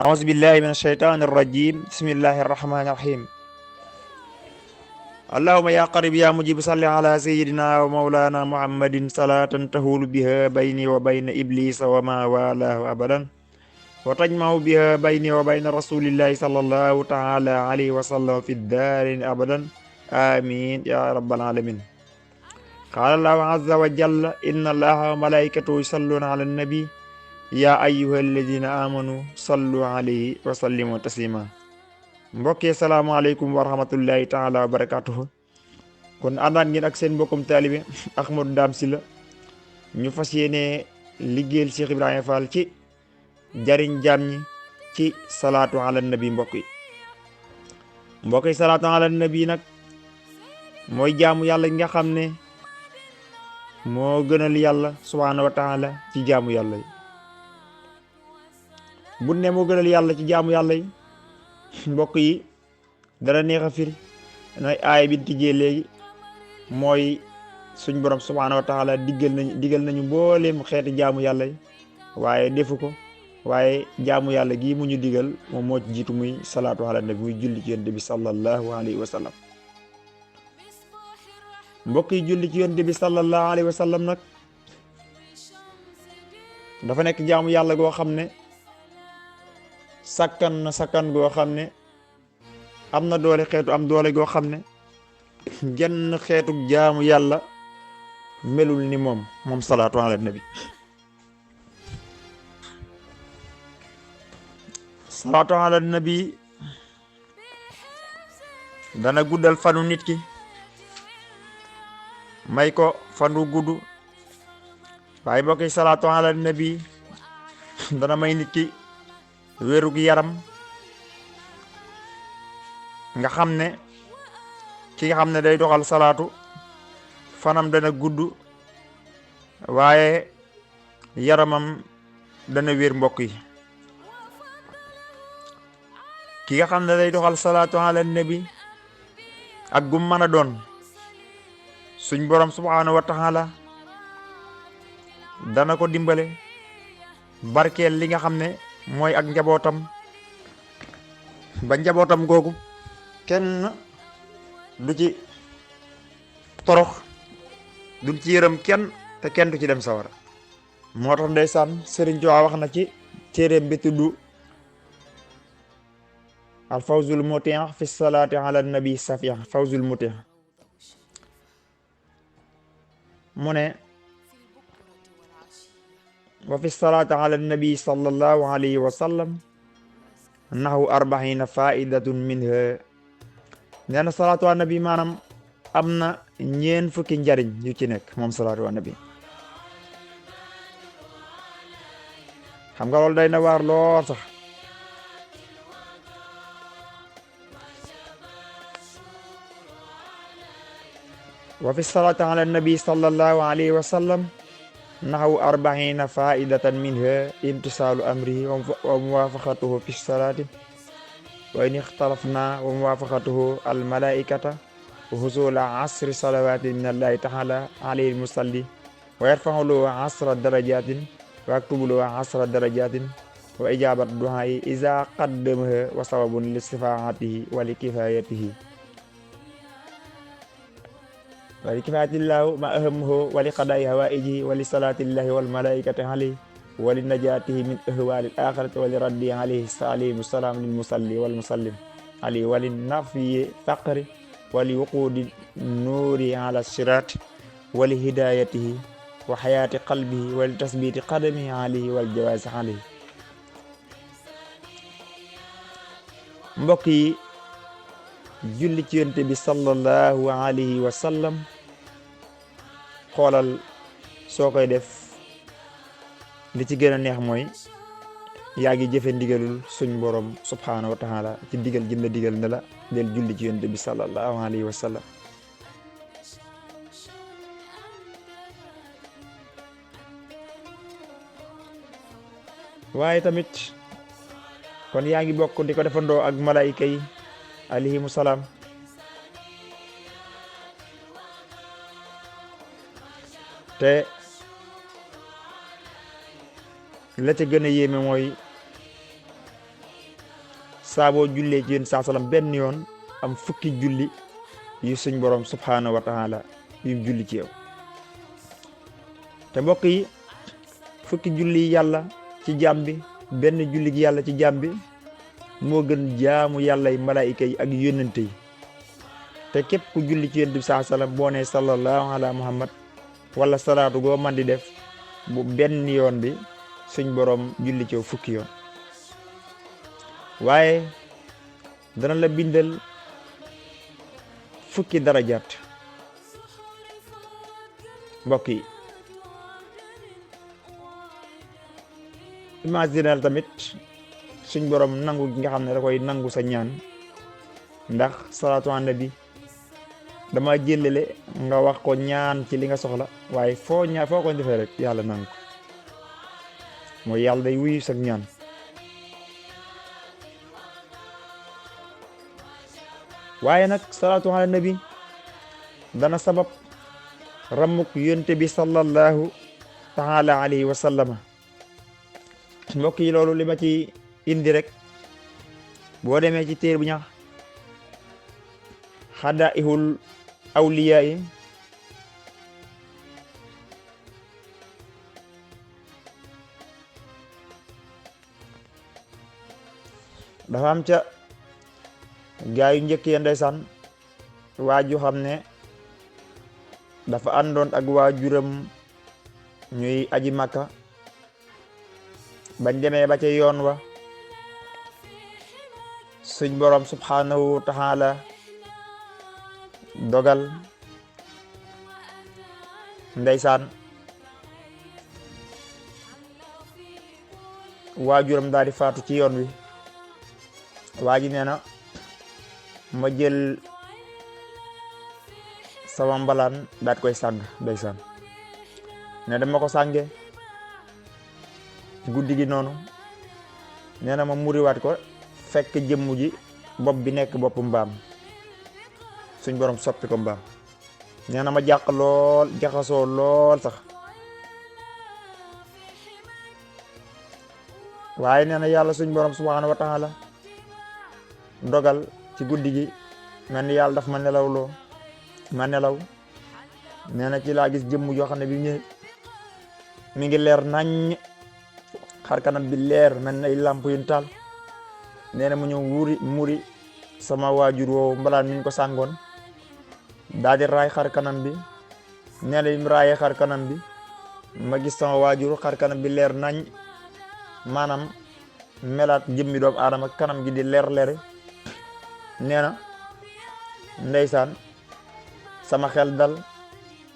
أعوذ بالله من الشيطان الرجيم بسم الله الرحمن الرحيم اللهم يا قريب يا مجيب صل على سيدنا ومولانا محمد صلاة تهول بها بيني وبين إبليس وما والاه أبدا وتجمع بها بيني وبين رسول الله صلى الله تعالى عليه وسلم في الدارين أبدا آمين يا رب العالمين. قال الله عز وجل إن الله وملائكته يصلون على النبي يا أيها الذين آمنوا صلوا عليه وسلموا تسليما. mbokk yi salaamaaleykum wa rahmatullahi taala wa barakatuhu. kon àndaat ngeen ak seen mbokkum taalibe Ahmadou Dame Sylla ñu fas yéene liggéeyal Cheikh Ibrahima Fall ci jariñ jaam ñi ci salaatu ala nabi. mbokk yi salaatu ala nabi nag mooy jaamu yàlla gi nga xam ne moo gënal yàlla subhaanahu wa taala ci jaamu yàlla yi. bu ne moo gënal yàlla ci jaamu yàlla yi mbokk yi dara neex a firi nooy aay bi tijjee léegi mooy suñ borom subhaanahu wa taala digal nañu mbooleem xeeti jaamu yàlla yi waaye defu ko, waaye jaamu yàlla gii mu ñu digal moom moo ci jiitu muy salaatu ala nabi, muy julli ci yonent bi sallallahu alayhi wa sallam. mbokk yi julli ci yonent bi sallallahu alayhi wa sallam nag dafa nekk jaamu yàlla goo xam ne sakkan goo xam ne am na doole, xeetu am doole goo xam ne genn xeetu jaamu yàlla melul ni moom salaatu ala nabi. salaatu ala nabi dana guddal fanu nit ki, may ko fanu gudd, waaye bokk yi salaatu ala nabi dana may nit ki wérug yaram. nga xam ne ki nga xam ne day doxal salaatu fanam dana gudd waaye yaramam dana wér. mbokk yi ki nga xam ne day doxal salaatu ala nabi ak gum mën a doon, suñ borom subhaanahu wa taala dana ko dimbale barkeel li nga xam ne mooy ak njabootam, ba njabootam googu kenn du ci torox, du ci yërëm kenn, te kenn du ci dem sawara. moo tax ndeysaan Sëriñ Tuubaa wax na ci téeréem bi tudd al fawzul muti fi salaati ala nabi safia fawzul muti mu ne wa fi salaati ala nabi sallallahu alayhi wa sallam nahu arbaina faidatun minha. nee na salaatu ala nabi maanaam am na ñeen fukki njariñ yu ci nekk moom salaatu ala nabi. xam nga loolu day na waar lool sax. wa fi salaati ala nabi sallallahu alayhi wa sallam naxaw arbaina faidatan minha imtisaalu amrihi wa muwafaqatuhu fi salaati wa in ixtalafna wa muwafaqatuhu al malaikata wa husula asri salawatin min allahi taala alayhi musalli wa yarfaxulu asra darajatin wa aktubulu asra darajatin wa ijabat duhaayi iza qaddamaha wa sababun li sifaatihi wa li kifayatihi wali kifayatillahu ma ahamho wali qadayi hawaijihi wali salatillahi wal malaikati alayhi wali najatihi min ahwali al akhirati wali raddi alayhi salim salam lil musalli wal musallim alayhi wali nafiyi faqri wali wuqudi nuri ala sirat wali hidayatihi wa hayati qalbihi wali tasbiti qadamihi alayhi wal jawazi alayhi. mbokk yi julli ci yonent bi sallallahu alayhi wa sallam xoolal soo koy def li ci gën a neex mooy yaa ngi jëfe ndigalul suñ borom subhaanahu wa taala ci digal jëm la digal ne la del julli ci yonent bi sallallahu alayhi wa sallam. waaye tamit kon yaa ngi bokk di ko defandoo ak malaayika yi alayhimu salaam. te la ca gën a yéeme mooy saa boo jullee ci yéen saa salaam benn yoon am fukki julli yu suñ borom subhaanahu wa taala yu julli ci yow. te mbokk yi fukki julli yàlla ci jaam bi benn julli gi yàlla ci jaam bi moo gën jaamu yàlla yi malaayika yi ak yónnante yi. te képp ku julli ci yonent bi saa salaam boo ne sallallahu ala muhammad wala salaatu goo man di def bu benn yoon bi suñ borom julli ci yow fukki yoon. waaye dana la bindal fukki darajaat. mbokk yi imaginal tamit suñ borom nangu gi nga xam ne da koy nangu sa ñaan, ndax salaatu ala nabi dama jëlele nga wax ko ñaan ci li nga soxla, waaye foo ko defee rek yàlla nangu ko. mooy yàlla day wuyu sa ñaan. waaye nag salaatu ala nabi dana sabab ramuk yonte bi sallallahu taala alayhi wa sallama. mbokk yi loolu li ma ci indi rek boo demee ci téer bu ñax xadaihul awliyaa yi dafa am ca gaa yu njëkk ya ndeysaan waaju xam ne dafa àndoon ak waajuram ñuy aji Makka. bañ demee ba ca yoon wa suñ borom subhanahu wa taala dogal ndeysaan waajuram daal di faatu ci yoon wi. waa ji nee na ma jël sama mbalaan daat koy sàng ndeysaan ne dama ko sànge guddi gi noonu. nee na ma muriwaat ko fekk jëmm ji bopp bi nekk boppu mbaam, suñ borom soppi ko mbaam. nee na ma jàq lool jaxasoo lool sax, waaye nee na yàlla suñ borom subhanahu wa taala dogal ci guddi gi mel ni yàlla daf ma nelaw loo ma nelaw. nee na ci laa gis jëmm joo xam ne bi ñëwee mi ngi leer nañ, xar kanam bi leer mel na ay làmp yu taal. nee na mu ñëw muri sama waajur woowu mbalaan mi ñu ko sàngoon daal di raay xar kanam bi. nee na bi mu raayee xar kanam bi ma gis sama waajur xar kanam bi leer nañ, maanaam melaat jëmmi doomu aadama kanam gi di leer. nee na ndeysaan sama xel dal.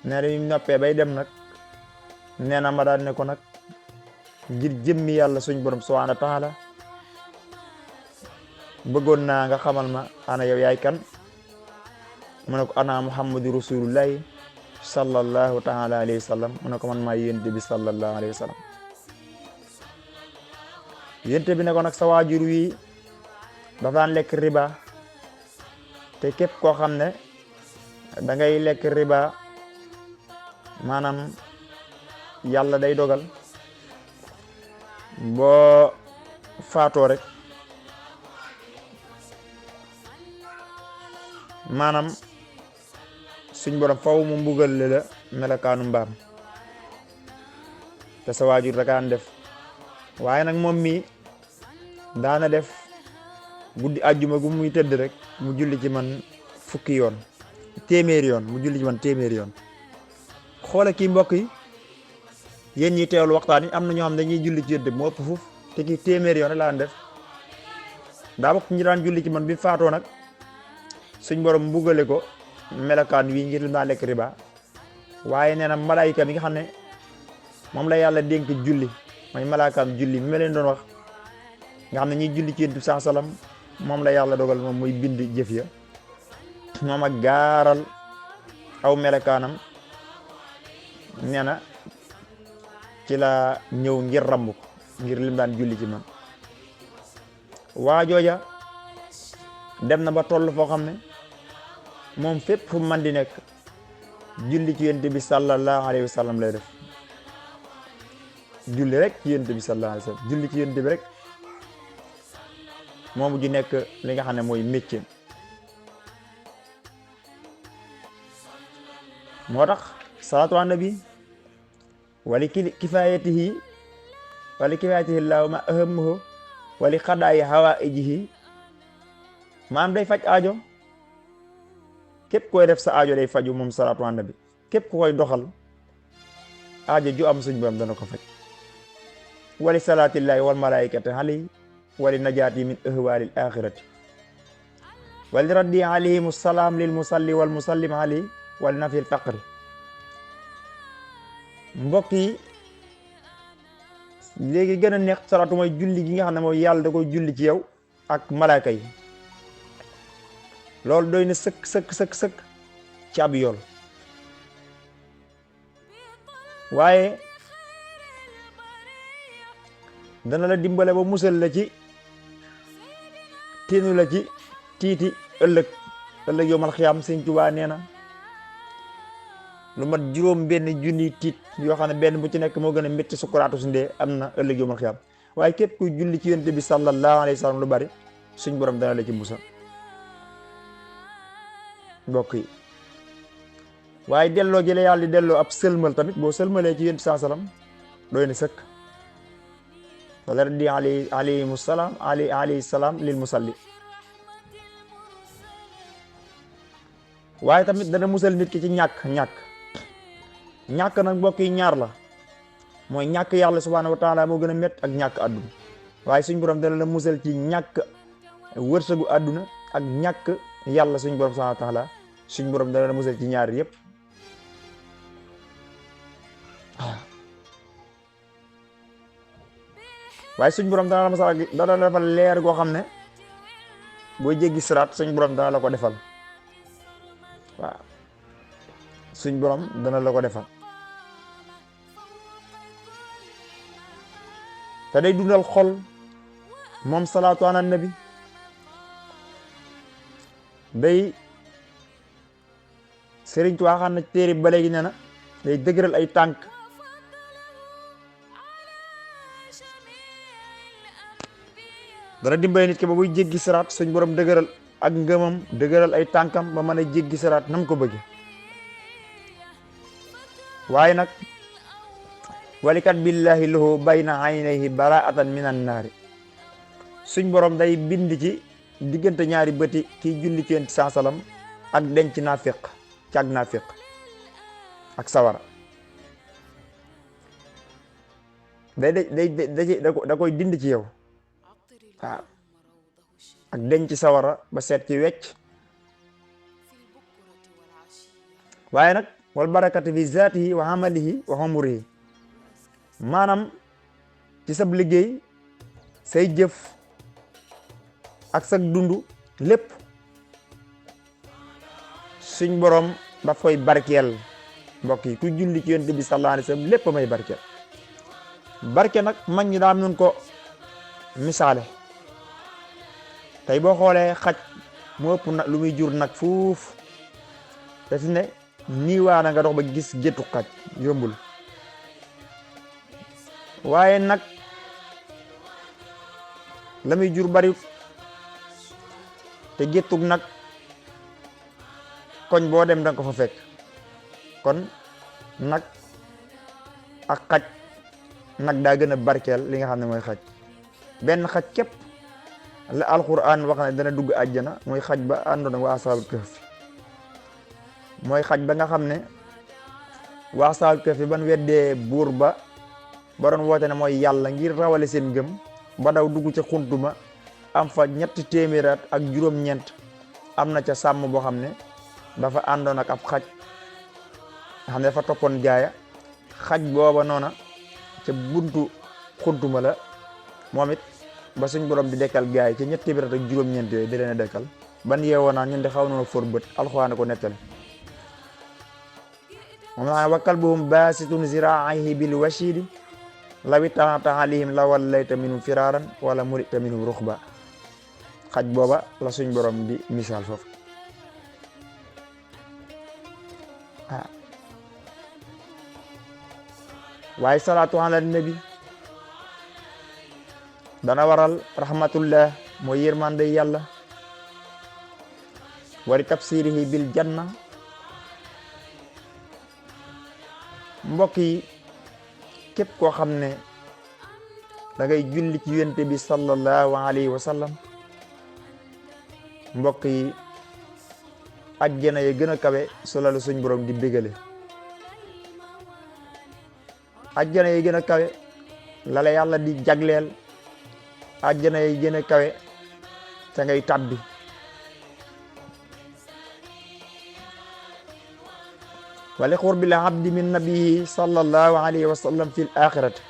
nee na bi mu noppee bay dem nag nee na ma daal ne ko nag ngir jëmmi yàlla suñ borom subhanahu wa taala bëggoon naa nga xamal ma ana yow yaay kan. mu ne ko ana muhammadu rasulullahi sallallahu taala alayhi wa sallam. mu ne ko man maa yonent bi sallallahu alayhi wa sallam. yonent bi ne ko nag sa waajur wi dafa daan lekk riba, te képp koo xam ne da ngay lekk riba maanaam yàlla day dogal boo faatoo rek maanaam suñ borom faw mu mbugal la melakaanu mbaam, te sa waajur da kaan def. waaye nag moom mi daana def guddi àjjuma gu muy tëdd rek mu julli ci man fukki yoon, téeméeri yoon mu julli ci man téeméeri yoon. xoola kii mbokk yi, yéen ñi teewlu waxtaan yi am na ñoo xam dañuy julli ci yonent bi moo ëpp foofu, te kii téeméeri yoon rek laa def. daa bokk ñi daan julli ci man bi faatoo nag suñ borom mbugale ko melakaan wi ngir daa lekk riba. waaye nee na malaayika bi nga xam ne moom la yàlla dénk julli, mooy malaakaam julli mi ma leen doon wax nga xam ne ñuy julli ci yonent bi saa salaam, moom la yàlla dogal moom muy bind jëf ya. moom ak gaaral aw melakaanam. nee na ci la ñëw ngir ramb ko ngir lim daan julli ci man. waa jooja dem na ba toll foo xam ne moom fépp fu man di nekk julli ci yonent bi sallallahu alayhi wa sallam lay def. julli rek ci yonent bi sallallahu alayhi wa sallam, julli ci yonent bi rek. moomu ju nekk li nga xam ne mooy métier. moo tax salaatu ala nabi wali kifayatihi llaahu ma ahammahu wali xadaayi hawaijihi maam day faj aajo. képp koy def sa aajo day faju moom salaatu ala nabi. képp ku koy doxal aajo ju am suñ borom dana ko faj. wali salaatillaahi wal malaikati alayhi wali najaati min ahwaalil axirati wali raddi alayhim salaam lil musalli wal musallim alayhi wali nafil faqri. mbokk yi léegi gën a neex salaatu mooy julli gi nga xam ne mooy yàlla da koy julli ci yow ak malaaka yi. loolu doy na sëkk ci ab yool. waaye dana la dimbale ba musal la ci tiinu la ci tiiti ëllëg yowmal xiyaam. Sëñ Tuubaa nee na lu mat juróom benn junni tiit yoo xam ne benn bu ci nekk moo gën a métti sukuraatu su ndee am na ëllëg yowmal xiyaam. waaye képp kuy julli ci yonent bi sallallahu alayhi wa sallam lu bari suñ borom dana la ci musal. mbokk yi waaye delloo jële yàlla di delloo ab sëlmal tamit boo sëlmalee ci yonent saa salaam doy na sëkk. wala raddi alayhi salaam lil musalli. waaye tamit dana musal nit ki ci ñàkk nag mbokk yi ñaar la. mooy ñàkk yàlla subhaanahu wa taala moo gën a métti ak ñàkk àdduna. waaye suñ borom dana la musal ci ñàkk wërsëgu àdduna ak ñàkk yàlla suñ borom subhaanahu wa taala. suñ borom dana la musal ci ñaar yëpp. waaye suñ borom dana la defal leer goo xam ne boo jéggi siraat suñ borom dana la ko defal. waaw suñ borom dana la ko defal. te day dundal xol moom salaatu ala nabi. day Sëriñ Tuubaa xam na téere ba léegi nee na day dëgëral ay tànk. dana dimbale nit ki ba buy jéggi siraat suñ borom dëgëral ak ngëmam dëgëral ay tànkam ba mën a jéggi siraat nam ko bëgge. waaye nag walikat billahi lahu bayna aynayhi baraatan min an naari. suñ borom day bind ci diggante ñaari bëti kiy julli ci yonent saa salaam ak denc naafiq ci ak naafiq ak sawara. da koy dind ci yow. waaw ak denc sawara ba seet ci wecc. waaye nag wal barakati fi zaatihi wa amalihi wa umrihi. maanaam ci sab liggéey say jëf ak sag dundu lépp suñ borom daf koy barkeel. mbokk yi ku julli ci yonent bi sallallahu alayhi wa sallam lépp may barkeel. barke nag mag ñi daam nun ko misaale. tey boo xoolee xaj mu ëpp nag lu muy jur nag fuuf te fi ne nii waa na nga dox ba gis géttu xaj yombul. waaye nag la muy jur bari te géttug nag koñ boo dem danga ko fa fekk. kon nag ak xaj nag daa gën a barkeel li nga xam ne mooy xaj. benn xaj képp la alquran wax ne dana dugg àjjana mooy xaj ba àndoon ak waa asaabul kahfi. mooy xaj ba nga xam ne waa asaabul kahfi ban weddee buur ba doon woote ne mooy yàlla ngir rawale seen ngëm ba daw dugg ca xuntuma am fa 300 at ak juróom-ñeent. am na ca sàmm boo xam ne dafa àndoon ak ab xaj nga xam ne dafa toppoon gaaya. xaj booba noona ca buntu xuntuma la moom it ba suñ borom di dekkal gaay ca 300 at ak juróom-ñeent yooyu di leen a dekkal ban yeewoo naan ñun de xaw na for bët alxuraan ko nettali. moom la wa kalbuhum baasitun ziraa'ihi bil wasiidi law itta'ata alayhim la wallayta minhum firaaran wala mulita minhum ruxba. xaj booba la suñ borom di misaal foofu. waaye salaatu ala nabi dana waral rahmatullah mooy yërmande yàlla wari tafsirihi bil janna. mbokk yi képp koo xam ne da ngay julli ci yonent bi sallallahu alayhi wa sallam mbokk yi ajjana yi gën a kawe su la suñ borom di bégale. ajjana yi gën a kawe la la yàlla di jagleel, ajjana yi gën a kawe ca ngay tàbbi. wali qurbil abdi min nabihi sallallahu alayhi wa sallam fil axirati,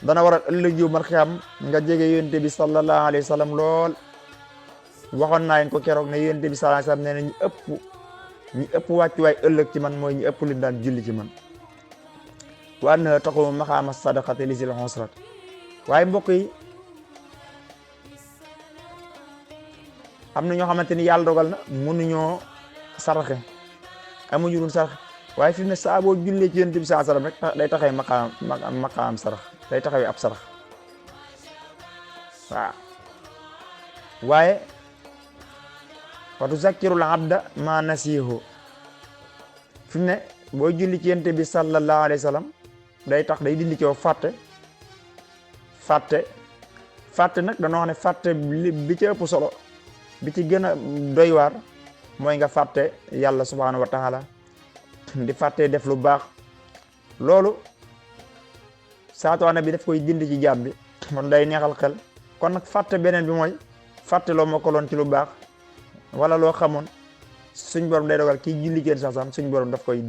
dana waral ëllëg yu mar xiyam nga jege yonent bi sallallahu alayhi wa sallam lool. waxoon naa leen ko keroog ne yonent bi sallallahu alayhi wa sallam nee na ñi ëpp wàccuwaay ëllëg ci man mooy ñi ëpp lu daan julli ci man. wa anna taqumu maqaama sadaqati li zil usrat. waaye mbokk yi am na ñoo xamante ni yàlla dogal na mënuñoo saraxe, amuñu lu saraxe, waaye fi mu ne saa boo jullee ci yonent bi sallallahu alayhi wa sallam rek day taxawee maqaam sarax, day taxawee ab sarax. waaw waaye wa tuzakkirul abda ma nasihu, fi mu ne boo julli ci yonent bi sallallahu alayhi wa sallam day tax day dindi ci yow fàtte nag danoo xam ne fàtte bi ci ëpp solo, bi ci gën a doy waar mooy nga fàtte yàlla subhanahu wa taala, di fàtte def lu baax. loolu saatuwaana bi daf koy dindi ci jaam bi, kon day neexal xel. kon nag fàtte beneen bi mooy fàtte loo mokkaloon ci lu baax wala loo xamoon, suñ borom day dogal kii julli kenn sax suñ borom daf koy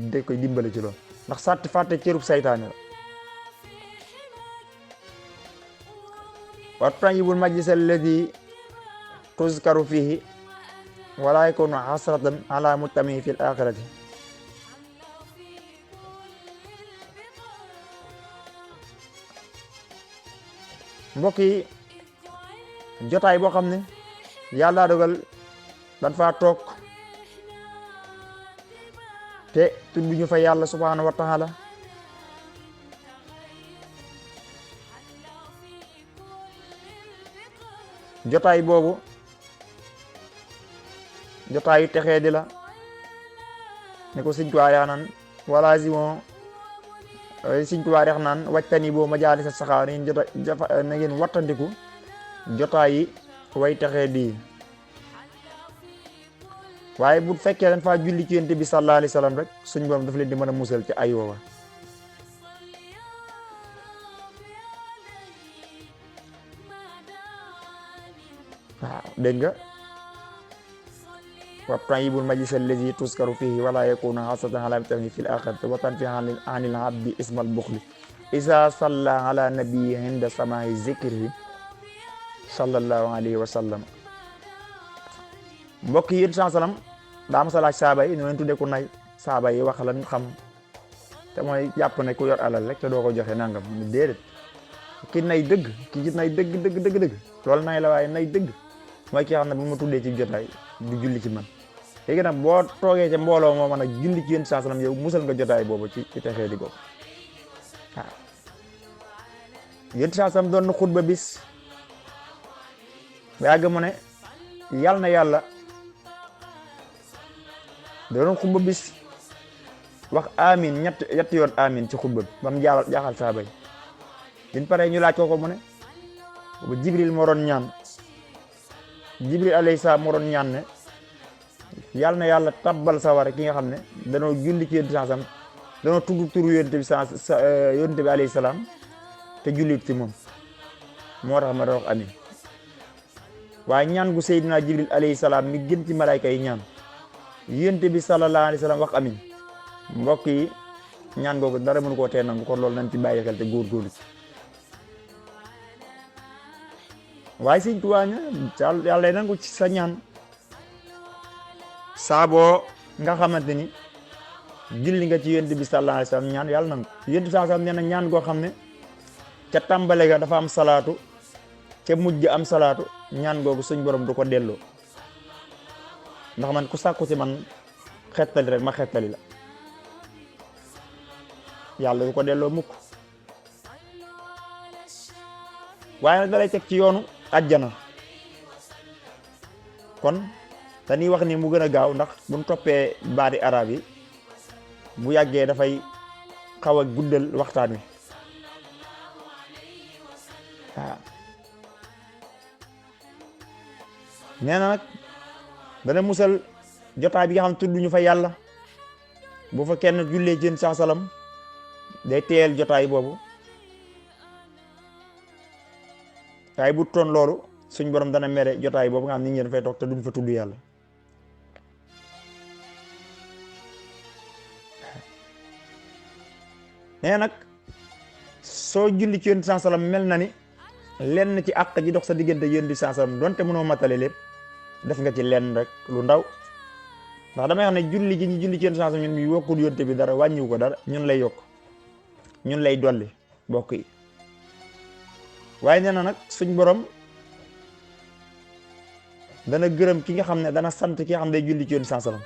dimbale ci loolu, ndax fàtte cërub saytaane la. wa tayyibul majlis alladi tuzkaru fihi wala yakunu hasratan ala mutami fil axirati. mbokk yi jotaay boo xam ne yàlla dogal dañ faa toog te tudduñu fa yàlla subhanahu wa taala, jotaay boobu jotaayu texee di la, ni ko Sëñ Tuubaa yaa naan wala zimo Sëñ Tuubaa reex naan wajtani boo ma jaali sa saxaar na ngeen wattandiku jotaay yi way texee di. waaye bu fekkee dañ faa julli ci yonent bi sallallahu alayhi wa sallam rek suñ borom daf leen di mën a musal ci ay woowa. waaw dégg nga wa tayyibul majlis allazi tuskaru fihi wala yakunu hasatan ala mutami fil akhirati wa tanfi anil abdi ismal bukhli isa salla ala nabii inda samai zikrihi sallallahu alayhi wa sallam. mbokk yi sallam daa ma sa laaj saaba yi ñu leen tuddee ku nay, saaba yi wax lan xam te mooy jàpp ne ku yor alal rek te doo ko joxe nangam. déedéet ki nay dëgg, ki nay dëgg loolu nay la, waaye nay dëgg mooy ki xam ne bu ma tuddee ci jotaay du julli ci man. léegi nag boo toogee ca mbooloo moo mën a julli ci yéen sallam yow musal nga jotaay boobu ci texee di boobu. waaw yéen sallam doon na xutba bis ba yàgg mu ne yàlla na yàlla doon xutba bis wax amin ñetti yoon amin ci xutba bi ba mu jaaxal saaba yi. bin pare ñu laaj ko mu ne ba Jibril moo doon ñaan, Jibril alayhi salaam moo doon ñaan ne yàlla na yàlla tabbal sawara ki nga xam ne danoo julli ci yonent bi sallam, danoo tudd turu yonent bi alayhi salaam te jullit ci moom, moo tax ma doon wax amin. waaye ñaan gu Seydina Jibril alayhi salaam mi gën ci malaayka yi ñaan, yonent bi sallallahu alayhi wa sallam wax amin. mbokk yi ñaan googu dara mënu koo tee nangu, kon loolu nañ ci bàyyi xel te góorgóorlu ci. waaye Sëñ Tuubaa yàlla nangu ci sa ñaan saaboo nga xamante ni julli nga ci yonent bi sallallahu alayhi wa sallam ñaan yàlla nangu. yonent bi sallallahu alayhi wa sallam nee na ñaan goo xam ne ca tàmbale ga dafa am salaatu, ca mujj am salaatu, ñaan googu suñ borom du ko delloo, ndax man ku sàkku ci man xettali rek ma xettali la, yàlla du ko delloo mukk. waaye nag dalay teg ci yoonu àjjana, kon dañuy wax ni mu gën a gaaw ndax buñ toppee baati arab yi bu yàggee dafay xaw a guddal waxtaan wi waaw nee na nag dana musal jotaay bi nga xam tudd ñu fa yàlla bu fa kenn jullee jën saa salam day teel jotaay boobu waaye bu toon loolu suñ borom dana mere jotaay boobu nga xam nit ñi dafay toog te duñ fa tudd yàlla nee nag soo julli ci yonent saa salam mel na ni lenn ci àq ji dox sa diggante yonent saa salam donte mënoo matale lépp def nga ci lenn rek lu ndaw ndax damay wax ne julli gi ñu julli ci yonent saa salam ñun ñu yokkul yonent bi dara wàññiwu ko dara ñun lay yokk ñun lay dolli bokk yi waaye nee na nag suñ borom dana gërëm ki nga xam ne dana sant ki nga xam ne day julli ci yonent saa salam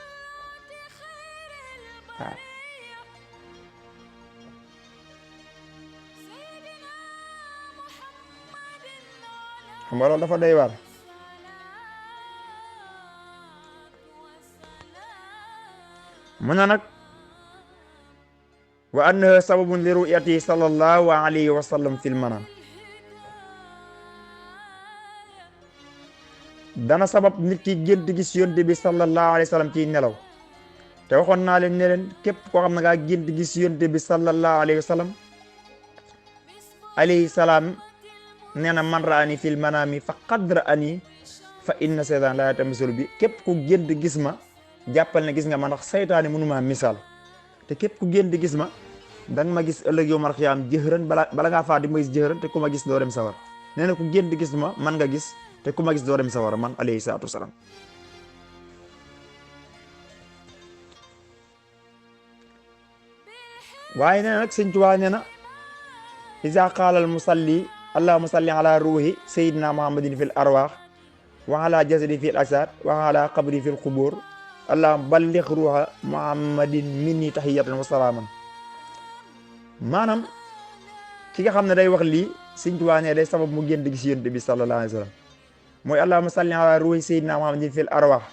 waaw xam nga loolu dafa doy waar mu ne nag wa annaha sababun li ru'yati sallallahu alayhi wa sallam fil manam dana sabab nit ki gént gis yonent bi sallallahu alayhi wa sallam ci nelaw te waxoon naa leen ne leen képp koo xam ne ngaa gént gis yonent bi sallallahu alayhi wa sallam alayhi salaam nee na man raani fil manami fa qad raani fa inna seytaan la yatamisul bi képp ku gént gis ma jàppal ne gis nga ma ndax saytaane mënuma misaal te képp ku gént gis ma danga ma gis ëllëg yow mar xiyaam jëxëran bala ngaa faa di ma gis jëxëran te ku ma gis doo dem sawar nee na ku gént gis ma man nga gis te ku ma gis doo dem sawar man alayhi salaatu wasalaam waaye nee na nag sëñ Tuubaa nee na isa qaala al musalli allahumma salli ala ruuhi sayyidina muhammadin fil arwaax wa ala jasadi fil ajsaad wa ala qabri fil qubur allahumma balligh ruuha muhammadin minni tahiyatan wa salaaman maanaam ki nga xam ne day wax lii Sëñ Tuubaa ne day sabab mu génn gis Yonent bi sallallahu alayhi wa sallam mooy allahumma salli ala ruuhi sayyidina muhammadin fil arwaax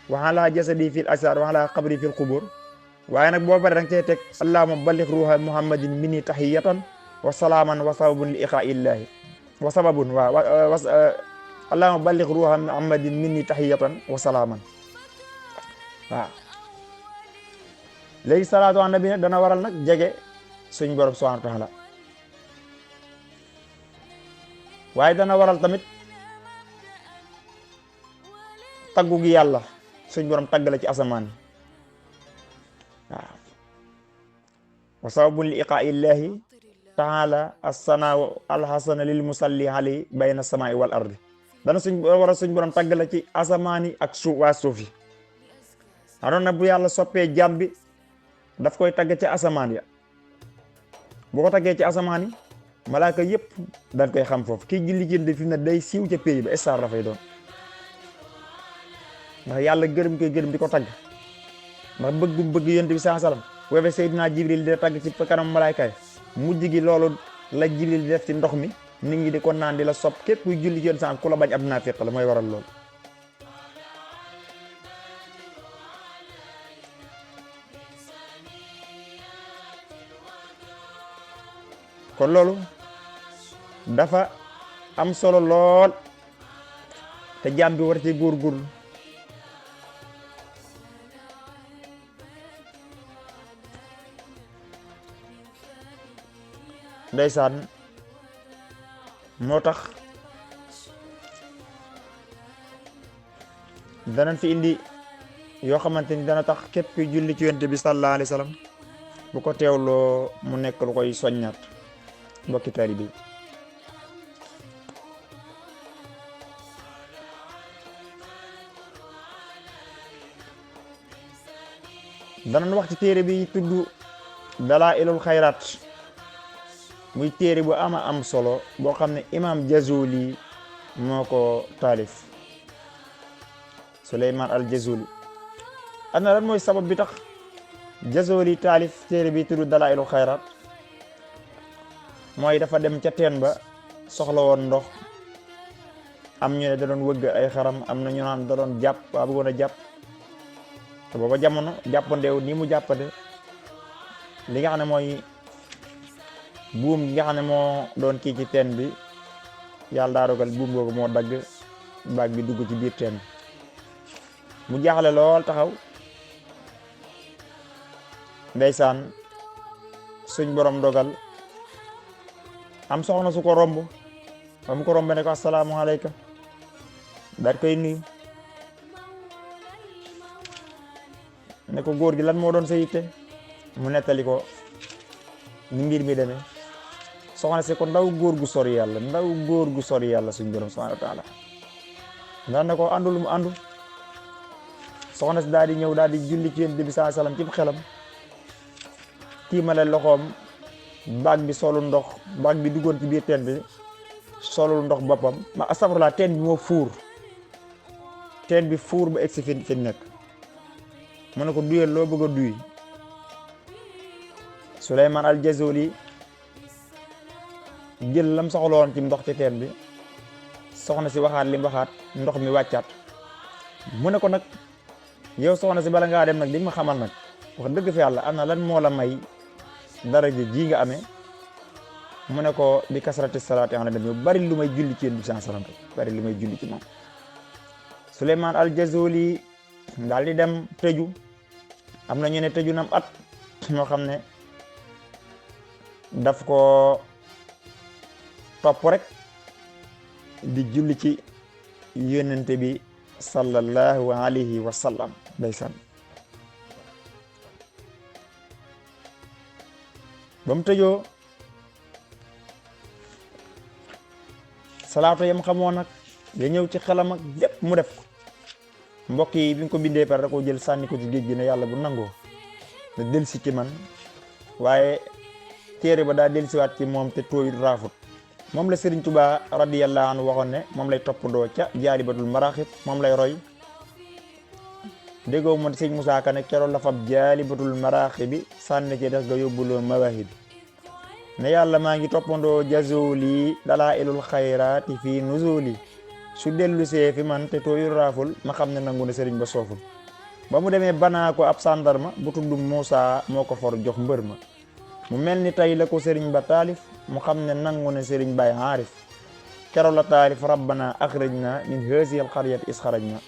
wa ala jasadi fil ajsaad wa ala qabri fil qubur waaye nag boo pare danga cee teg allahumma balligh ruuha muhammadin minni tahiyatan wa salaaman wa sababun li iqaa'illahi wa sababun waaw allahumma balligh ruuha muhammadin minni tahiyatan wa salaaman waaw léegi salaatu ala nabi nag dana waral nag jege suñ borom subhaanahu wa taala waaye dana waral tamit taggu gi yàlla suñ borom tagg la ci asamaan waaw wa sababun li iqaa'illahi taala as-sanaa alxasana lil musalli alayhi bayna as-samaa'i wal ardi dana waral suñ borom tagg la ci asamaan yi ak suuf waa suuf yi xanoon na bu yàlla soppee jàmm bi daf koy tagg ci asamaan ya bu ko taggee ci asamaan yi malaaka yëpp dañ koy xam foofu kii julli jënd fi mu ne day siiw ca pays ba star dafay doon ndax yàlla gërëm koy gërëm di ko tagg ndax bëgg yonent bi sallallahu alayhi wasallam wefe Seydina Jibril di tagg ci kanam malaaka yi mujj gi loolu la Jibril di def ci ndox mi nit ñi di ko naan di la sopp képp kuy julli jënd sa ku la bañ ab naafiq la mooy waral loolu kon loolu dafa am solo lool te jaam bi war ci góorgóorlu ndeysaan moo tax danañ fi indi yoo xamante ni dana tax képp kuy julli ci yonent bi sallallahu alayhi wa sallam bu ko teewloo mu nekk lu koy soññaat mbokki taalibe bi danañ wax ci téere bi tudd Dalaa'ilul Xayraat muy téere bu ama am solo boo xam ne imam Jazuli moo ko taalif Suleymaan al Jazuli ana lan mooy sabab bi tax Jazuli taalif téere bi tudd Dalaa'ilul Xayraat mooy dafa dem ca teen ba soxla woon ndox am ñu ne da doon wëgg ay xaram am na ñu naan da doon jàpp waa bëggoon a jàpp te booba jamono jàppandeew nii mu jàppande li nga xam ne mooy buum gi nga xam ne moo doon kii ci teen bi yàlla daa dogal buum googu moo dagg baag bi dugg ci biir teen mu jaaxle lool taxaw ndeysaan suñ borom dogal am soxna su ko romb ba mu ko romb ne ko asalaamaaleykum daal koy nuyu ne ko góor gi lan moo doon sa yitte mu nettali ko ni mbir mi demee soxna si ko ndaw góor gu sori yàlla suñ borom subhanahu wa taala daan na ko àndul mu àndu soxna si daal di ñëw daal di julli ci Yonent bi sallallahu alayhi wasallam ci xelam tiimale loxoom baag bi solul ndox baag bi duggoon ci biir teen bi solul ndox boppam ma astafurlah teen bi moo fuur ba egsi fi nekk mu ne ko duyel loo bëgg a duy Souleymane al Jazuli jël lam soxla woon ci ndox ci teen bi soxna si waxaat li mu waxaat ndox mi wàccaat mu ne ko nag yow soxna si bala ngaa dem nag di ma xamal nag wax dëgg fi yàlla am na lan moo la may daraja ji nga amee mu ne ko bi kasrati salaati ala nabi bari lu may julli ci Yonent bi sallallahu alayhi wasallam bari lu may julli ci moom Souleymane al Jazuli daal di dem tëju am na ñu ne tëju nam at ñoo xam ne daf ko topp rek di julli ci Yonent bi sallallahu alayhi wa sallam ndeysaan ba mu tëjoo salaatu yam xamoon nag ya ñëw ci xelam ak lépp mu def ko mbokk yi bi ñu ko bindee par da koo jël sànni ko ci géej gi ne yàlla bu nangoo da delsi ci man waaye téere ba daa delsiwaat ci moom te tooyut raafut moom la Serigne Touba radiyallahu anhu waxoon ne moom lay toppandoo ca jaalibatul maraaxib moom lay roy déggoo mo sëñ Moussa Ka ne keroog la fab jaalibatul maraaxibi sànni ci des ga yóbbuloo mawaahib ne yàlla maa ngi toppandoo jazuli dalaa ilul xayraati fii nuzuli su dellu see fi man te tooyul raaful ma xam ne nangu ne sëriñ ba sooful ba mu demee banaa ko ab sandarma bu tudd Moussa moo ko for jox mbër ma mu mel ni tey la ko sëriñ ba taalif mu xam ne nangu ne sëriñ bay aarif keroog la taalif rabbana axrajna min haazihil qaryati isxarajna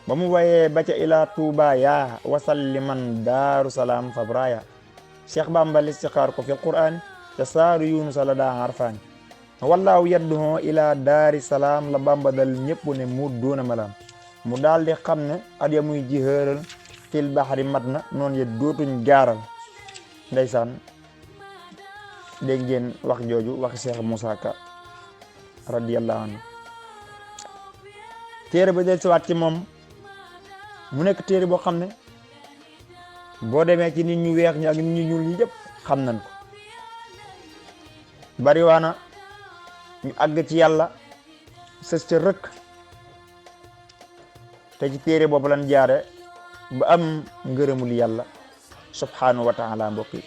ba mu wayee ba ca ilaa tuuba yaa wasalliman daaru salaam fabraya Cheikh Bamba listixaar ko fi qur'aan te saaru yunusa la daa harfaani wallaahu yadduhoo ilaa daari salaam la Bamba dal ñëpp ne mu doona malaam mu daal di xam ne at ya muy jihëral fil baxari mat na noonu ya dootuñ gaaral ndeysaan dégg ngeen wax jooju waxi Cheikh Moussa Ka radiyallahu anhu téere ba del siwaat ci moom mu nekk téere boo xam ne boo demee ci nit ñu weex ñi ak nit ñu ñuul ñi yëpp xam nañ ko bari waana ñu àgg ci yàlla sës ca rëkk te ci téere boobu lan jaare ba am ngërëmul yàlla subhanahu wa taala mbokk yi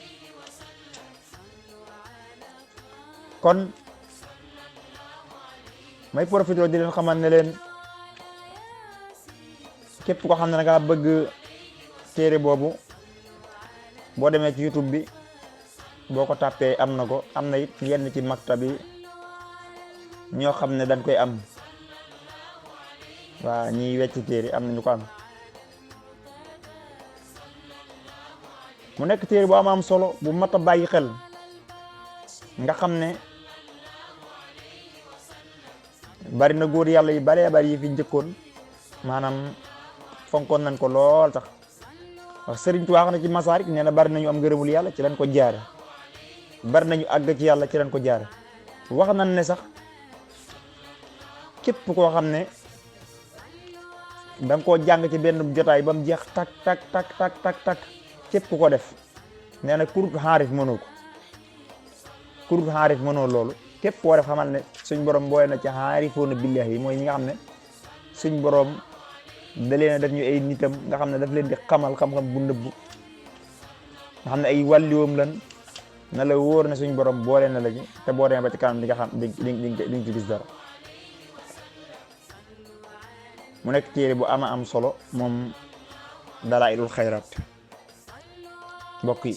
kon may profité di leen xamal ne leen képp ko xam ne da ngaa bëgg téere boobu boo demee ci YouTube bi boo ko tàppee am na ko am na it yenn ci maktab bi ñoo xam ne dañ koy am waa ñiy wecc téere am nañu ko am mu nekk téere bu am solo bu mat a bàyyi xel nga xam ne bari na góor yàlla yi baree bari yi fi njëkkoon maanaam fonkoon nañ ko lool sax wax Sëriñ Tuubaa wax na ci Masaarik nee na bari nañu am ngërëmul yàlla ci lañ ko jaare bari nañu àgg ci yàlla ci lañ ko jaare wax nañ ne sax képp koo xam ne da nga koo jàng ci benn jotaay ba mu jeex tak tak tak tak tak tak képp ku ko def nee na kurut xaarif mënoo ko kurut xaarif mënoo loolu képp koo def xamal ne suñ borom booy na ci xaarifoona billahi yi mooy ñi nga xam ne suñ borom da leen a def ñu ay nitam nga xam ne daf leen di xamal xam-xam bu nëbbu nga xam ne ay wàlliwoom lan na la wóor ne suñ borom boole na la ci te boo demee ba ci kanam di nga xam di nga ci gis dara mu nekk téere bu ama am solo moom dalaa'ilul xayraat mbokk yi.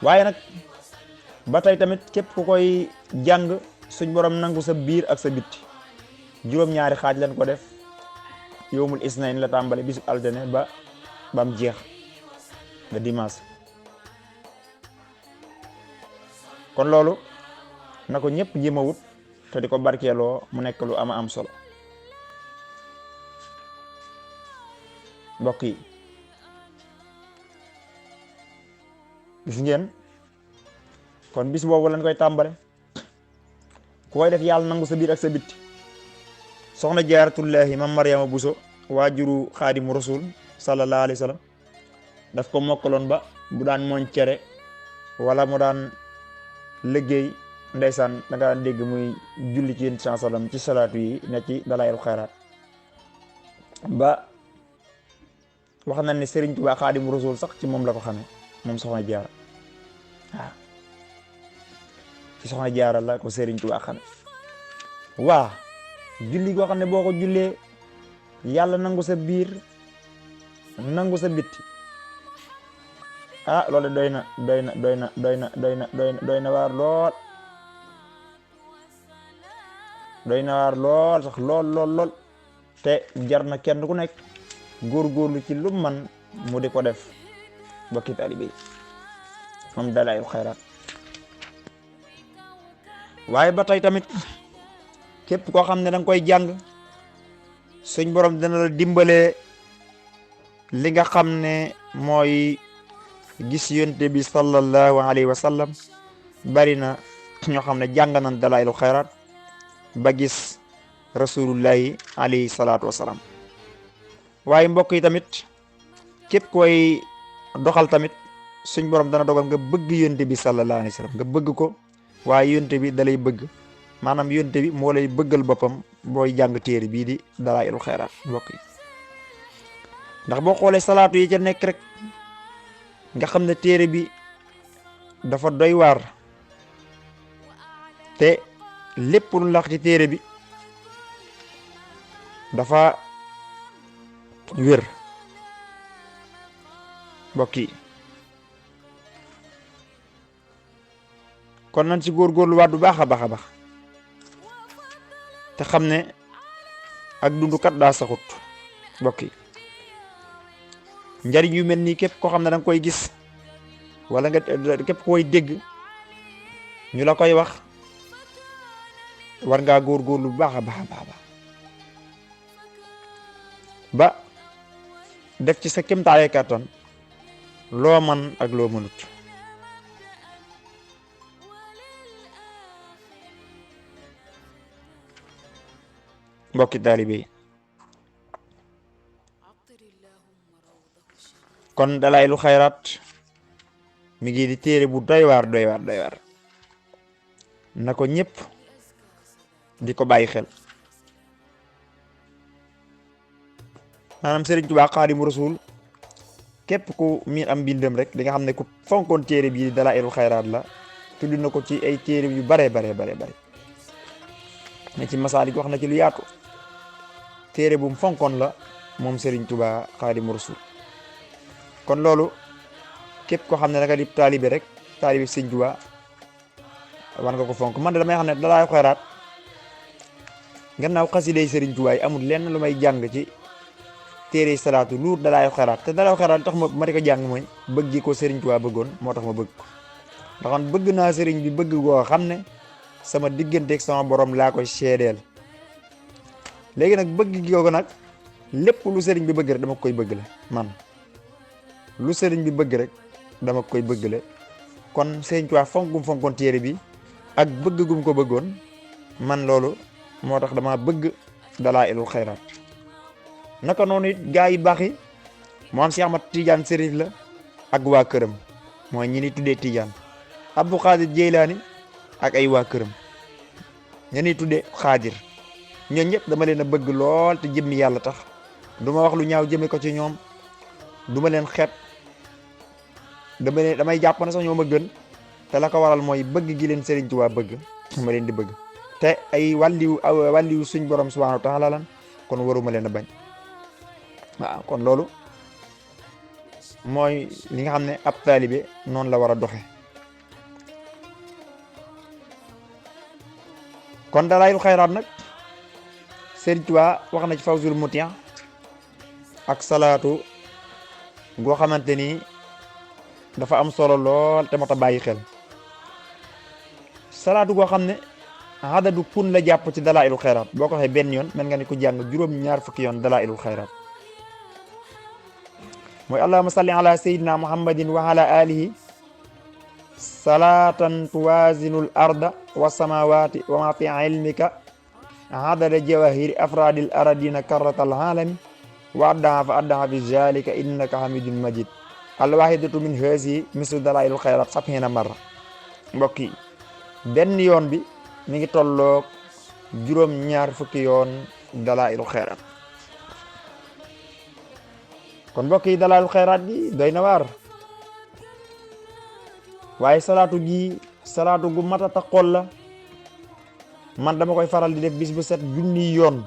waaye nag ba tey tamit képp ku koy jàng suñ borom nangu sa biir ak sa bitti. juróom-ñaari xaaj lañ ko def yowmul isnayn la tàmbale bisub altine ba bam jeex ba dimanche. kon loolu na ko ñëpp jéem a wut te di ko barkeeloo mu nekk lu ama am solo mbokk yi. gis ngeen kon bis boobu lañ koy tàmbale ku koy def yàlla nangu sa biir ak sa bitti. soxna jaaratullahi mam Mariama Buso waajuru xaadimu rasul sallallahu alayhi wa sallam daf ko mokkaloon ba bu daan mooñ cere wala mu daan liggéey ndeysaan da nga daan dégg muy julli ci yéen sallam ci salaatu yi ne ci dalaa'ilul xayraat ba wax na ne Serigne Touba xaadimu rasul sax ci moom la ko xamee moom soxna jaara waaw ci soxna jaara la ko Serigne Touba xamee waa julli goo xam ne boo ko jullee yàlla nangu sa biir nangu sa bitti loolu doy na waar lool sax lool te jar na kenn ku nekk góorgóorlu ci lu man mu di ko def bokki taalibe yi moom dalaa'ilul xayraat. waaye ba tey tamit képp koo xam ne danga koy jàng suñ borom dana la dimbale li nga xam ne mooy gis yonte bi sallallahu alayhi wa sallam. bari na ñoo xam ne jàng nañ dalaa'ilul xayraat ba gis rasulullahi alayhi salaatu wasalaam. waaye mbokk yi tamit képp koy doxal tamit suñ borom dana dogal nga bëgg yonte bi sallallahu alayhi wa sallam nga bëgg ko waaye yonte bi dalay bëgg maanaam yonte bi moo lay bëggal boppam booy jàng téere bii di dalaa'ilul xayraat mbokk yi. ndax boo xoolee salaatu yi ca nekk rek nga xam ne téere bi dafa doy waar te lépp lu lax ci téere bi dafa wér mbokk yi. kon nañ ci góorgóorluwaat bu baax a baax te xam ne ak dundukat daa saxut mbokk yi. njariñ yu mel nii képp koo xam ne danga koy gis wala nga képp koy dégg ñu la koy wax war ngaa góorgóorlu bu baax a baax ba def ci sa kéemtalaay kàttan loo man ak loo mënut. mbokki taalibe yi kon dalaa'ilul xayraat mi ngi di téere bu doy waar na ko ñëpp di ko bàyyi xel. maanaam Serigne Touba Xaadimu Rasuul képp ku miin am bindam rek di nga xam ne ku fonkoon téere bii di dalaa'ilul xayraat la. tudd na ko ci ay téere yu bare ne ci Masaalik wax na ci lu yaatu. téere bu mu fonkoon la moom Serigne Touba Xaadimu Rasuul. kon loolu képp koo xam ne da nga di taalibe rek taalibe Serigne Touba war nga ko fonk. man de damay xam ne dalaa'ilul xayraat gannaaw xasiday Serigne Touba yi amul lenn lu may jàng ci téere salaatu lu dalaa'ilul xayraat te dalaa'ilul xayraat tax ma di ko jàng mooy bëgg ko Serigne Touba bëggoon moo tax ma bëgg ko. ndax bëgg naa Serigne bi bëgg goo xam ne sama digganteeg sama borom laa koy seedeel. léegi nag bëgg googu nag lépp lu Serigne bi bëgg rek dama koy bëgg le man lu Serigne bi bëgg rek dama koy bëgg le. kon Serigne Touba fonkoon téere bi ak bëgg gum ko bëggoon man loolu moo tax dama bëgg dalaa'ilul xayraat. naka noonu it gaa yi baax yi moo am Cheikh Ahmad Tidiane Serif la ak waa këram mooy ñi ni tuddee Tidiane. Abdou Khadir Jeylaani ak ay waa këram ña ni tuddee Xaadir ñoo ñëpp dama leen a bëgg lool te jëmmi yàlla tax du ma wax lu ñaaw jëme ko ci ñoom du ma leen xeeb damay jàpp ne sax ñoo ma gën te la ko waral mooy bëgg gi leen Serigne Touba bëgg ma leen di bëgg te ay wàlliwu suñ borom subhanahu wa taala lan kon waruma leen a bañ. waaw kon loolu mooy li nga xam ne ab taalibe noonu la war a doxe kon dalaayul xayraat nag Sëriñ Tuubaa wax na ci Fawzul Mutiya ak salaatu goo xamante ni dafa am solo lool te mat a bàyyi xel. salaatu goo xam ne adadu kun la jàpp ci dalaayul xayraat boo ko waxee benn yoon mën nga ni ko jàng juróom-ñaar fukki yoon dalaayul xayraat mooy allahumma salli ala sayyidina muhammadin wa ala alihi salatan tuwazinul arda wa samawati wa ma fi ilmika adada jawahiri afradil aradina karratal alami wa addaha fa addaha fi zalika innaka hamidun majid alwahidatu min hazihi mislu dalailul xayrat sab'ina marra. mbokk yi benn yoon bi mi ngi tolloog juróom-ñaar fukki yoon dalailul xayrat. kon mbokk yi dalailul xayrat gi doy na waar waaye salaatu gi salaatu gu mat a taqool la. man dama koy faral di def bis bu set junni yoon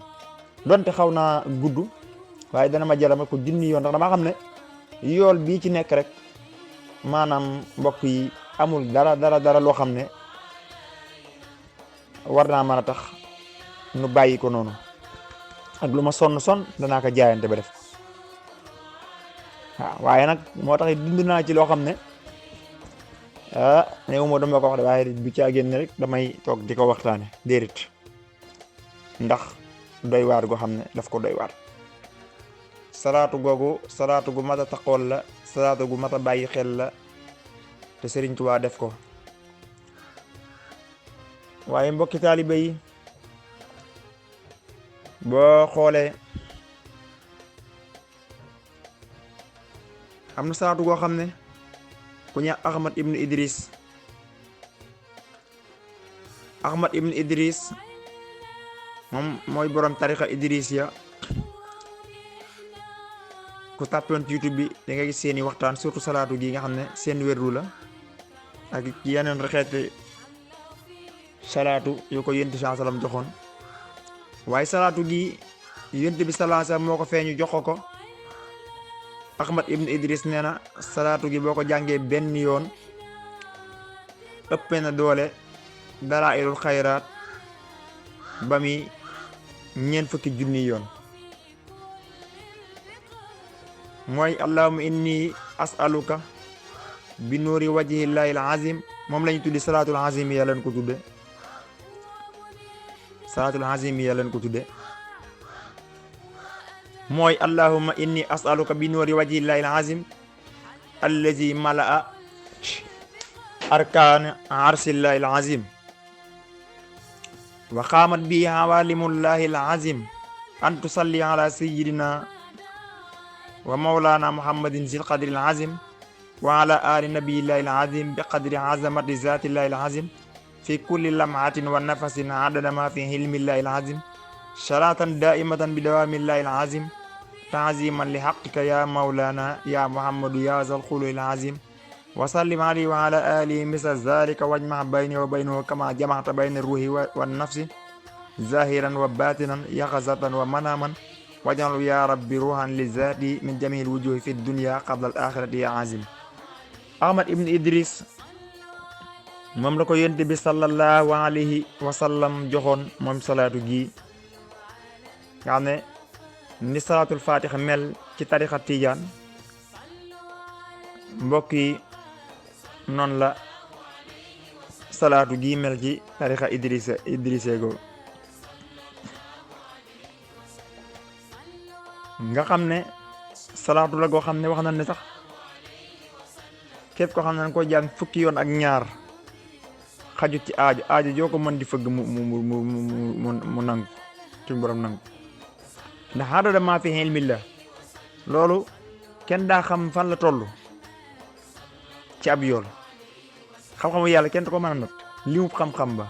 donte xaw naa gudd waaye dana ma jarama ko junni yoon ndax dama xam ne yool bii ci nekk rek maanaam mbokk yi amul dara loo xam ne war naa mën a tax nu bàyyi ko noonu ak lu ma sonn danaa ko jaayante ba def waaw waaye nag moo tax dund naa ci loo xam ne néew moo dama ko wax de waaye bu caa génn rek damay toog di ko waxtaane déedéet ndax doy waar goo xam ne daf ko doy waar. salaatu googu salaatu gu mat a taqool la salaatu gu mat a bàyyi xel la te Sëriñ Tuubaa def ko. waaye mbokki taalibe yi boo xoolee am na salaatu goo xam ne ku ñuy Ahmad ibn Idris moom mooy borom tarixa Idrisiya ku tàppoon ci YouTube bi da nga gis seeni waxtaan surtout salaatu gi nga xam ne seen wérdu la ak yeneen xeeti salaatu yu ko yonent bi sallallahu alayhi wasallam joxoon waaye salaatu gi yonent bi sallallahu alayhi wasallam moo ko feeñu jox ko Ahmad ibn Idris nee na salaatu gi boo ko jàngee benn yoon ëpp na doole dalaa'ilul xayraat ba mi 40 junni yoon. mooy allahumma inni as'aluka bi nuuri wajhillahi al-azim moom lañu tuddi salaatul azimiya leen ko tudde salaatul azimiya leen ko tudde mooy allahumma inni as'aluka bi nuuri wajhillahi al-azim allazi mala'a arkaan arsillahi al-azim wa qaamat bi hawalimullahi al-azim an tusalli ala sayyidina wa mawlana muhammadin zil qadri al-azim wa ala ali nabiyillahi al-azim bi qadri azamati zatillahi al-azim fi kulli lamhatin wa nafasin adada ma fi hilmillahi al-azim salatan daimatan bi dawamillahi al-azim ta'ziman li haqqika ya mawlana ya muhammadu ya zal khulul al-azim wa sallim alayhi wa ala alihi misla zalika wajma' bayni wa baynahu kama jama'ta bayna ruhi wa nafsi zahiran wa batinan yaqazatan wa manaman waj'al ya rabbi ruhan li zati min jami'il wujuhi fi dunya qabla al-akhirati ya azim. Ahmad ibn Idris moom la ko yonent bi sallallahu alayhi wa sallam joxoon moom salaatu gi nga xam ne ni salaatul fatiha mel ci tarixa tijaan mbokk yi noonu la salaatu gi mel ci tarixa Idrisse go nga xam ne salaatu la goo xam ne wax na ne sax képp ko xam ne ko jàng fukki yoon ak ñaar xajut ci aajo joo ko mën di fëgg mu nangu suñu borom nangu ndax adada maa fi ilmillah loolu kenn daa xam fan la toll ci ab yool xam-xamu yàlla kenn ko mën a not li mu xam-xam ba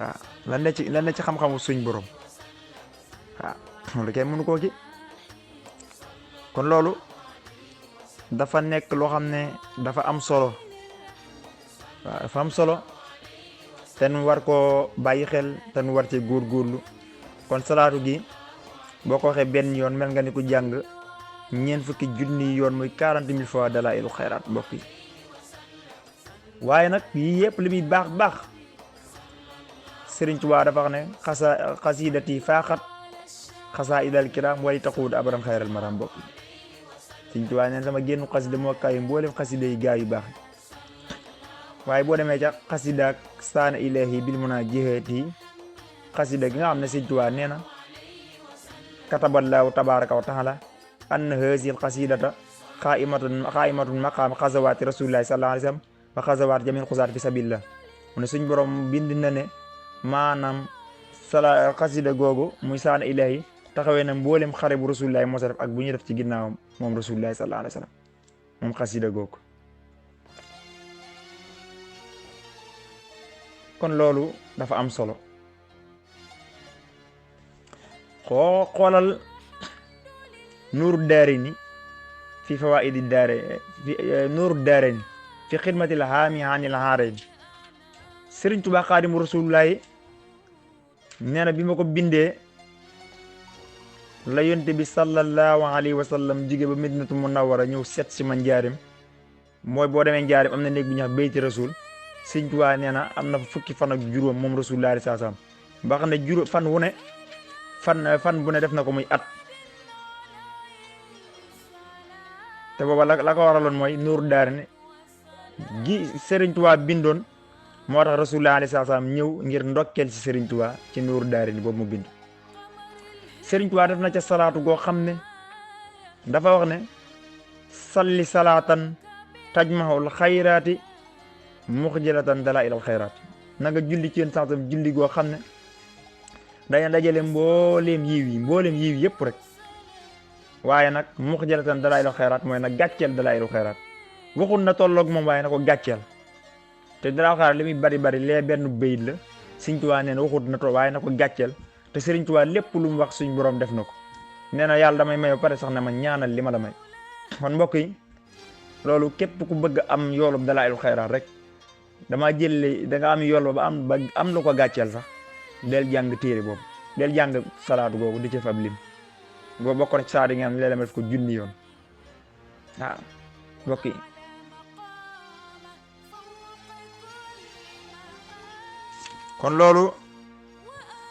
waaw lan ne ci xam-xamu suñ borom waaw loolu kenn mënu koo ki kon loolu dafa nekk loo xam ne dafa am solo waaw dafa am solo te te nu war koo bàyyi xel te nu war ci góorgóorlu. kon salaatu gi boo ko waxee benn yoon mel nga ni ku jàng ñeent fukki junni yoon muy 40 000 fois dalaa'ilu xayraat mbokk yi. waaye nag yii yëpp li muy baax baax Sëriñ Tuubaa dafa wax ne xasiidati faaxat xasaa'idal kiraam wali taquud abadan xayral maraam mbokk yi. Sëriñ Tuubaa neen sama génn xasida moo kaay mboolem xasida yi gaa yu baax waaye boo demee ca xasida ak saana ilaahi bil munaajaati xasida gi nga xam ne Sëriñ Tuubaa nee na kataballaahu tabaaraka wa taala anna haazihil xasidata xaa'imatun maqaam xazawaati rasuulillaahi sallallaahu alayhi wa sallam wa xazawaat jamil xusaat fi sabilillah. mu ne suñ borom bind na ne maanaam xasida googu muy saana ilaahi taxawee na mboolem xare bu rasulillahi moo sa def ak bu ñu def ci ginnaawam moom rasulillahi sallallahu alayhi wa sallam moom xasida googu. kon loolu dafa am solo. xoolal nuuru daarayni fi fawaa'idi nuuru daarayni fi xidmatil haami anil haarayni. Sëriñ Tuubaa Xaadimu Rasuulillaahi nee na bi ma ko bindee la yonte bi sallallahu alayhi wa sallam jóge ba Madinatu Munawwara ñëw seet si ma njaarim. mooy boo demee njaarim am na néeg bu ñuy wax Bayti Rasuul. Sëriñ Tuubaa nee na am na fa fukki fan ak juróom moom Rasuulullaahi saa saam ba xam ne juróom fan wu ne fan bu ne def na ko muy at. te booba la ko waraloon mooy nuuru daarayni gi Sëriñ Tuubaa bindoon moo tax Rasulullah alayhi salaam ñëw ngir ndokkeel ci Sëriñ Tuubaa ci nuuru daarayni boobu mu bind. Sëriñ Tuubaa def na ca salaatu goo xam ne dafa wax ne salli salaatan tajmahul xayraati muxjilatan dalaa'ilal xayraati. na nga julli ci yéen santam julli goo xam ne dañu dajale mbooleem yiw yëpp rek waaye nag muxjilatan dalaa'ilal xayraat mooy nag gàcceel dalaa'ilal xayraat. waxul na tolloog moom waaye na ko gàcceel te dalaa'ilul xayraat li muy bari lee benn bayit la. Sëriñ Tuubaa nee na waxut na waaye na ko gàcceel te Sëriñ Tuubaa lépp lu mu wax suñ borom def na ko. nee na yàlla damay may ba pare sax ne ma ñaanal li ma la may. kon mbokk yi loolu képp ku bëgg am yoolub dalaa'ilul xayraat rek dama jëlle da nga am yool ba am lu ko gàcceel sax del jàng téere boobu del jàng salaatu googu di ci fab lim boo bokkoon ci saa di ngeen léeg-léeg ma def ko junni yoon. waaw mbokk yi kon loolu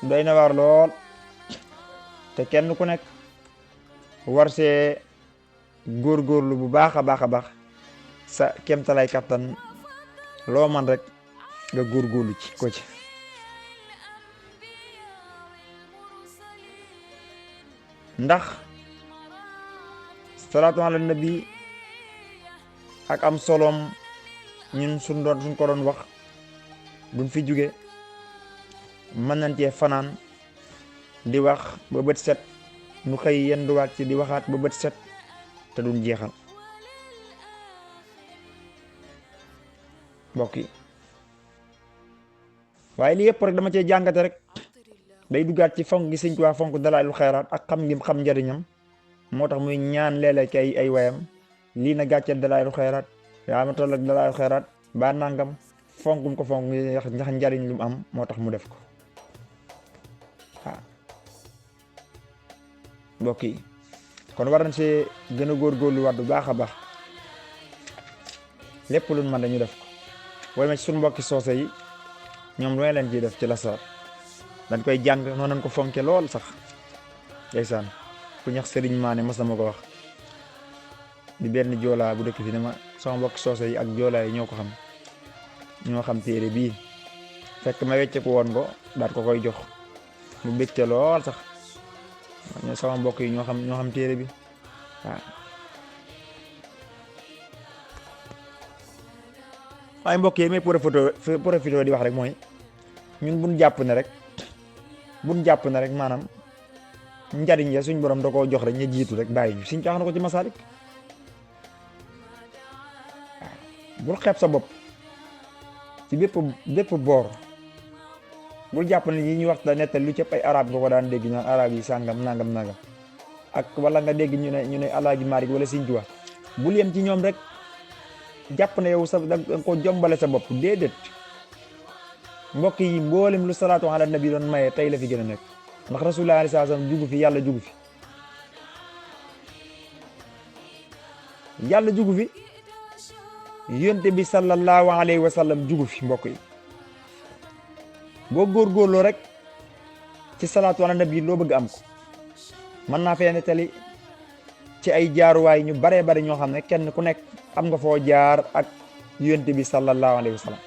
doy na waar lool te kenn ku nekk war see góorgóorlu bu baax a baax sa kemtalay kattan loo man rek nga góorgóorlu ci ko ci. ndax salaatu ala nabi ak am solom ñun suñ ko doon wax duñ fi jóge mën nañ cee fanaan di wax ba bët set nu xëy yenduwaat ci di waxaat ba bët set te duñ jeexal. mbokk yi waaye li yëpp rek dama cee jàngate rek day duggaat ci fonk gi Sëriñ Tuubaa fonk dalaa'ilul xayraat ak xam njariñam moo tax muy ñaan léeg-léeg ci ay wayam lii na gàcceel dalaa'ilul xayraat yaa ma toll ak dalaa'ilul xayraat ba nangam fonkum ko fonk ndax njariñ lu mu am moo tax mu def ko. waaw mbokk yi kon war nañ see gën a góorgóorlu waat bu baax a baax lépp luñ mën dañu def ko. boo demee ci suñu mbokki soose yi ñoom looy leen ciy def ci lasraar dañ koy jàng noonu nañ ko fonke lool sax. ndeysaan ku ñax Sëriñ Maane mas na ma ko wax di benn joolaa bu dëkk fi ne ma sama mbokki soose yi ak joolaa yi ñoo xam téere bii fekk ma wecce ko woon ko daat ko koy jox mu bégte lool sax ñoo sama mbokk yi ñoo xam téere bi. waaw waaye mbokk yi may profité di wax rek mooy ñun buñ jàpp ne rek maanaam njariñ ya suñ borom da koo jox rek ñu jiitu rek bàyyi ñu suñ caax na ko ci Masaalik. waaw bul xeeb sa bopp ci bépp boor. bul jàpp ne yi ñuy wax da nettal lu cëpp ay arab nga ko daan dégg ñaan arab yi sàngam nangam ak wala nga dégg ñu ne Alaaji Maalik wala Sëriñ Tuubaa bul yem ci ñoom rek jàpp ne yow da nga ko jombale sa bopp déedéet. mbokk yi mboolem lu salaatu ala nabi doon maye tey la fi gën a nekk ndax rasulullah alayhi salaam jugu fi yàlla jugu fi yàlla jugu fi yonte bi sallallahu alayhi wa sallam jugu fi mbokk yi boo góorgóorloo rek ci salaatu ala nabi loo bëgg am ko mën naa fee nettali ci ay jaaruwaay ñu baree bari ñoo xam ne kenn ku nekk am nga foo jaar ak yonte bi sallallahu alayhi wa sallam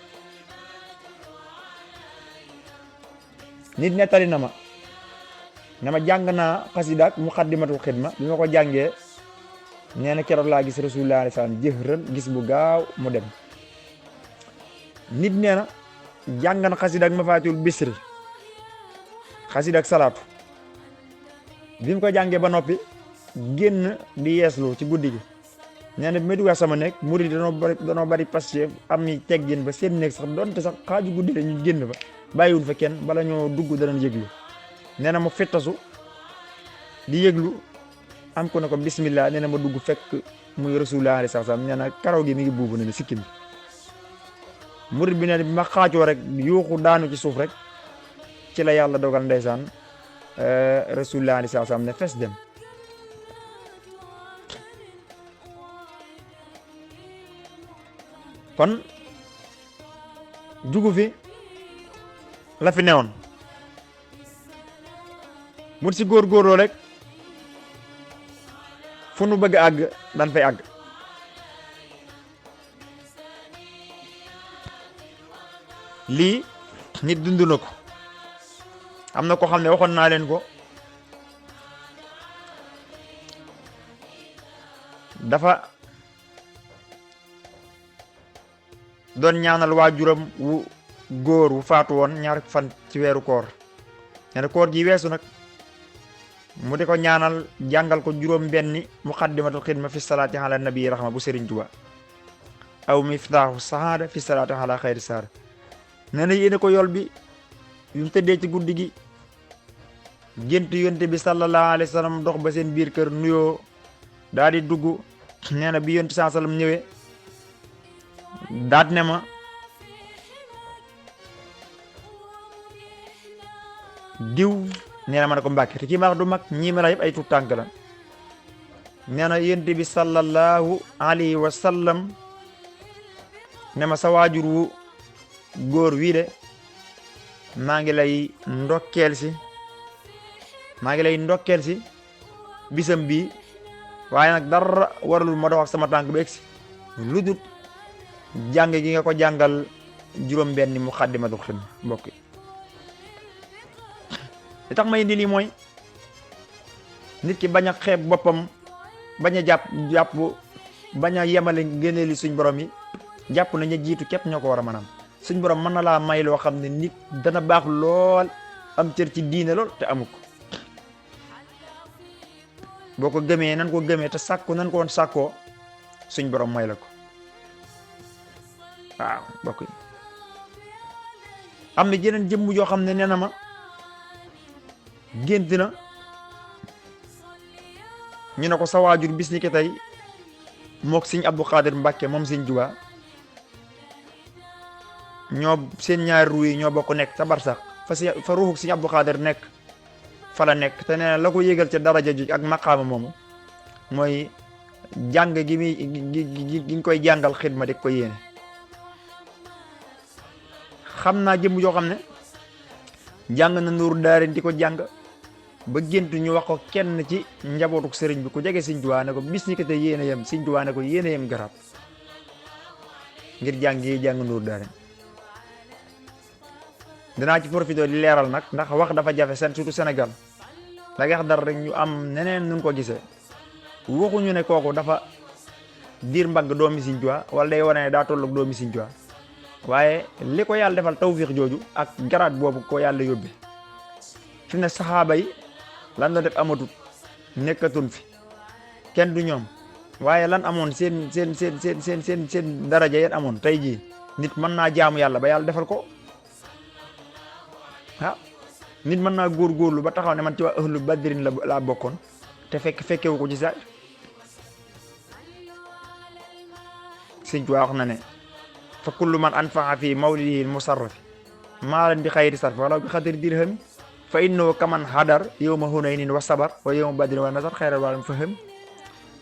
nit nettali na ma jàng naa xasida ak muqaddimatul xidma bi ma ko jàngee nee na keroog laa gis rasulullah alayhi salaam jëxëran gis bu gaaw mu dem nit nee na jàng na xasida ak mafatihul bisri xasida ak salaatu bi mu ko jàngee ba noppi génn di yeeslu ci guddi gi nee na bi ma dugg sama nekk murid danoo bari passé am ni teggin ba seen nekk sax donte sax xaaju guddi la ñu génn ba bàyyiwul fa kenn bala ñoo dugg danañ yëglu nee na ma fettasu di yëglu am ko ne ko bismillah nee na ma dugg fekk muy rasulullah alayhi salaam nee na karaw gi mi ngi buubu ne sikkim bi murid bi nee na bi ma xaacoo rek yuuxu daanu ci suuf rek ci la yàlla dogal ndeysaan rasulullah alayhi salaam ne fes dem kon jugu fi la fi newoon mu si góorgóorloo rek fu nu bëgg a àgg dan fay àgg lii nit dund na ko am na ko xam ne waxoon naa leen ko dafa doon ñaanal waajuram wu góor wu faatu woon ñaar fan ci weeru koor nee na koor gi weesu nag mu di ko ñaanal jàngal ko juróom benni muqaddimatul xidma fi salaati ala nabi rahma bu Serigne Touba aw miftaahu sahaada fi salaati ala xayri saar nee na yéene ko yol bi yu mu tëddee ci guddi gi gént yonte bi sallallahu alayhi wa sallam dox ba seen biir kër nuyoo daal di dugg nee na bi yonte saa sallam ñëwee daat ne ma diw nee na ma ne ko Mbàkke te kii ma wax du mag ñii ma la yëpp ay tuut tànk la nee na yonte bi sallallahu alayhi wa sallam ne ma sa waajur wu góor wii de maa ngi lay ndokkeel si bisam bii waaye nag dara waralul ma dox ak sama tànk beeg si lu dul jàng gi nga ko jàngal juróom benni muqaddimatul xidma mbokk yi li tax may indi lii mooy nit ki bañ a xeeb boppam bañ a jàpp bañ a yemale ngëneeli suñ borom yi jàpp na ñu jiitu képp ñoo ko war a mën am suñ borom mën na laa may loo xam ne nit dana baax lool am cër ci diine lool te amu ko boo ko gëmee nan ko gëmee te sàkku nan ko woon sàkkoo suñ borom may la ko waaw mbokk yi am na jeneen jëmm joo xam ne nee na ma gént na ñu ne ko sa waajur bis ni ki tey mook sëñ Abdou Khadir Mbàkke moom sëñ Tuubaa ñoo seen ñaari ruu yi ñoo bokk nekk ca barsax fa ruuxu sëñ Abdou Khadir nekk fa la nekk te nee na la ko yégal ca daraja ju ak maqaama moomu mooy jàng gi muy gi koy jàngal xidma di ko yéene xam naa jëmm joo xam ne jàng na nuuru daarin di ko jàng ba géntu ñu wax ko kenn ci njabootuk sëriñ bi ku jege sëñ Tuubaa ne ko bis ni ko te yéene yem sëñ Tuubaa ne ko yéene yem garab ngir jàng yi jàng nuuru daarin dinaa ci profité di leeral nag ndax wax dafa jafe surtout Sénégal da nga wax dara rek ñu am neneen nun ko gisee waxuñu ne kooku dafa diir mbagg doomi sëñ Tuubaa wala day wane ne daa tolloog doomi sëñ Tuubaa waaye li ko yàlla defal tawfiix jooju ak garaat boobu ko yàlla yóbbe fi ne saxaaba yi lan la def amatut nekkatun fi kenn du ñoom waaye lan amoon seen daraja yeen amoon tey jii nit mën naa jaamu yàlla ba yàlla defal ko nit mën naa góorgóorlu ba taxaw ne man ci waa ahlu badrin laa bokkoon te fekkewu ko ci sax sëñ Tuubaa wax na ne fa kullu man anfaqa fi mawlidihi musarrafi maalan bi xayri sarf wala bi xadri dirhami fa innahu kaman hadar yawma hunaynin wa sabar wa yawma badrin wa nasar xayral waram faham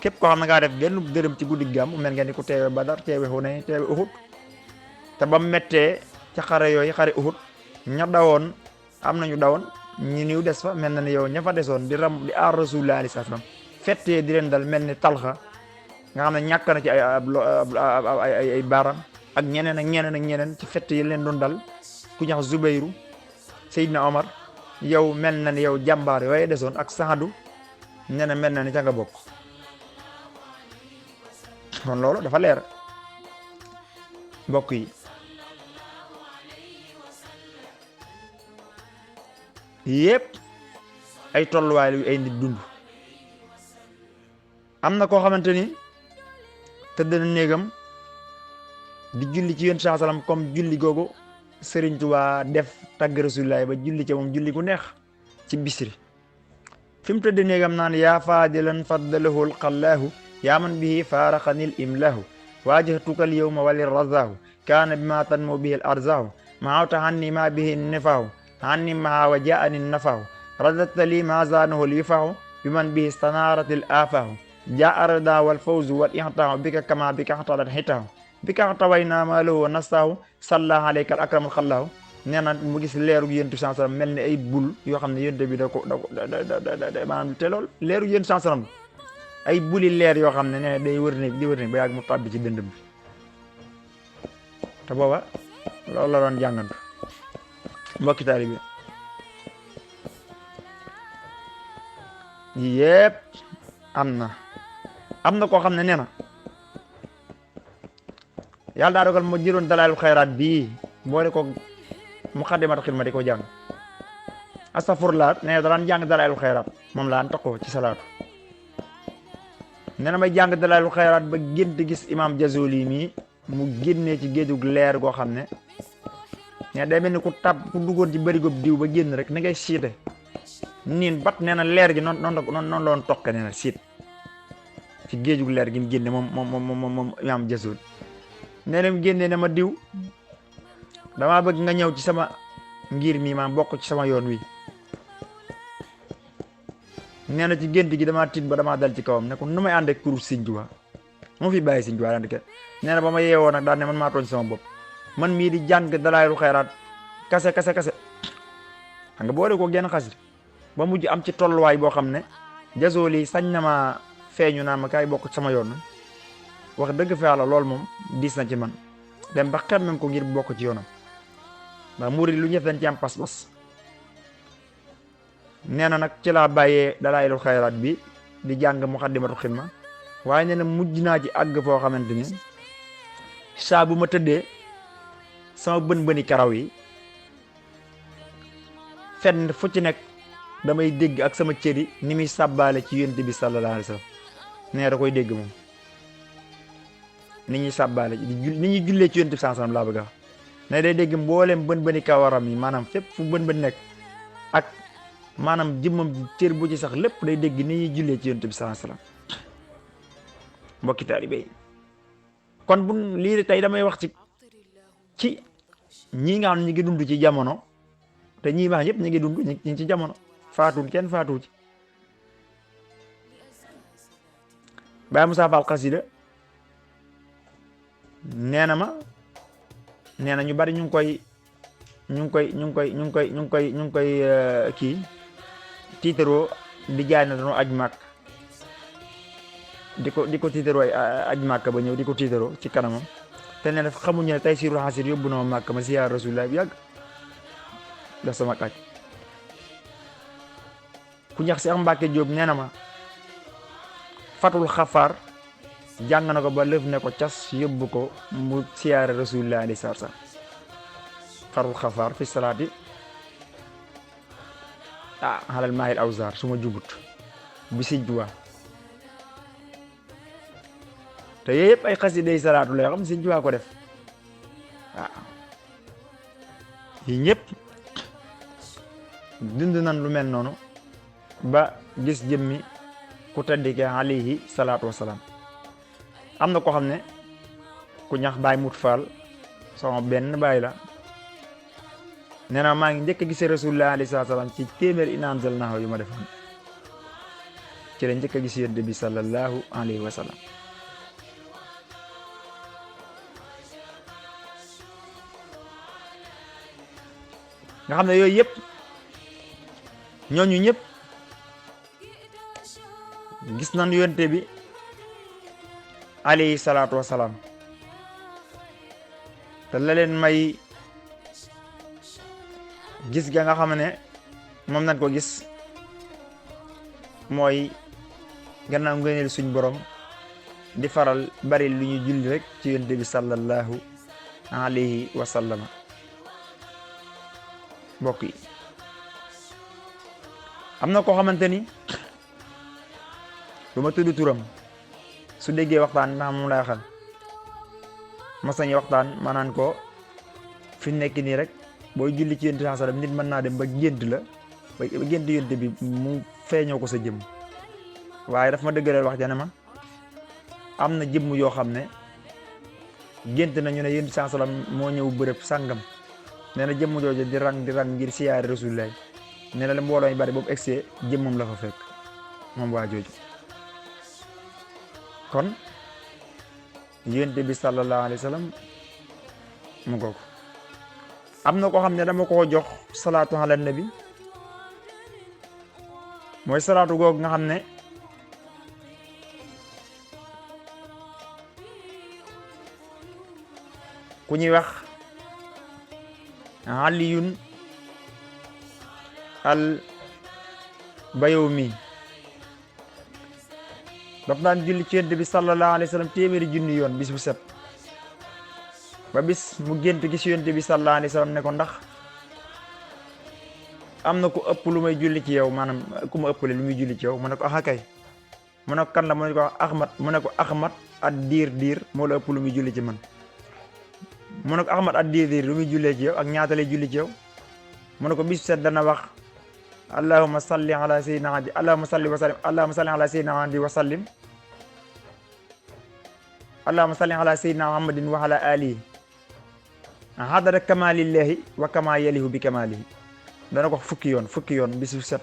képp koo xam ne ngaa def benn dërëm ci guddi gàmm mel nga ni ku teewe Badar teewe Hunayn teewe Uhud te ba mettee ca xare yooyu xare Uhud ña dawoon am nañu dawoon ñi niw des fa mel na ni yow ña fa desoon di ram di aar Rasulullah alayhi salaam fettee di leen dal mel ni Talxa nga xam ne ñàkk na ci ay baaram ak ñeneen ak ñeneen ak ñeneen ci fett yi leen doon dal ku ñax Zubayru Seydina Omar yow mel na ni yow jàmbaar yooyu desoon ak Saadu nee na mel na ni ca nga bokk kon loolu dafa leer mbokk yi yépp ay tolluwaay yu ay nit dund am na koo xamante ni tëdd na néegam di julli ci yonent saa salaam comme julli googu Sëriñ Tuubaa def tagg Rasulullaah ba julli ca moom julli gu neex ci bisri fi mu tëdd néegam naan yaa faadilan faddalahul xallaahu yaa man bihi faaraxanil imlahu waajahtukal yawma walir razaahu kaana bi ma tanmu bihi al arzaahu maawta hanni ma bihi nifaahu hanni maha wa jaani nafaahu radatta li ma zaanahu lwifaahu bi man bihi stanaaratil aafaahu jaa rada wal fawzu wal ihtaahu bika kama bika xtalat xitaahu bika xtawayna ma lahu wa nastaahu salla alayka al akramul xallaahu nee na mu gis leeru yéntu sansaram mel ni ay bul yoo xam ne yénte bi da ko maanaam te lool leeru yéntu sansaram ay buli leer yoo xam ne nee day wër ne di wër ne ba yàgg mu tàbbi ci dëndëm bi te booba loolu la doon jàngantu mbokki taalibe bi yépp am na koo xam ne nee na yàlla daa dogal ma jëloon dalaalu xayraat bii boole ko muqaddimatul xidma di ko jàng astafurlaat nee na daan jàng dalaalu xayraat moom laa taxoo ci salaatu nee na may jàng dalaalu xayraat ba gént gis imam Jazuli mi mu génnee ci géejug leer goo xam ne ne day mel ni ku duggoon ci bërigob diw ba génn rek ni ngay siite niin bat nee na leer gi noonu la doon toqe nee na siit ci géejug leer gi mu génne moom imam Jazuli nee na mu génnee ne ma diw damaa bëgg nga ñëw ci sama ngir mi ma bokk ci sama yoon wi nee na ci gént gi damaa tiit ba damaa dal ci kawam ne ko nu may ànd ak kurus Sëñ Tuubaa moo fi bàyyi Sëñ Tuubaa daan ke nee na ba ma yeewoo nag daan ne man maa tooñ sama bopp man mii di jàng dalaaylu xayraat kase xam nga boole ko genn xasit ba mujj am ci tolluwaay boo xam ne Jazuli sañ na ma feeñu naa ma kaay bokk ci sama yoon wax dëgg fa yàlla loolu moom diis na ci man dem ba xemmem ko ngir bokk ci yoonam ndax murid lu ñëf dañ ci am pas-pas nee na nag ci laa bàyyee dalaaylu xayraat bi di jàng muqaddimatul xidma waaye nee na mujj naa ci àgg foo xamante ni saa bu ma tëddee sama bën-bëni karaw yi fenn fu ci nekk damay dégg ak sama cëri ni muy sàbbaale ci yonent bi sallallahu alayhi wa sallam nee da koy dégg moom ni ñuy sàbbaale ni ñuy jullee ci yonent bi sallallahu alayhi wa sallam laa bëgg a wax ne day dégg mboolem bën-bëni kawaram yi maanaam fépp fu bën-bën nekk ak maanaam jëmmam cër bu ci sax lépp day dégg ni ñuy jullee ci yonent bi sallallahu alayhi wa sallam mbokki taalibe yi kon bu lii tey damay wax ci ñii nga xam ne ñi ngi dund ci jamono te ñii wax yëpp ñi ngi dund ñi ngi ci jamono faatuun kenn faatu ci Baye Moussa Fall xasida nee na ñu bari ñu ngi koy kii tiitaroo di jaay na dañoo aj màkk di ko tiitaroo aj màkk ba ñëw di ko tiitaroo ci kanamam te nee na xamuñu ne tey siru xasir yóbbu na ma màkk ma siyaar Rasulullah bi yàgg def sama aj ku ñax si am Mbàkke Jóob nee na ma fatul xafaar jàng na ko ba lëf ne ko cas yóbbu ko mu siyaare Rasulullah alayhi salaam fatul xafaar fi salaati xalal maahil awzar su ma jubut bi Sëñ Tuubaa te yooyu yëpp ay xasida day salaatu la yoo xam Sëñ Tuubaa ko def waaw yi ñëpp dund nan lu mel noonu ba gis jëmmi ku tedd ki alayhi salaatu wasalaam am na ko xam ne ku ñax baay mut faal sama benn baay la nee na maa ngi njëkk a gisee rasulullah alayhi salaam ci téeméer in anzalnaahu yu ma defoon ci la njëkk a gis yonent bi sallallahu alayhi wa sallam. nga xam ne yooyu yëpp ñooñu ñëpp gis nañ yonent bi alayhi salaatu wasalaam te la leen may gis ga nga xam ne moom nañ ko gis mooy gannaaw ngëneel suñ borom di faral bari lu ñu julli rek ci yonent bi sallallahu alayhi wa sallama. mbokk yi am na koo xamante ni du ma tudd turam su déggee waxtaan ndax moom lay waxal mas nañu waxtaan ma naan ko fi nekk nii rek booy julli ci yonent bi sallam nit mën naa dem ba gént la ba gént yonent bi mu feeñoo ko sa jëmm waaye daf ma dëggaleel wax jane ma am na jëmm yoo xam ne gént nañu ne yonent bi sallam moo ñëw bërëb sàngam nee na jëmm jooju di rang ngir siyaare rasulullah nee na la mbooloo mi bari boobu egsee jëmmam la fa fekk moom waa jooju. kon yonent bi sallallahu alayhi wa sallam mu googu am na koo xam ne dama koo jox salaatu ala nabi mooy salaatu googu nga xam ne ku ñuy wax Aliyun al Bayawmi daf daan julli ci yonent bi sallallahu alayhi wa sallam téeméeri junni yoon bis bu set ba bis mu gént gis yonent bi sallallahu alayhi wa sallam ne ko ndax am na ku ëpp lu may julli ci yow maanaam ku ma ëppale lu muy julli ci yow mu ne ko kay mu ne ko kan la mu ne ko Ahmad mu ne ko Ahmad at diir moo la ëpp lu muy julli ci man mu ne ko Ahmad at diir lu muy jullee ci yow ak ñaata lay julli ci yow mu ne ko bis set dana wax allahumma salli ala sayyidina Muhammad allahumma salli wa sallim allahumma salli ala sayyidina Muhammad wa sallim allahumma salli ala sayyidina Muhammadin wa ala alihi hadada kamalillahi wa kama yalihu bi kamalihi dana ko fukki yoon bis bu set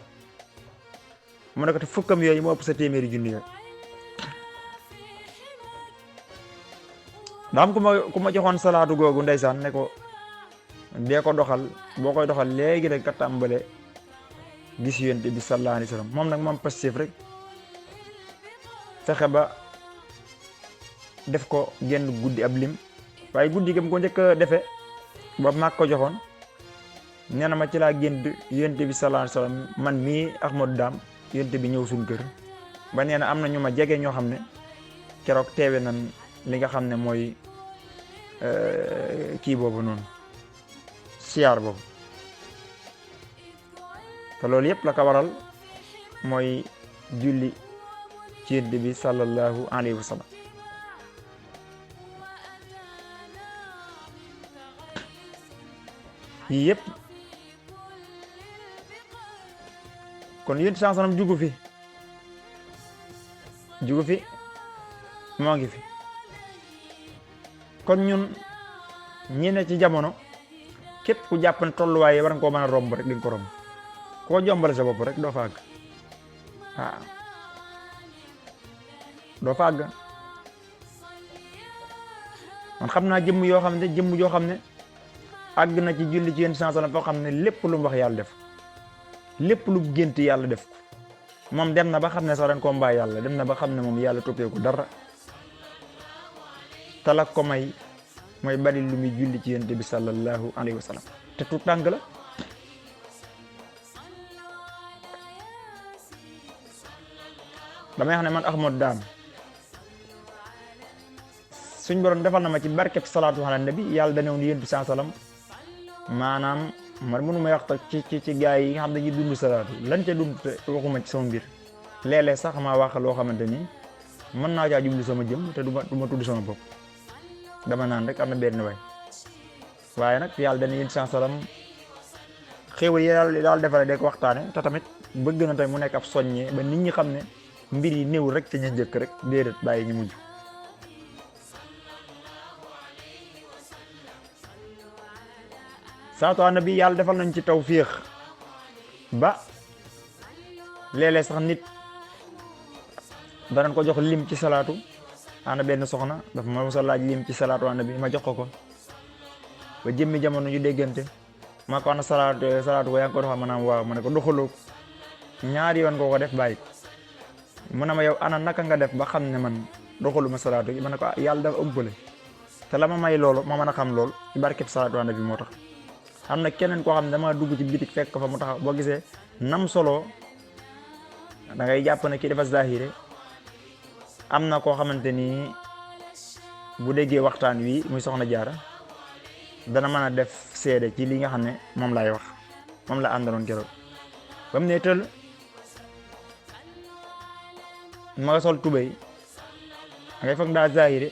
mu ne ko te fukkam yooyu moo ëpp sa téeméeri junni yooyu. daa am ku ma joxoon salaatu googu ndeysaan ne ko dee ko doxal boo koy doxal léegi rek ka tàmbale gis yonent bi sallallahu alayhi wa sallam moom nag moom passif rek fexe ba def ko genn guddi ab lim waaye guddi gam ko njëkk a defe ba mag ko joxoon nee na ma ci laa gént yonent bi sallallahu alayhi wa sallam man mii Ahmadou Dame yonent bi ñëw suñ kër ba nee na am na ñu ma jege ñoo xam ne keroog teewe nan li nga xam ne mooy kii boobu noonu siyaar boobu te loolu yëpp la ko waral mooy julli ci yonent bi sallallahu alayhi wa sallam. yii yëpp kon yonent bi sallallahu alayhi wa sallam jugu fi moo ngi fi kon ñun ñi ne ci jamono képp ku jàpp ne tolluwaay yi war nga koo mën a romb rek di nga ko romb koo jombale sa bopp rek doo fa àgg waaw doo fa àgg man xam naa jëmm yoo xam ne àgg na ci julli ci yonent sallallahu alayhi wasallam foo xam ne lépp lu mu wax yàlla def lépp lu mu gént yàlla def ko moom dem na ba xam ne sax dañ koo mbaa yàlla dem na ba xam ne moom yàlla toppee ko dara talak ko may mooy bari lu muy julli ci yonent bi sallallahu alayhi wa sallam te tu tànk la damay xam ne man Ahmadou Dame suñ borom defal na ma ci barkeb salaatu ala nabi yàlla da newoon yonent bi sallallahu alayhi wa sallam maanaam man mënu may wax ci gaa yi nga xam ne dañuy dund salaatu lan ca dund te waxuma ci sama mbir léeg-léeg sax maa wax loo xamante ni mën naa caa jublu sama jëm te du ma tudd sama bopp dama naan rek am na benn way waaye nag yàlla dana yonent sallallahu alayhi wa sallam xéewal yi daal defale de ko waxtaane te tamit bëgg na tamit mu nekk ab soññee ba nit ñi xam ne mbir yi néew rek te ñu njëkk rek déedéet bàyyi ñu mujj salaatu ala nabi yàlla defal nañ ci tawfiix ba léeg-léeg sax nit danañ ko jox lim ci salaatu ana benn soxna dafa ma mos a laaj lim ci salaatu ala nabi ma jox ko ba jëmmi jamono ñu déggante ma ko ana salaatu ko yaa ngi ko doxal maanaam waaw ma ne ko doxaloo ko ñaari yoon nga ko def bàyyi ko mu ne ma yow ana naka nga def ba xam ne man doxaluma salaatu yi ma ne ko yàlla dafa ëmpale te la ma may loolu ma mën a xam lool ci barkeb salaatu ala nabi moo tax. am na keneen koo xam ne dama dugg ci bitik fekk fa mu taxaw boo gisee nam solo da ngay jàpp ne kii dafa zahire am na koo xamante ni bu déggee waxtaan wi muy soxna jaara dana mën a def seede ci li nga xam ne moom laay wax moom la àndaloon keroog ba mu ne tël ma nga sol tubéy da ngay foog daa zahire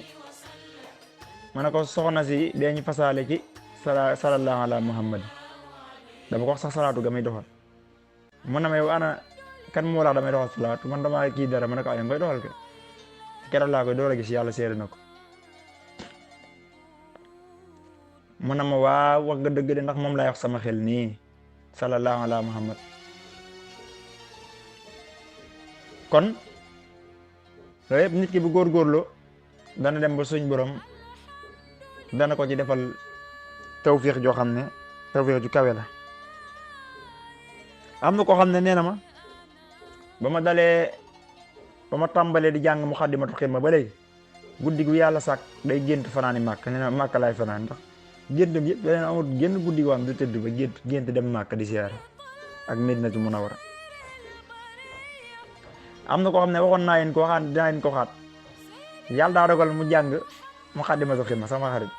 ma ne ko soxna si dañu fasaale ci sallallahu ala muhammad dama ko wax sax salaatu ga may doxal mun na ma yow ana kan moo la damay doxal salaatu man dama kii dara ma ne ko ay ngoy doxal ke keroog laa koy door a gis yàlla seede na ko mun na ma waaw wax nga dëgg de ndax moom laay wax sama xel nii sallallahu ala muhammad kon loolu yëpp nit ki bu góorgóorloo dana dem ba suñ borom dana ko ci defal tawfiix joo xam ne tawfiix ju kawe la am na koo xam ne nee na ma ba ma tàmbalee di jàng Muxaddamatul Xidma ba léegi guddi gu yàlla sàkk day gént fanaani màkk nee na màkk laay fanaan ndax géntam yëpp da leen amul génn guddi goo xam du tëdd ba gént dem màkk di siyaare ak Madinatu Munawwara am na koo xam ne waxoon naa leen ko waxaat dinaa leen ko waxaat yàlla daa dogal mu jàng Muxaddamatul Xidma sama xarit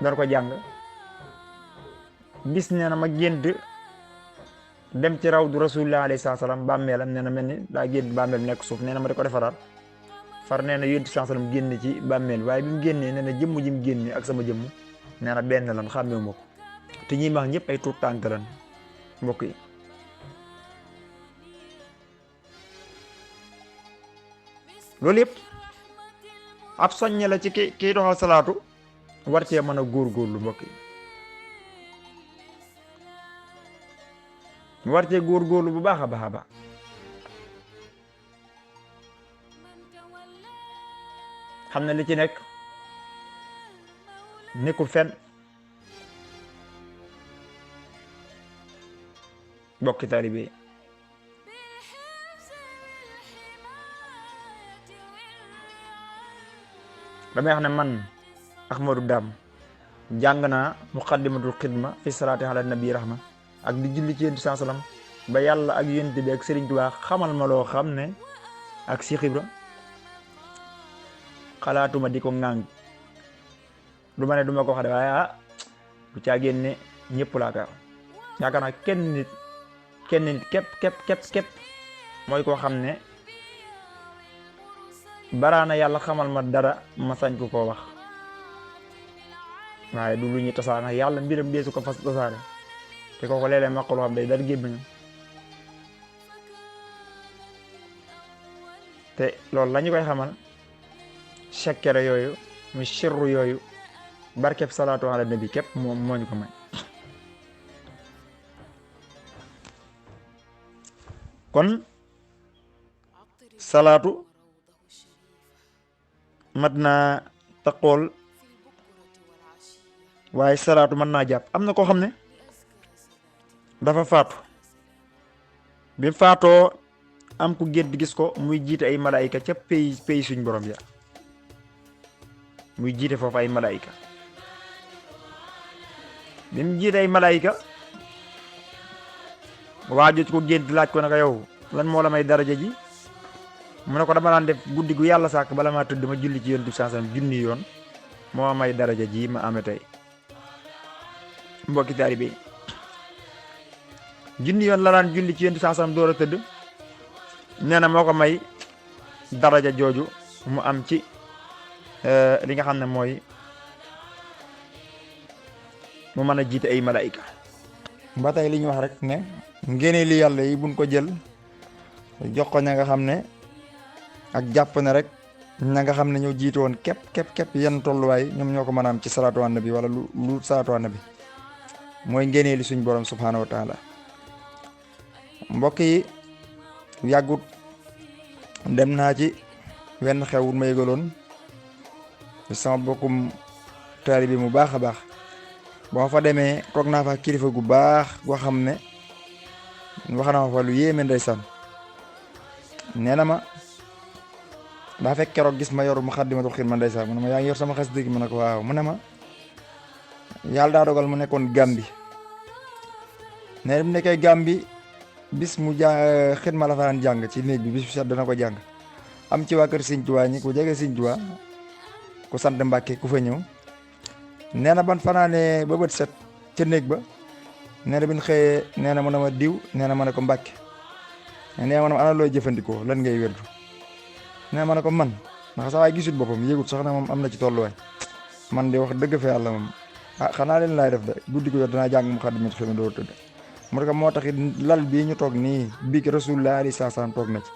doon ko jàng bis nee na ma gént dem ci rawdu rasulillah alayhi salaam bàmmeelam nee na mel ni daa gént bàmmeel nekk suuf nee na ma di ko defaraat far nee na yonent salaam génn ci bàmmeel waaye bi mu génnee nee na jëmm ji mu génne ak sama jëmm nee na benn lan xàmmewu ma ko te ñi wax ñëpp ay tuut tànk lan mbokk yi loolu yëpp ab soññe la ci kii doxal salaatu war cee mën a góorgóorlu mbokk yi war cee góorgóorlu bu baax a baax a baax xam ne li ci nekk nekkul fenn mbokki taalibe yi damay wax ne man Ahmadou Dame jàng naa Muxaddamatul Xidma fi salaati ala nabi rahma ak di julli ci yonent sallam ba yàlla ak yonent bi ak Sëriñ Tuubaa xamal ma loo xam ne ak Cheikh Ibra xalaatuma di ko ŋàng du ma ne du ma ko wax de waaye bu caa génne ñëpp laa koy wax yaakaar naa kenn nit képp mooy koo xam ne baraana yàlla xamal ma dara ma sañ ko koo wax waaye du lu ñuy tasaare nag yàlla mbiram deesu ko fas tasaare te kooku léeg-léeg ma xam day dar gémmiñam te loolu la ñu koy xamal sekkere yooyu mu sirru yooyu barkeb salaatu ala nabi képp moom moo ñu ko may kon salaatu mat naa taqool waaye salaatu mën naa jàpp am na koo xam ne dafa faatu bi faatoo am ku gént gis ko muy jiite ay malaayika ca pays suñ borom ya muy jiite foofu ay malaayika bi mu jiite ay malaayika waajoo ci ko gént laaj ko naka yow lan moo la may daraja ji mu ne ko dama daan def guddi gu yàlla sàkk bala maa tëdd ma julli ci yonent bi sallallahu alayhi wasallam junni yoon moo may daraja ji ma amee tey mbokki taalibe junni yoon la daan julli ci yonent bi sallallahu alayhi wasallam door a tëdd nee na moo ko may daraja jooju mu am ci li nga xam ne mooy mu mën a jiite ay malaayika ba tey li ñu wax rek ne ngénee li yàlla yi buñ ko jël jox ko ña nga xam ne ak jàpp ne rek ña nga xam ne ñoo jiitu woon képp yenn tolluwaay ñoom ñoo ko mën a am ci salaatu an nabi wala lu salaatu an nabi mooy ngëneeli suñ borom subhaanahu wa taala. mbokk yi yàggut dem naa ci wenn xew ma yëgaloon sama bokkum taalibe mu baax a baax ba ma fa demee toog naa fa kilifa gu baax goo xam ne wax na ma fa lu yéeme ndeysaan. nee na ma daa fekk keroog gis ma yor Muxaddamatul Xidma ndeysaan mu ne ma yaa ngi yor sama xas dëgg ma ne ko waaw mu ne ma yàlla daa dogal mu nekkoon Gàmbi ne mu nekkee Gàmbi bis mu xidma la fa daan jàng ci néeg bi bis bu set dana ko jàng am ci waa kër Sëñ Tuubaa ñi ku jege Sëñ Tuubaa ku sant Mbàkke ku fa ñëw. nee na ban fanaane ba bët set ca néeg ba nee na bi ñu xëyee nee na mu ne ma diw nee na ma ne ko Mbàkke nee na ma ne ana looy jëfandikoo lan ngay wérdu nee na ma ne ko man ndax sax waay gisul boppam yéegut sax na moom am na ci tolluwaay man di wax dëgg fa yàlla moom xanaa leen laay def de guddi ko yor danaa jàng Muxaddamatul Xidma doo tëdd. mu ne ko moo taxit lal bii ñu toog nii bii ki Rasulullah alayhi salaam toog na ci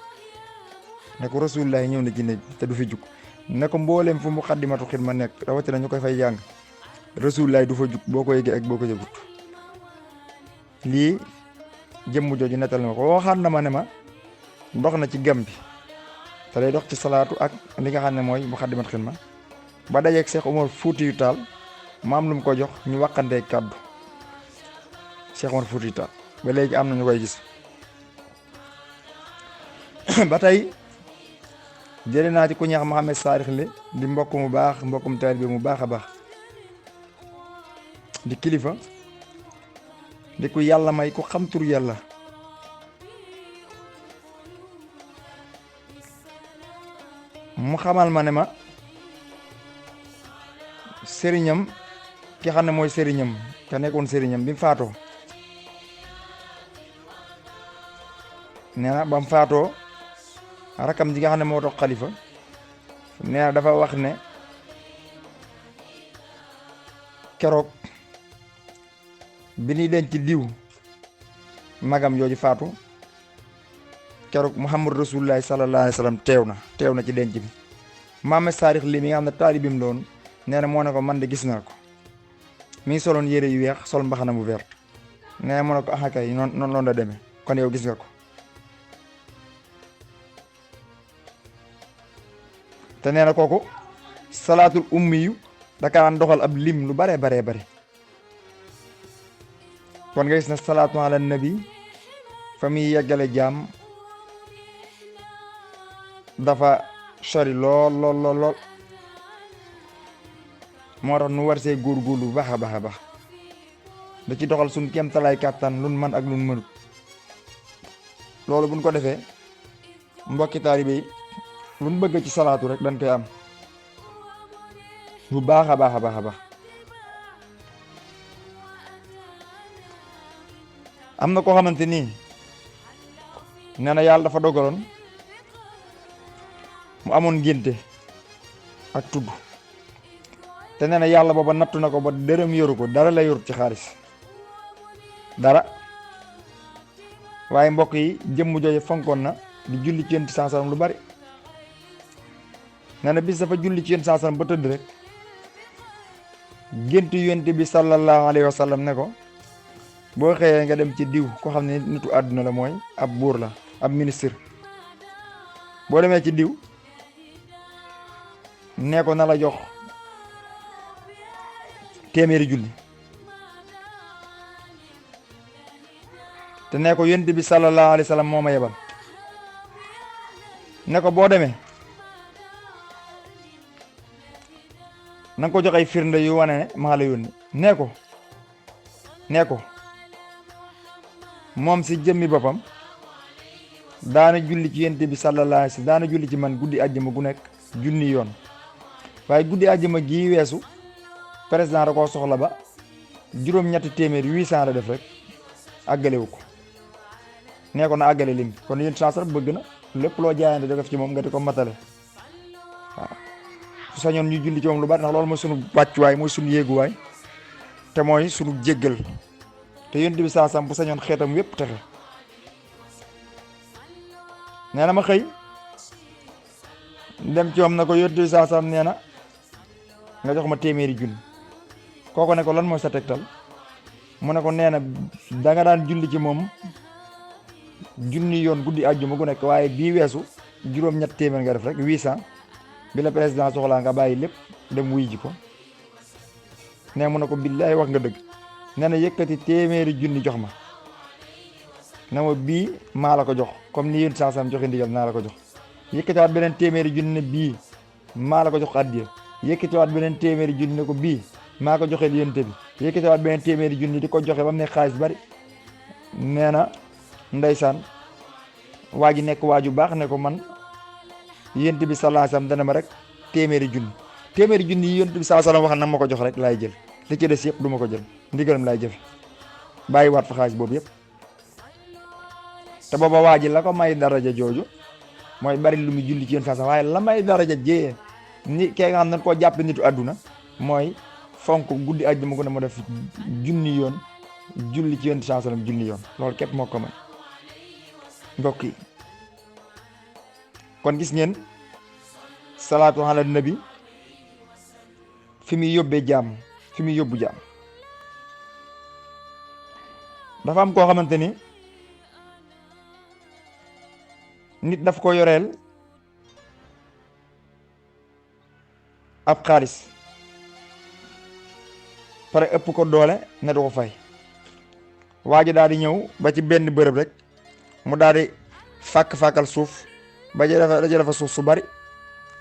ne ko Rasulullah ñëw na ci néeg te du fi jug ne ko mbooleem fu Muxaddamatul Xidma nekk rawatina ñu koy fay jàng Rasulullah du fa jug boo ko yëgee ak boo ko yëgut. lii jëmm jooju nettal na ma ko waxaat na ma ne ma dox na ci Gàmbi te day dox ci salaatu ak li nga xam ne mooy Muxaddamatul Xidma ba dajeeg Cheikh Omar Foutiyou Tall maam lu mu ko jox ñu waqantee kàddu Cheikh Omar Foutiyou Tall ba léegi am na ñu koy gis. ba tey jëlee naa ci ku ñeex Mohamed Saarix li di mbokk mu baax mbokkum taalibe mu baax a baax di kilifa di ku yàlla may ku xam tur yàlla. mu xamal ma ne ma sëriñam ki xam ne mooy sëriñam ka nekkoon sëriñam bi mu faatoo nee na ba mu faatoo rakam ji nga xam ne moo toog xalifa nee na dafa wax ne keroog bi ñuy denc diw magam jooju faatu keroog Muhammad Rasulullah sallallahu alayhi wa sallam teew na ci denc bi. Mohamed Saarix li mi nga xam ne taalibim loon nee na moo ne ko man de gis naa ko mi ngi soloon yére yu weex sol mbaxana mu vert nee na moo ne ko ah kay noonu la demee kon yow gis nga ko. te nee na kooku salaatul ummi yu dakaan doxal ab lim lu bare kon nga gis na salaatu ala nabi fa muy yeggale jaam dafa sori lool moo tax nu war see góorgóorlu bu baax a baax da ci doxal suñ kem talaay kàttan lun man ak lun mënut. loolu buñ ko defee mbokki taalibe yi luñ bëgg ci salaatu rek dañ koy am bu baax a baax. am na koo xamante nii nee na yàlla dafa dogaloon mu amoon ngénte ak tudd te nee na yàlla booba nattu na ko ba dërëm yoru ko dara la yorut ci xaalis dara waaye mbokk yi jëmm jooju fonkoon na di julli ci yonent bi sallam lu bari. nee na bis dafa julli ci yonent bi sallam ba tëdd rek gént yonent bi sallallahu alayhi wa sallam ne ko boo xëyee nga dem ci diw ko xam ne nitu àdduna la mooy ab buur la ab ministre boo demee ci diw nee ko na la jox téeméeri julli te nee ko yonent bi sallallahu alayhi wa sallam moo ma yebal ne ko boo demee na nga ko jox ay firnde yu wane ne maa la yónni nee ko moom si jëmmi boppam daana julli ci yonent bi sallallahu alayhi wa sallam daana julli ci man guddi àjjuma gu nekk junni yoon waaye guddi àjjuma gii weesu président da koo soxla ba juróom-ñetti téeméer 800 la def rek àggalewu ko nee ko na àggale lim kon yéen chance rek bëgg na lépp loo jaayante da def ci moom nga di ko matale waaw su sañoon ñu julli ci moom lu bari ndax loolu mooy sunu wàccuwaay mooy sunu yéeguwaay te mooy sunu jéggal te yonent bi saa sam bu sañoon xeetam wépp texe. nee na ma xëy dem ci moom na ko yóntu saa sam nee na nga jox ma téeméeri junni. kooku ne ko lan mooy sa tegtal mu ne ko nee na da nga daan julli ci moom junni yoon guddi àjjuma gu nekk waaye bii weesu juróom-ñett téeméer nga def rek 800 bi la président soxlaa nga bàyyi lépp dem wuy ji ko. nee mu ne ko billaay wax nga dëgg. nee na yëkkati téeméeri junni jox ma ne ma bii maa la ko jox comme ni yéen saa sam joxe ndigal naa la ko jox. yëkkatiwaat beneen téeméeri junni ne bii maa la ko jox addiya. yëkkatiwaat beneen téeméeri junni ne ko bii maa ko joxeel yénte bi. yëkkatiwaat beneen téeméeri junni di ko joxe ba mu nekk xaalis bari. nee na ndeysaan waa ji nekk waaju baax ne ko man yénte bi sallallahu alayhi wasallam dana ma rek téeméeri junni yi yénte bi sallallahu alayhi wasallam wax na ma ko jox rek laay jël li ci des yëpp du ma ko jël ndigalam laay jëfe bàyyi waat fa xaalis boobu yëpp. te booba waa ji la ko may daraja jooju mooy bari lu mu julli ci yéen saa sax waaye la may daraja jee ni kee nga xam ne koo jàppe nitu àdduna mooy fonk guddi àjjuma ko ne ma def junni yoon julli ci yéen saa sallam junni yoon loolu képp moo ko may. mbokk yi kon gis ngeen salaatu ala nabi fi muy yóbbee jaam fi muy yóbbu jaam. dafa am koo xamante ni nit daf ko yoreel ab xaalis pare ëpp ko doole ne du ko fay. waa ji daal di ñëw ba ci benn bërëb rek mu daal di fàkkal suuf ba dajale fa suuf su bari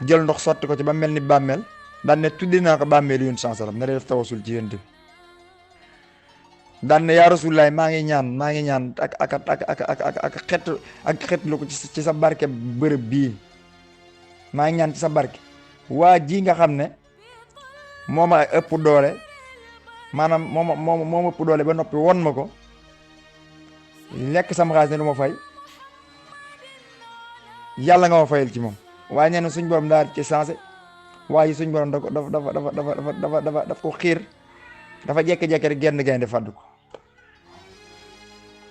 jël ndox sotti ko ci ba mel ni bàmmeel daan ne tuddi naa ko bàmmeelu yonent sallallahu alayhi wasallam ne def tawasul ci yonent bi. daan ne yaa Rasulullaah maa ngi ñaan ak xet lu ko ci sa barke bërëb bii maa ngi ñaan ci sa barke waa ji nga xam ne moo ma ëpp doole maanaam moo ma ëpp doole ba noppi won ma ko lekk sama xaalis ne du ma fay yàlla nga ma fayal ci moom. waaye nee na suñ borom daal ci sensé waaye suñ borom daf ko xiir dafa jékki-jékki rek genn gaynde fàddu ko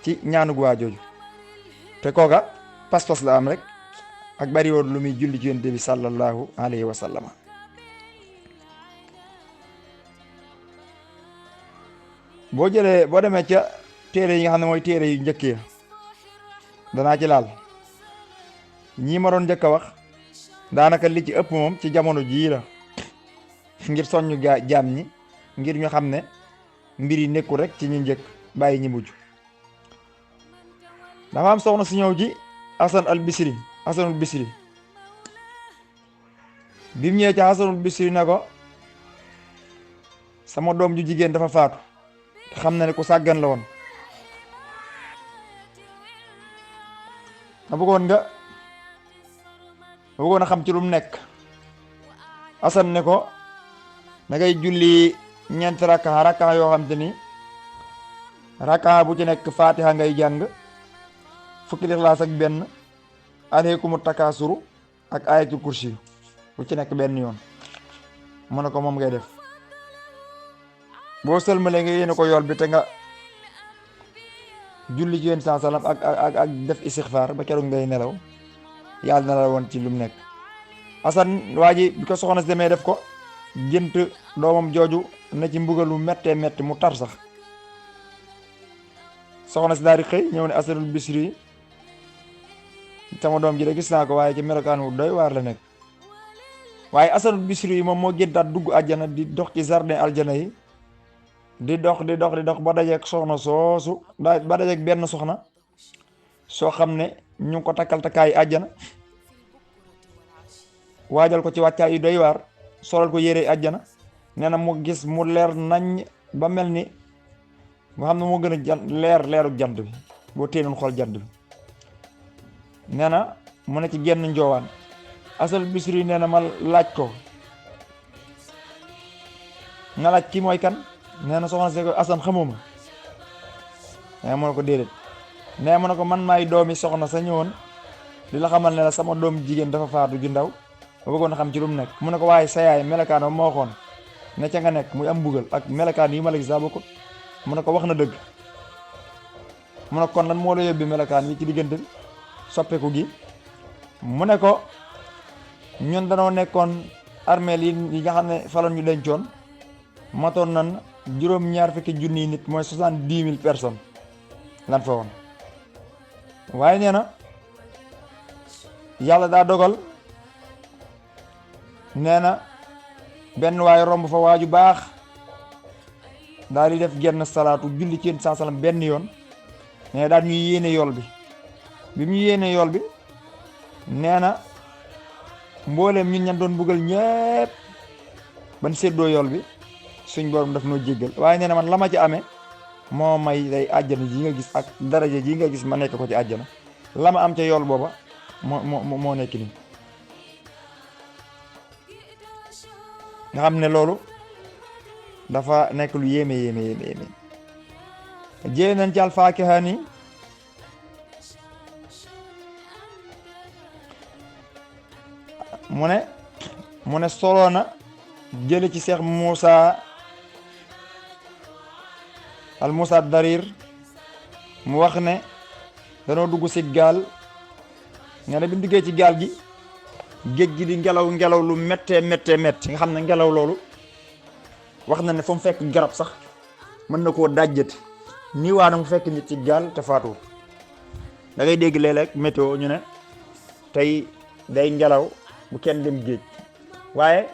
ci ñaanug waa jooju. te kooka pas-pas la am rek ak bari woon lu muy julli ci yonent bi sallallahu alayhi wa sallam. boo demee ca téere yi nga xam ne mooy téere yu njëkk ya danaa ci laal ñii ma doon njëkk a wax daanaka li ci ëpp moom ci jamono jii la ngir soññu jaam ñi ngir ñu xam ne mbir yi nekkul rek ci ñu njëkk bàyyi ñi mujj. dafa am soxna si ñëw ci Hasanul Bisri bi mu ñëwee ci Hasanul Bisri ne ko sama doom ju jigéen dafa faatu te xam na ne ku sàggan la woon ma bëggoon a xam ci lu mu nekk. Hasan ne ko da ngay julli ñeenti rakka yoo xam te ni rakka bu ci nekk Fatiha ngay jàng fukki Ixlaas ak benn aleykumu takaasuru ak ayatul kursi bu ci nekk benn yoon mu ne ko moom ngay def. boo sëlmalee nga yéene ko yool bi te nga julli ci yéen sallam ak def istixfaar ba keroog ngay nelaw yàlla na la woon ci lu mu nekk. Hasan waa ji bi ko soxna si demee def ko gént doomam jooju na ci mbugal mu méttee métti mu tar sax soxna si daal di xëy ñëw ne Hasanul Bisri sama doom ji de gis naa ko waaye ci melokaan wu doy waar la nekk. waaye Hasanul Bisri yi moom moo géntaat dugg àjjana di dox ci jardin aljana yi di dox ba dajeek soxna soosu ba dajeek benn soxna soo xam ne ñu ngi ko takkal takkaayu àjjana waajal ko ci wàccaay yu doy waar solal ko yére àjjana nee na mu gis mu leer nañ ba mel ni nga xam ne moo gën a leeru jant bi boo téenoon xool jant bi. nee na mu ne ci genn njoowaan Hasanul Bisri nee na ma laaj ko nga laaj kii mooy kan. nee na soxna si ko Hasan xamuma nee mu ne ko déedéet nee mu ne ko man maay doomi soxna sa ñëwoon di la xamal ne la sama doom jigéen dafa faatu ju ndaw ma bëggoon a xam ci lu mu nekk. mu ne ko waaye sa yaay melakaan moo waxoon ne ca nga nekk muy am mbugal ak melakaan yi ma la gis daa bokkut. mu ne ko wax na dëgg. mu ne kon lan moo la yóbbi melakaan yi ci diggante bi soppeeku gi. mu ne ko ñun danoo nekkoon armeel yi nga xam ne faloon ñu dencoon matoon nan juróom-ñaar fukki junniy nit mooy 70,000 personnes lan fa woon. waaye nee na yàlla daa dogal nee na benn waaye romb fa waaju baax daal di def genn salaatu julli ci saa salaam benn yoon nee daal ñuy yéene yool bi mu yéene yool bi nee na mbooleem ñun ñan doon buggal ñépp ban séddoo yool bi suñ borom daf noo jéggal. waaye nee na man la ma ci amee moo may day àjjana ji nga gis ak daraja ji nga gis ma nekk ko ci àjjana la ma am ca yool booba moo nekk nii nga xam ne loolu dafa nekk lu yéeme jée nañ ci Al-Faakihani mu ne soloo na jële ci Cheikh Moussa al Moussa Darir mu wax ne danoo dugg ci gaal nee na bi mu duggee ci gaal gi géej gi di ngelaw lu méttee nga xam ne ngelaw loolu wax na ne fa mu fekk garab sax mën na koo dajjati nii waa na mu fekk nit ci gaal te faatuwul. da ngay dégg léeg-léeg météo ñu ne tey day ngelaw bu kenn dem géej waaye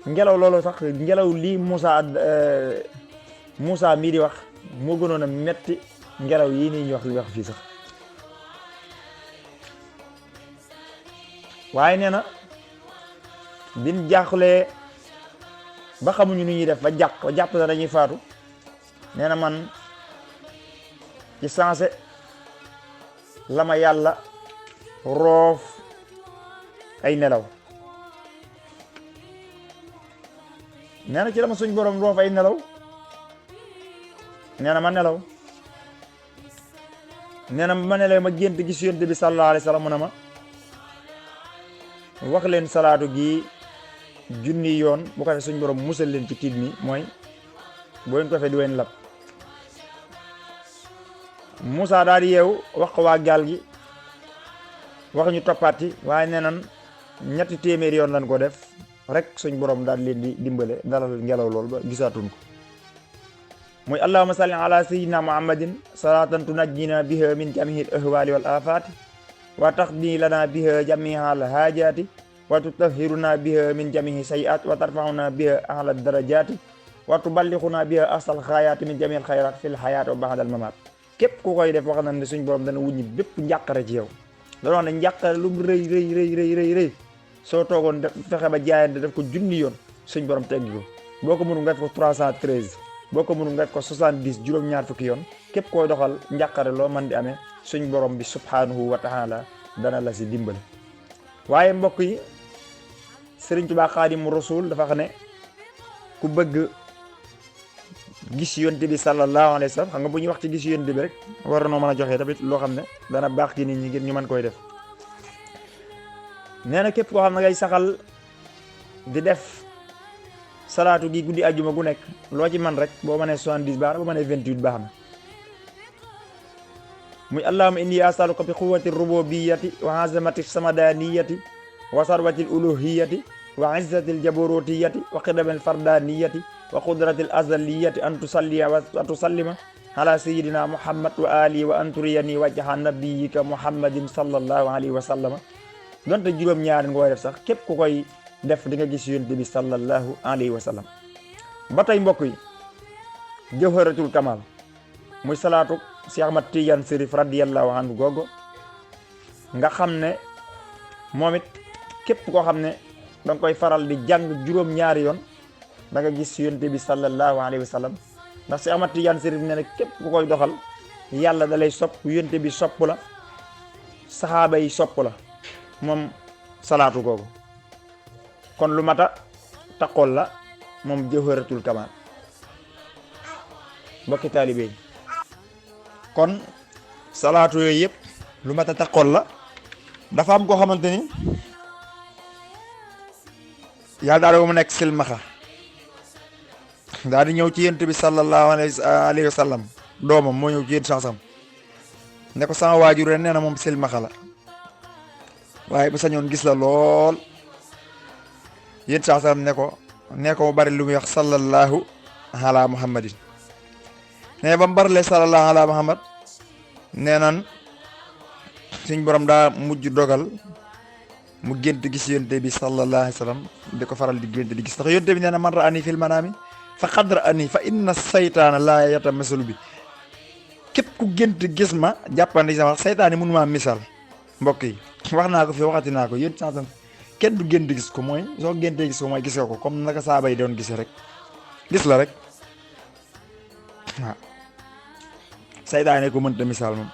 ngelaw loolu sax ngelaw lii Moussa mii di wax moo gënoon a metti ngelaw yii nii ñu wax fii sax. waaye nee na bin jaaxlee ba xamuñu nu ñuy def ba jàpp na dañuy faatu nee na man ci sensé la ma yàlla roof ay nelaw nee na ci la ma suñ borom roof ay nelaw nee na ma nelaw nee na ma nelaw ma gént gis yonent bi sallallahu alayhi wa sallam mu ne ma wax leen salaatu gi junni yoon bu ko defee suñ borom musal leen ci tiit mi mooy boo leen ko defee di wen lab. Moussa daal di yeewu wax ko waa gaal gi wax ñu toppaat ci waaye nee nan 300 yoon lañ ko def rek suñ borom daal leen di dimbale dalal ngelaw lool ba gisaatuñ ko. muy allahumma salli ala sayyidina muhammadin salatan tunajjina biha min jami'il ahwali wal afati wa taqdi lana biha jami'al hajati wa tutahhiruna biha min jami'i sayiat wa tarfa'una biha ahla darajati wa tuballighuna biha asal khayati min jami'il khayrat fil hayat wa ba'da al mamat. képp ku koy def wax na ne suñ borom dana wuññi bépp njàqare ci yow dana wax ne njàqare lu mu rëy soo toogoon fexe ba jaayante def ko junni yoon suñ borom teggi ko boo ko mënul nga def ko 313 boo ko mënul nga def ko 70 juróom-ñaar fukki yoon képp koy doxal njàqare loo man di amee suñ borom bi subhanahu wa taala dana la si dimbale. waaye mbokk yi Sëriñ Tuubaa Xaadimu Rasuul dafa xam ne ku bëgg gis yonent bi sallallahu alayhi wa sallam xam nga bu ñuy wax ci gis yonent bi rek war na noo mën a joxe tamit loo xam ne dana baax ci nit ñi ngir ñu mën koy def. nee na képp koo xam ne ngay saxal di def salaatu gi guddi àjjuma gu nekk loo ci man rek boo mënee 70 baax na boo mënee 28 baax na. muy allahumma inni asaluka bi quwwati rububiyyati wa azamati samadaniyati wa sarwati uluhiyati wa izzati jabarutiyati wa qidamil fardaniyati wa qudratil azaliyati an tusalliya wa tusallima ala sayyidina muhammad wa alihi wa anturiyani wajha nabiyyika muhammadin sallallahu alayhi wa sallama. donte juróom-ñaari nga koy def sax képp ku koy def di nga gis yonent bi sallallahu alayhi wa sallam. ba tey mbokk yi jawharatul kamal muy salaatu Cheikh Ahmad Tidiane Chérif radiyallahu anhu googu nga xam ne moom it képp koo xam ne danga koy faral di jàng juróom-ñaari yoon da nga gis yonent bi sallallahu alayhi wa sallam. ndax Cheikh Ahmad Tidiane Chérif ne képp ku koy doxal yàlla da lay sopp yonent bi sopp la saxaaba yi sopp la moom salaatu googu kon lu mata taqool la moom jawharatul kamal mbokki taalibe yi kon salaatu yooyu yëpp lu mata taqool la. dafa am koo xamante ni yàlla daal mu nekk silmaxa daal di ñëw ci yonent bi sallallahu alayhi wa sallam doomam moo ñëw ci yéen sansam ne ko sama waajur nee na moom silmaxa la waaye bu sañoon gis la lool yéen saa salaam ne ko mu bari lu muy wax sallallahu ala muhammadin ne ba mu barilee sallallahu ala muhammad nee nan suñ borom daa mujj dogal mu gént gis yonte bi sallallahu alayhi wa sallam di ko faral di gént di gis ndax yonte bi nee na man ra'ani fil manaami fa qad ra'ani fa inna saytaana laa yatamasalu bi képp ku gént gis ma jàppandi sama saytaan yi mënu maa misaal mbokk yi wax naa ko fi waxati naa ko yéen santam kenn du gént gis ko mooy soo géntee gis ko mooy gis nga ko comme naka saaba yi doon gisee rek gis la rek waaw saytaane ko mënta misaal moom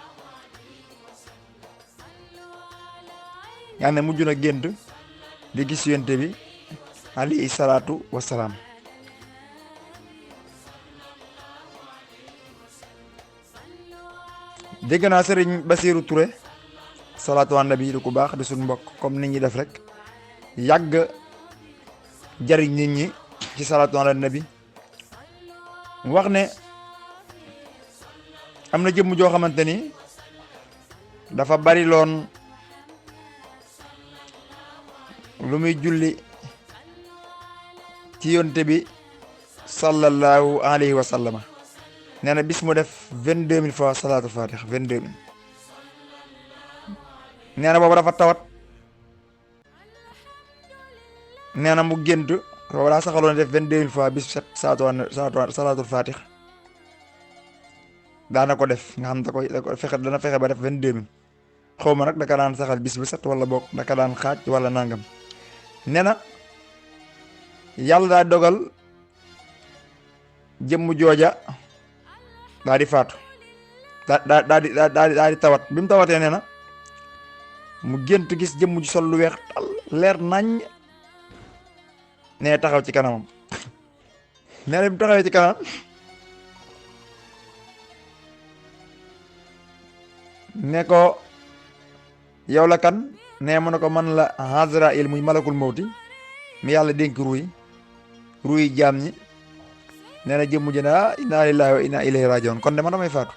nga ne mujj na gént di gis yonte bi alayhi salaatu wasalaam dégg naa sëriñ Basiiru Ture salaatu wa nabi di ku baax di suñ mbokk comme nit ñi def rek yàgg jariñ nit ñi ci salaatu ala nabi wax ne am na jëmm joo xamante ni dafa bari loon lu muy julli ci yonte bi sallallahu alayhi wa sallama nee na bis mu def 22 000 fois salaatu fatih 22 000 nee na boobu dafa tawat nee na mu gént boobu daa saxaloon def 22 000 fois bis set salaatul fatih daana ko def nga xam da ko fexe dana fexe ba def 22 000 xaw ma nag daka daan saxal bis bu set wala boog daka daan xaaj wala nangam nee na yàlla daa dogal jëmm jooja daa di faatu daa di tawat bi mu tawatee nee na mu gént gis jëmm ji sol lu weex tal leer nañ nee taxaw ci kanamam nee na bi mu taxawee ci kanam ne ko yow la kan nee mu ne ko man la Azraïl muy malakul mawti mi yàlla dénk ruuy jaam ñi nee na jëmm ji ne inna lillahi wa inna ilayhi rajiun kon de man damay faatu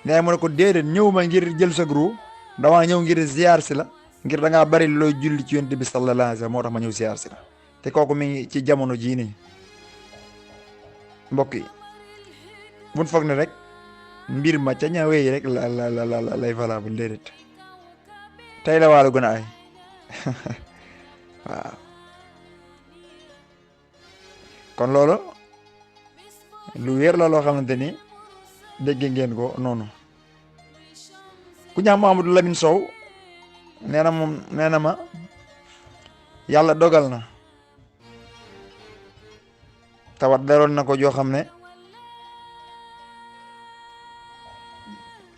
nee mu ne ko déedéet ñëw ma ngir jël sa ruu damaa ñëw ngir ziar si la ngir da ngaa bari looy julli ci yonent bi sallallahu alayhi wa sallam moo tax ma ñëw ziar si la te kooku mi ngi ci jamono jii nii mbokk yi buñ foog ne rek mbir ma ca ñaawee rek la lay valable déedéet tey la waalu gën a ay waaw kon loolu lu wér la loo xamante ni dégg ngeen ko noonu ku ñaax Mouhamadou Lamine Sow nee na moom nee na ma yàlla dogal na tawat daroon na ko joo xam ne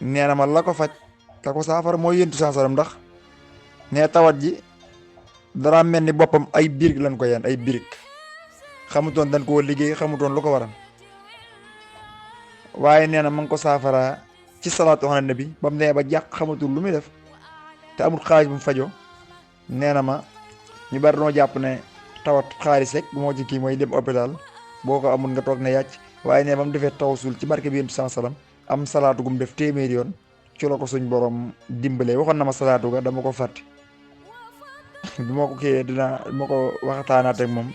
nee na ma la ko faj ka ko saafara mooy yéntu saasaram ndax nee tawat ji dara mel ni boppam ay birig lañ ko yan ay birig xamutoon dañ ko liggéey xamutoon lu ko waral waaye nee na ma ngi ko saafara ci salaatu ala nabi ba mu nee ba jàq xamatul lu muy def te amul xaalis bu mu fajoo nee na ma ñu bari noo jàpp ne tawat xaalis rek moo ci kii mooy dem hôpital boo ko amul nga toog ne yàcc waaye nee ba mu defee tawasul ci barke bi yéen salaam am salaatu gum def téeméeri yoon ci la ko suñ borom dimbalee waxoon na ma salaatu ga dama ko fàtte bi ma ko kii ma ko waxtaanaat ak moom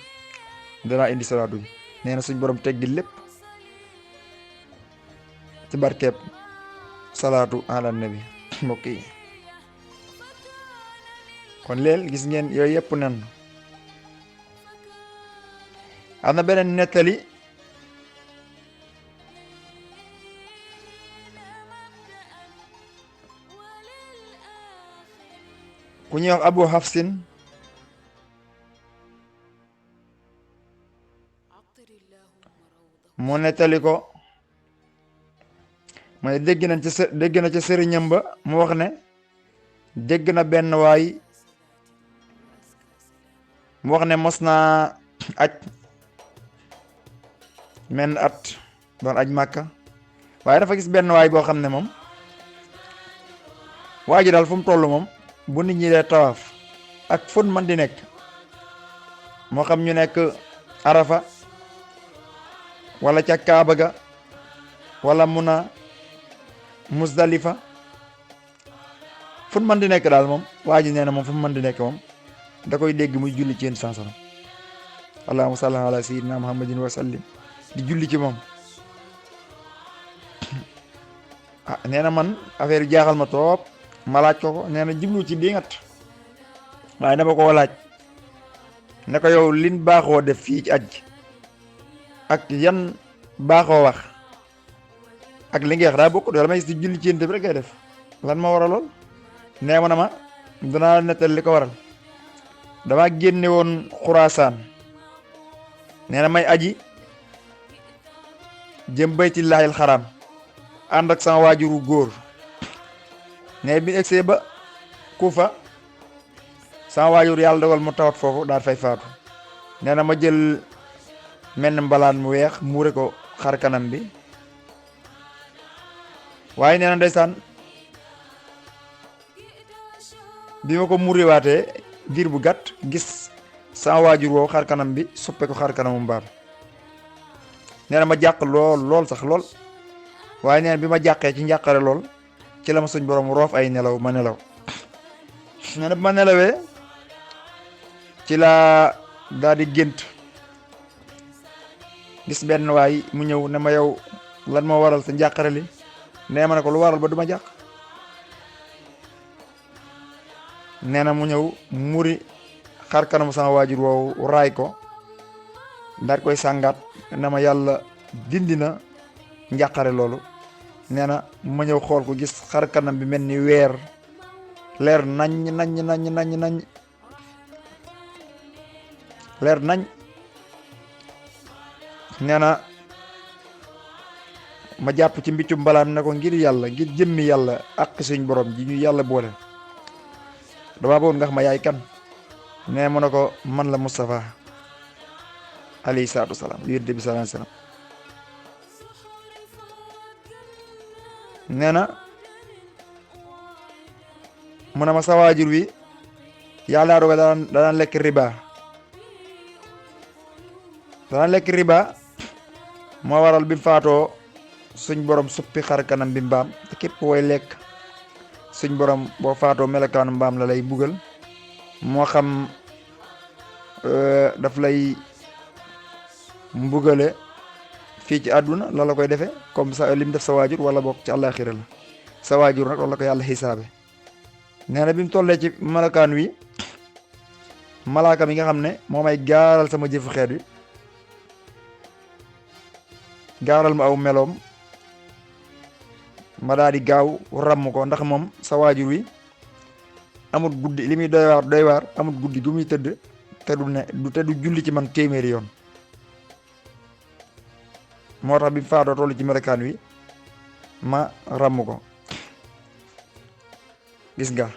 danaa indi salaatu gi nee na suñ borom teggi lépp ci barkeeb salaatu ala nabi mbokk yi kon leel gis ngeen yooyu yëpp nen am na beneen nettali ku ñuy wax Abu Hafsin mu nettali ko mu ne dégg na ci sëriñam ba mu wax ne dégg na benn waay mu wax ne mos naa aj menn at doon aj Màkka waaye dafa gis benn waay boo xam ne moom waa ji daal fu mu toll moom bu nit ñi dee tawaaf ak fun man di nekk moo xam ñu nekk Arafa wala ca Kaaba ga wala Muna Musdalifa fun man di nekk daal moom waa ji nee na moom fu mu mën di nekk moom da koy dégg muy julli ci yéen sansalam allahumma salli ala sayyidina muhammadin wa sallim di julli ci moom. ah nee na man affaire yi jaaxal ma toog ma laaj ko nee na jublu ci dingat waaye dama ko laaj ne ko yow liñ baaxoo def fii ci aj ak yan baaxoo wax ak li nga wax daa bokk dama gis di julli ci yéen bi rek ngay def lan ma waral lool. nee ma na ma danaa nettal li ko waral dama génne woon Xuraasaan nee na may aji jëm baytillaahil xaraam ànd ak sama waajuru góor ne bi egsee ba Kufa sama waajur yàlla dogal mu tawat foofu daal fay faatu. nee na ma jël menn mbalaan mu weex muure ko xar kanam bi waaye nee na ndeysaan bi ma ko muriwaatee diir bu gàtt gis sama waajur woowu xar kanam bi soppe ko xar kanamu mbaam. nee na ma jàq lool sax lool waaye nee na bi ma jàqee ci njàqare lool ci la ma suñ borom roof ay nelaw ma nelaw. nee na bi ma nelawee ci laa daal di gént gis benn waay mu ñëw ne ma yow lan moo waral sa njàqare li nee ma ne ko lu waral ba du ma jàq. nee na mu ñëw muri xar kanamu sama waajur woowu raay ko daal koy sàngaat ne ma yàlla dindi na njàqare loolu. nee na ma ñëw xool ko gis xar kanam bi mel ni weer leer nañ leer nañ. nee na ma jàpp ci mbiccu mbalaan ne ko ngir yàlla ngir jëmmi yàlla ak suñ borom ji ñu yàlla boole dama bëggoon nga xam ma yaay kan. nee mu ne ko man la Moustapha alayhi salaatu salaam yonent bi sallallahu alayhi wasallam. nee na mu ne ma sa waajur wi yàlla dogal daan lekk riba moo waral bi mu faatoo suñ borom suppi xar kanam bi mbaam te képp way lekk suñ borom boo faatoo melokaanu mbaam la lay mbugal moo xam daf lay mbugale fii ci àdduna la koy defee comme ça lim def sa waajur wala bokk ci àllaaxira la sa waajur nag wala ko yàlla xisaabe. nee na bi mu tollee ci melokaan wi malaaka mi nga xam ne moo may gaaral sama jëfu xeet wi gaaral ma aw meloom ma daal di gaaw ràmm ko ndax moom sa waajur wi amut guddi li muy doy waar amut guddi gu muy tëdd te du julli ci man téeméeri yoon. moo tax bi mu faatoo tollu ci melokaan wi ma ràmm ko gis nga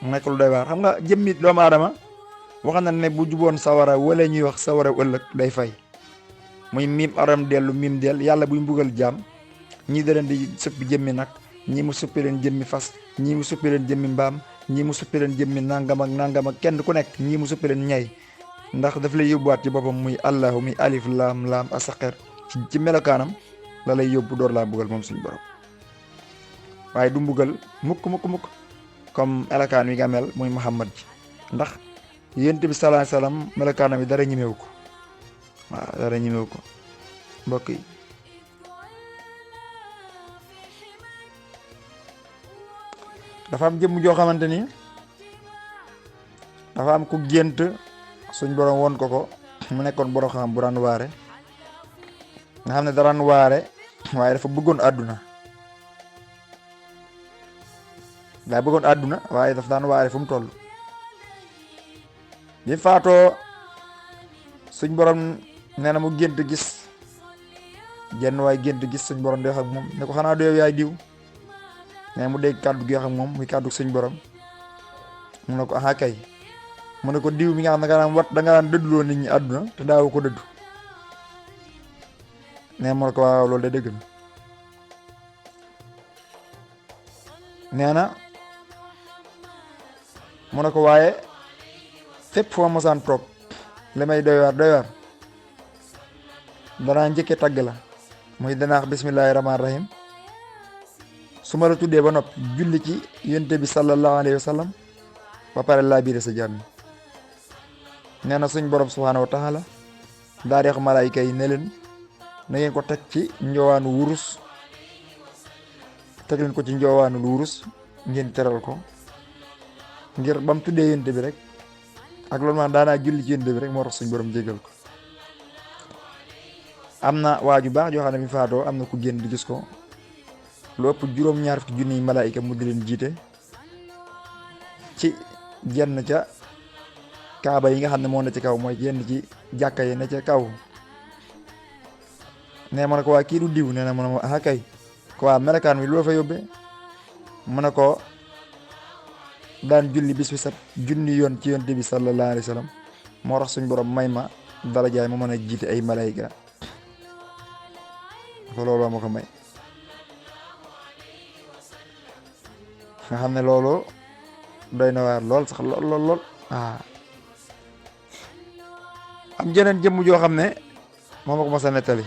nekk lu doy waar. xam nga jëmmit doomu aadama wax na ne bu juboon sawara wala ñuy wax sawara ëllëg day fay muy miim aram dellu miim del yàlla buy mbugal jaam ñii da leen di suppi jëmmi nag ñii mu suppi leen jëmmi fas ñii mu suppi leen jëmmi mbaam ñii mu suppi leen jëmmi nangam ak kenn ku nekk ñii mu suppi leen ñay ndax daf lay yóbbuwaat ci boppam muy allahu muy alif laam asaqer ci melokaanam la lay yóbbu door laa mbugal moom suñu borom waaye du mbugal mukk comme melokaan wi nga mel muy Muhammad ji ndax yonent bi sallallahu alayhi wasallam melokaanam yi dara ñemewu ko waaw dara ñemewu ko mbokk yi. dafa am jëmm joo xamante ni dafa am ku gént suñ borom woon ko mu nekkoon borom xam bu daan waare nga xam ne daraan waare waaye dafa bëggoon àdduna waaye daf daan waare fu mu toll. bi faatoo suñ borom nee na mu gént gis jenn waaye gént gis suñ borom di wax ak moom ne ko xanaa du yow yaay diw nee mu dégg kàddu gi wax ak moom muy kàddu suñ borom mu ne ko aha kay mu ne ko diw mi nga xam ne da nga daan dëdduloo nit ñi àdduna te daawu ko dëddu nee mu ne ko waaw loolu de dëgg na. nee na mu ne ko waaye fépp foo mosaan toog li may doy waar danaa njëkke tagg la muy danaa wax bismillahi rahmaani rahim su ma la tuddee ba noppi julli ci yonent bi sallallahu alayhi wa sallam ba pare laa biire sa jàmm nee na suñ borom subhaanahu wa taala daa di wax malaayika yi ne leen na ngeen ko teg ci njoowaanu wurus, teg leen ko ci njoowaanu wurus ngeen teral ko, ngir bam tuddee yonent bi rek ak loolu maanaam daanaa julli ci yonent bi rek moo tax suñ borom jégal ko. am na waaju baax joo xam ne mi faatoo am na ku génn di gis ko lu ëpp juróom-ñaar fukki junniy malaayika mu di leen jiite ci jenn ca kaaba yi nga xam ne moo ne ci kaw, mooy yenn ci jàkka yi ne ca kaw. nee ma ne ko waa kii du diw, nee na ma ne ma kay ko waa melekaan wi lu la fa yóbbee, mu ne ko daan julli bis bi set junni yoon ci yonent bi sallallahu alayhi wa sallam moo tax suñ borom may ma darajaay ma mën a jiite ay malaayika ko loolu ma ko may. nga xam ne loolu doy na waar lool sax lool am jeneen jëmm joo xam ne moo ma ko mos a nettali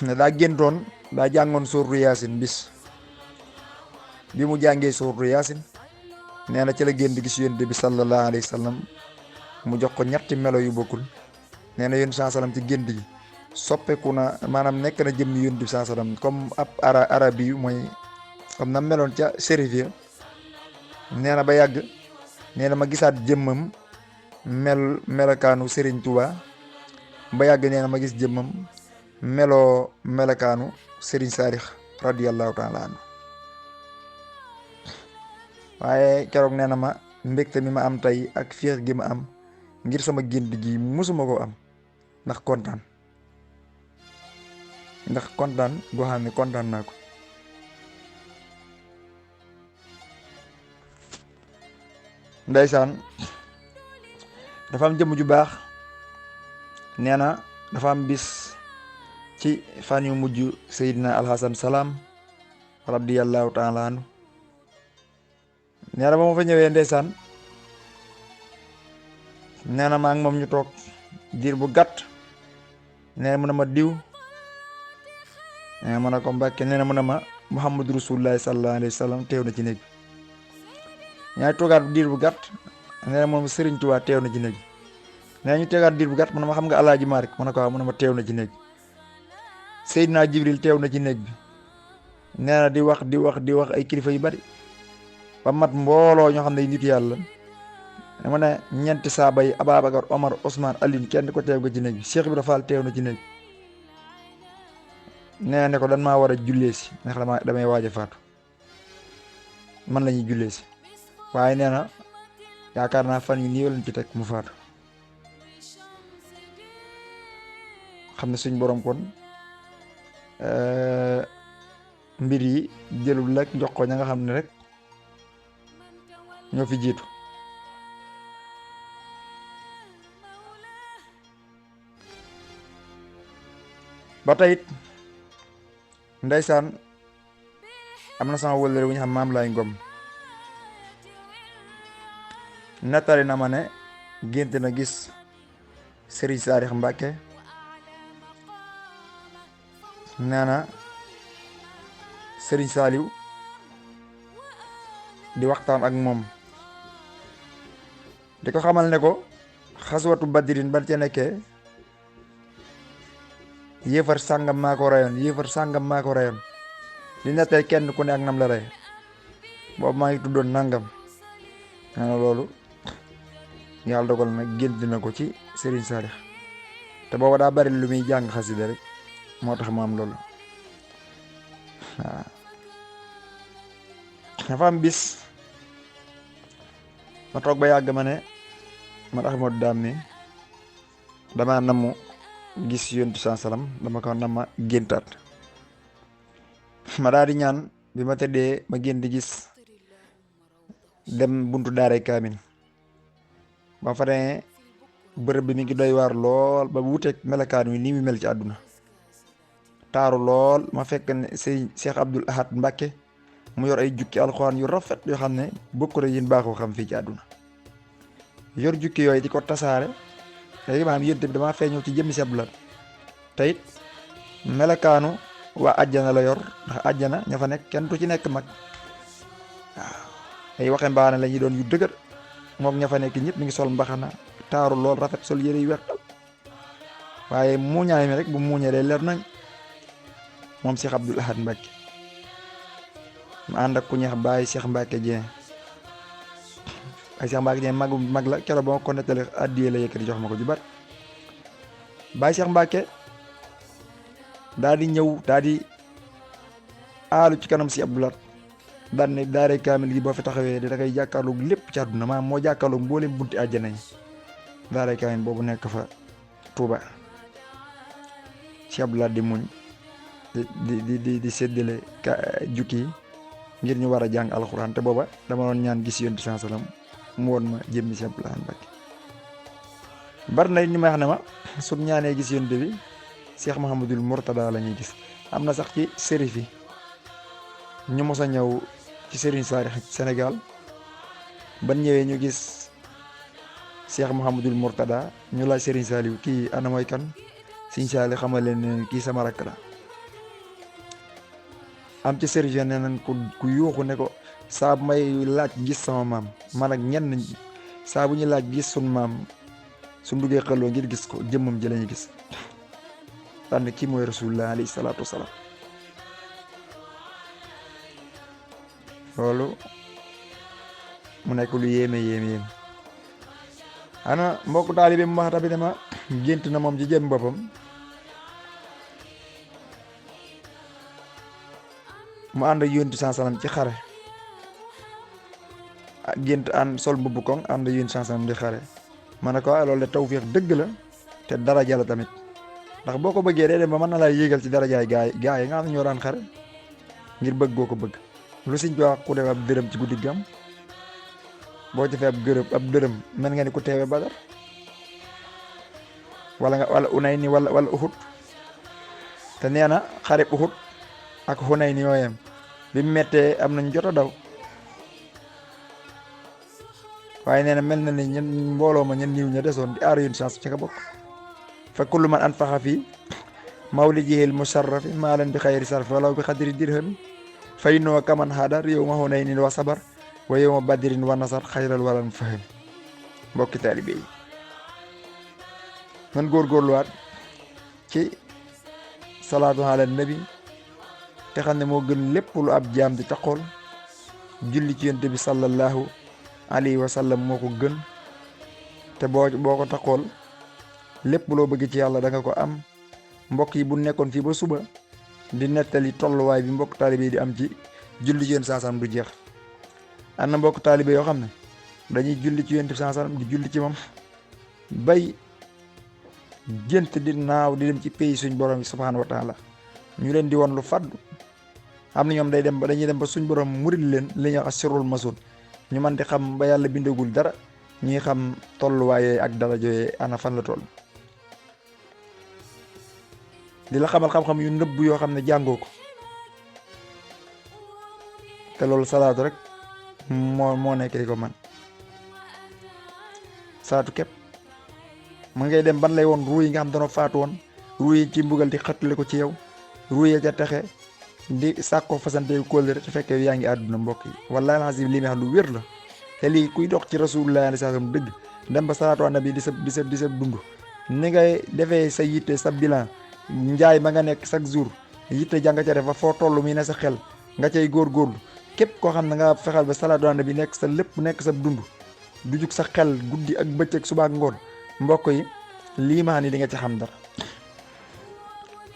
ne daa géntoon daa jàngoon suuratu yaasin bis bi mu jàngee suuratu yaasin nee na ci la génn di gis yonent bi sallallahu alayhi wa sallam mu jox ko ñetti melo yu bokkul. nee na yonent saa sallam ci gént gi soppeeku na, maanaam nekk na jëmmi yonent bi saa sallam comme ab arabi yu mooy comme na meloon ca sérif ya. nee na ba yàgg nee na ma gisaat jëmmam melakaanu Serigne Touba, ba yàgg nee na ma gis jëmmam melakaanu Serigne Sarix radiyallahu taala anhu. waaye keroog nee na ma mbégte mi ma am tey ak féex gi ma am ngir sama gént gi musuma ko am ndax kontaan goo xam ne kontaan naa ko. ndeysaan dafa am jëmm ju baax, nee na dafa am bis ci fan yu mujj Seydina Alhasan Salaam radiyallahu taala anhu. nee na ba ma fa ñëwee ndeysaan nee na maa ngi moom ñu toog diir bu gàtt. nee na mu ne ma diw, nee na ma ne ko Mbàkke, nee na mu ne ma Muhammadu Rasulullahi sallallahu alayhi wa sallam teew na ci néeg bi. ñaari toogaat diir bu gàtt, nee na moom Sëriñ Tuubaa teew na ci néeg bi. nee na ñu teegaat diir bu gàtt mu ne ma xam nga Alaaji Maalik, mu ne ko waaw, mu ne ma teew na ci néeg bi. Seydina Jibril teew na ci néeg bi. nee na di wax ay kilifa yu bari ba mat mbooloo ñoo xam ne nit yàlla dama ne ñeenti saaba yi Ababacar, Omar, Ousmane, Alioune kenn ko teew nga ci néeg bi. Cheikh Ibrahima Fall teew na ci néeg bi. nee ne ko dan maa war a jullee si ndax damay waaj a faatu, man la ñuy jullee si, waaye nee na yaakaar naa fan yi nii lañ ci teg mu faatu. xam ne suñ borom kon mbir yi jëlul rek jox ko ña nga xam ne rek ñoo fi jiitu. ba tey it ndeysaan am na sama wëllëre wu ñu xam maam laay ngom nettali na ma ne gént na gis Serigne Sarix Mbàkke. nee na Serigne Saliou di waxtaan ak moom di ko xamal ne ko xaswatu badrin ban ca nekkee yéefar sàngam maa ko rayoon di nettali kenn ku ne ak nam la rey, boobu maa ngi tuddoon nangam. nee na loolu yàlla dogal na gént na ko ci Serigne Sarix, te booba daa bari lu muy jàng xasida rek moo tax mu am loolu. waaw dafa am bis ma toog ba yàgg ma ne ma tax moo daam ni dama namu gis yontu saa salaam, dama ko nama géntaat. ma daal di ñaan bi ma tëddee ma génn di gis dem buntu daaray kaamil ba fa ne bërëb bi mi ngi doy waar lool ba wuuteeg melakaan wi nii mu mel ci àdduna, taaru lool. ma fekk ne sëñ Cheikh Abdoul Ahad Mbacke mu yor ay jukki alxuraan yu rafet yoo xam ne bokk na yéen baaxoo xam fii ci àdduna, yor jukki yooyu di ko tasaare. léegi maanaam yéen tamit damaa feeñoo ci jëmmi seb la te it melakaanu waa àjjana la yor, ndax àjjana ña fa nekk kenn du ci nekk mag. waaw ay waxambaane la ñuy doon yu dëgër mook ña fa nekk ñëpp mi ngi sol mbaxana taaru lool rafet sol yére yu weex waaye muuñaay mi rek bu muuñee day leer nañ moom Cheikh Abdoul Ahad Mbacké ma ànd ak ku ñeex Baye Cheikh Mbacké Dieng ay Cheikh Mbacké Dieng mag la keroog ba ma ko nettali addiyee la yëkkati jox ma ko ju bari Baye Cheikh Mbacké daa di ñëw daa di aalu ci kanam si Abdoul Ahad daan ne daaray kaamil gi boo fi taxawee da ngay jàkkaarloog lépp ci àdduna maanaam moo jàkkaarloog mboolem bunti àjjana yi daaray kaamil boobu nekk fa Touba si Abdoul Ahad di muñ di séddale jukki ngir ñu war a jàng alxuraan te booba dama doon ñaan gis yonent bi sallam mu woon ma jëmmi si Abdoul Ahad Mbacké bari na ñu may wax ne ma suñ ñaanee gis yonent bi Cheikh Mouhamadul Mourtada la ñuy gis am na sax ci sérif yi ñu mos a ñëw ci Serigne Saliou Sénégal ban ñëwee ñu gis Cheikh Mouhamadul Mourtada ñu laaj Serigne Saliou kii ana mooy kan Serigne Saliou xamal leen ne kii sama rakk la am ci sérif yi nee nañ ku yuuxu ne ko saa bu may laaj gis sama maam man ak ñenn saa bu ñu laaj gis sun maam suñ duggee xeloo ngir gis ko jëmmam ji lañu gis daan kii mooy rasulullah alayhi salaatu wasalaam loolu mu nekk lu yéeme ana mbokk taalibe mu wax tamit dama gént na moom ci jëm boppam mu ànd ak yonent sallam ci xare gént ànd sol mbubb koŋ ànd ak yonent sallam di xare ma ne ko loolu de tawfiix dëgg la te daraja la tamit ndax boo ko bëggee day dem ba mën na laa yéegal ci darajaay gaay yi nga xam ne ñoo daan xare ngir bëgg goo ko bëgg lu siñ bi wax ku def ab dërëm ci guddi gam boo defee ab dërëm mel nga ni ku teewe Badar wala Unayni wala Uhud te nee na xare Uhud ak Hunayni yooyam bi mu mettee am nañ jot a daw waaye nee na mel na ni ñen mbooloo ma ñen niw ña desoon di aar yoon chance ci nga bokk fa kullu man anfaqa fi mawlidihil musharrafi maalan bi xayri sarfi walaw bi xadri dirhami fa innahu kaman hadar yawma Hunaynin wa sabar wa yawma badrin wa nasar xayral waran faham mbokki taalibe yi man góorgóorluwaat ci salaatu ala nabi te xam ne moo gën lépp lu ab jaam di taxool julli ci yonent bi sallallahu alayhi wa sallam moo ko gën te boo ko taxool lépp loo bëgg ci yàlla da nga ko am mbokk yi bu nekkoon fii ba suba di nettali tolluwaay bi mbokk taalibe yi di am ci julli ci yonent saasam du jeex am na mbokk taalibe yoo xam ne dañuy julli ci yonent saasam di julli ci moom bay gént di naaw di dem ci pays suñ borom bi subhaanahu wa taala ñu leen di won lu faddu am na ñoom dañuy dem ba suñ borom murid leen li ñuy wax sirrul masul ñu man di xam ba yàlla bindagul dara ñuy xam tolluwaayee ak daraja yooyu ana fan la toll di la xamal xam-xam yu nëbb yoo xam ne jàngoo ko te loolu salaatu rek moo nekk di ko man salaatu képp mu ngay dem ban lay woon ruu yi nga xam dana faatu woon ruu yi ci mbugal di xëttale ko ci yow ruu yi ca texe di sàkko fasante kóllëre te fekkee yaa ngi àdduna mbokk yi wallaahi alazim li may wax lu wér la te lii kuy dox ci rasulullah alayhi salaam dëgg dem ba salaatu ala nabi di sa dund ni ngay defee sa yitte sa bilan njaay ma nga nekk chaque jour yitte jàng ca def ba foo toll mi ne sa xel nga cay góorgóorlu képp koo xam ne nga fexeel ba salaatu ala nabi nekk sa lépp nekk sa dund du jug sa xel guddi ak bëccëg suba ak ngoon mbokk yi lii maa ni di nga ci xam dara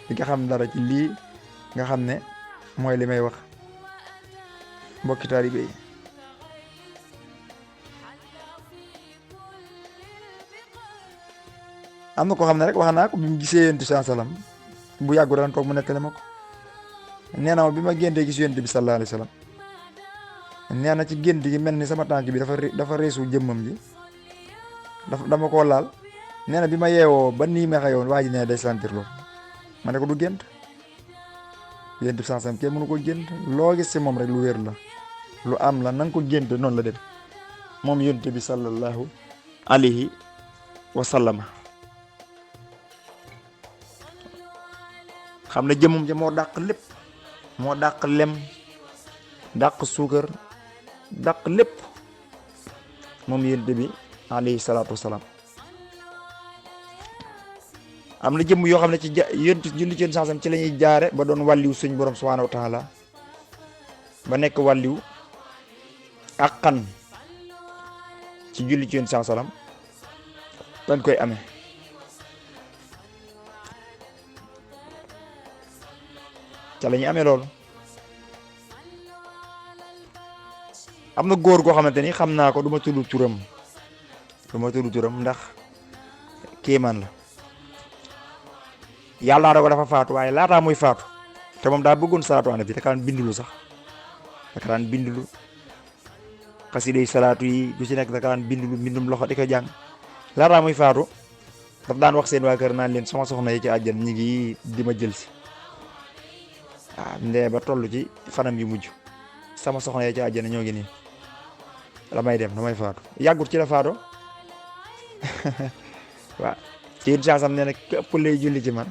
di nga xam dara ci lii nga xam ne mooy li may wax mbokki taalibe yi am na koo xam ne rek wax naa ko bi mu gisee yonent bi sallam bu yàggu daan toog mu nettali ma ko nee na ma bi ma géntee gis yonent bi sallallahu alayhi wa sallam nee na ci gént gi mel ni sama tànk bi dafa reesu jëmmam ji dama koo laal nee na bi ma yeewoo ba nii ma xëyoon waa ji nee day sentir loolu ma ne ko du gént yonent bi sallam kenn mënu ko gént loo gis ci moom rek lu wér la lu am la na nga ko gént noonu la dem moom yonent bi sallallahu alayhi wa sallama xam ne jëmmam ja moo dàq lépp moo dàq lem dàq suukar dàq lépp moom yonent bi alayhi salaatu wasalaam. am na jëmm yoo xam ne ci yonent julli ci sansam ci la ñuy jaare ba doon wàlliw suñ borom subhanahu wa taala ba nekk wàlliw àqan ci julli ci yonent sansam dañ koy amee. ca la ñuy amee loolu. am na góor goo xamante ni xam naa ko du ma tudd turam ndax kéemaan la. yàlla dogal dafa faatu waaye laataa muy faatu te moom daa bëggoon salaatu ala nabi da daan bindulu sax da daan bindulu xasida yi salaatu yi du ci nekk da daan bindulu mbindum loxo di ko jàng. laataa muy faatu daf daan wax seen waa kër naan leen sama soxna yi ci àjjan ñi ngi di ma jël si waaw ndee ba toll ci fanam yu mujj sama soxna yi ci àjjan ñoo ngi nii damay dem damay faatu yàggut ci la faatu waaw ci yéen saasam nee na képp lay julli ci man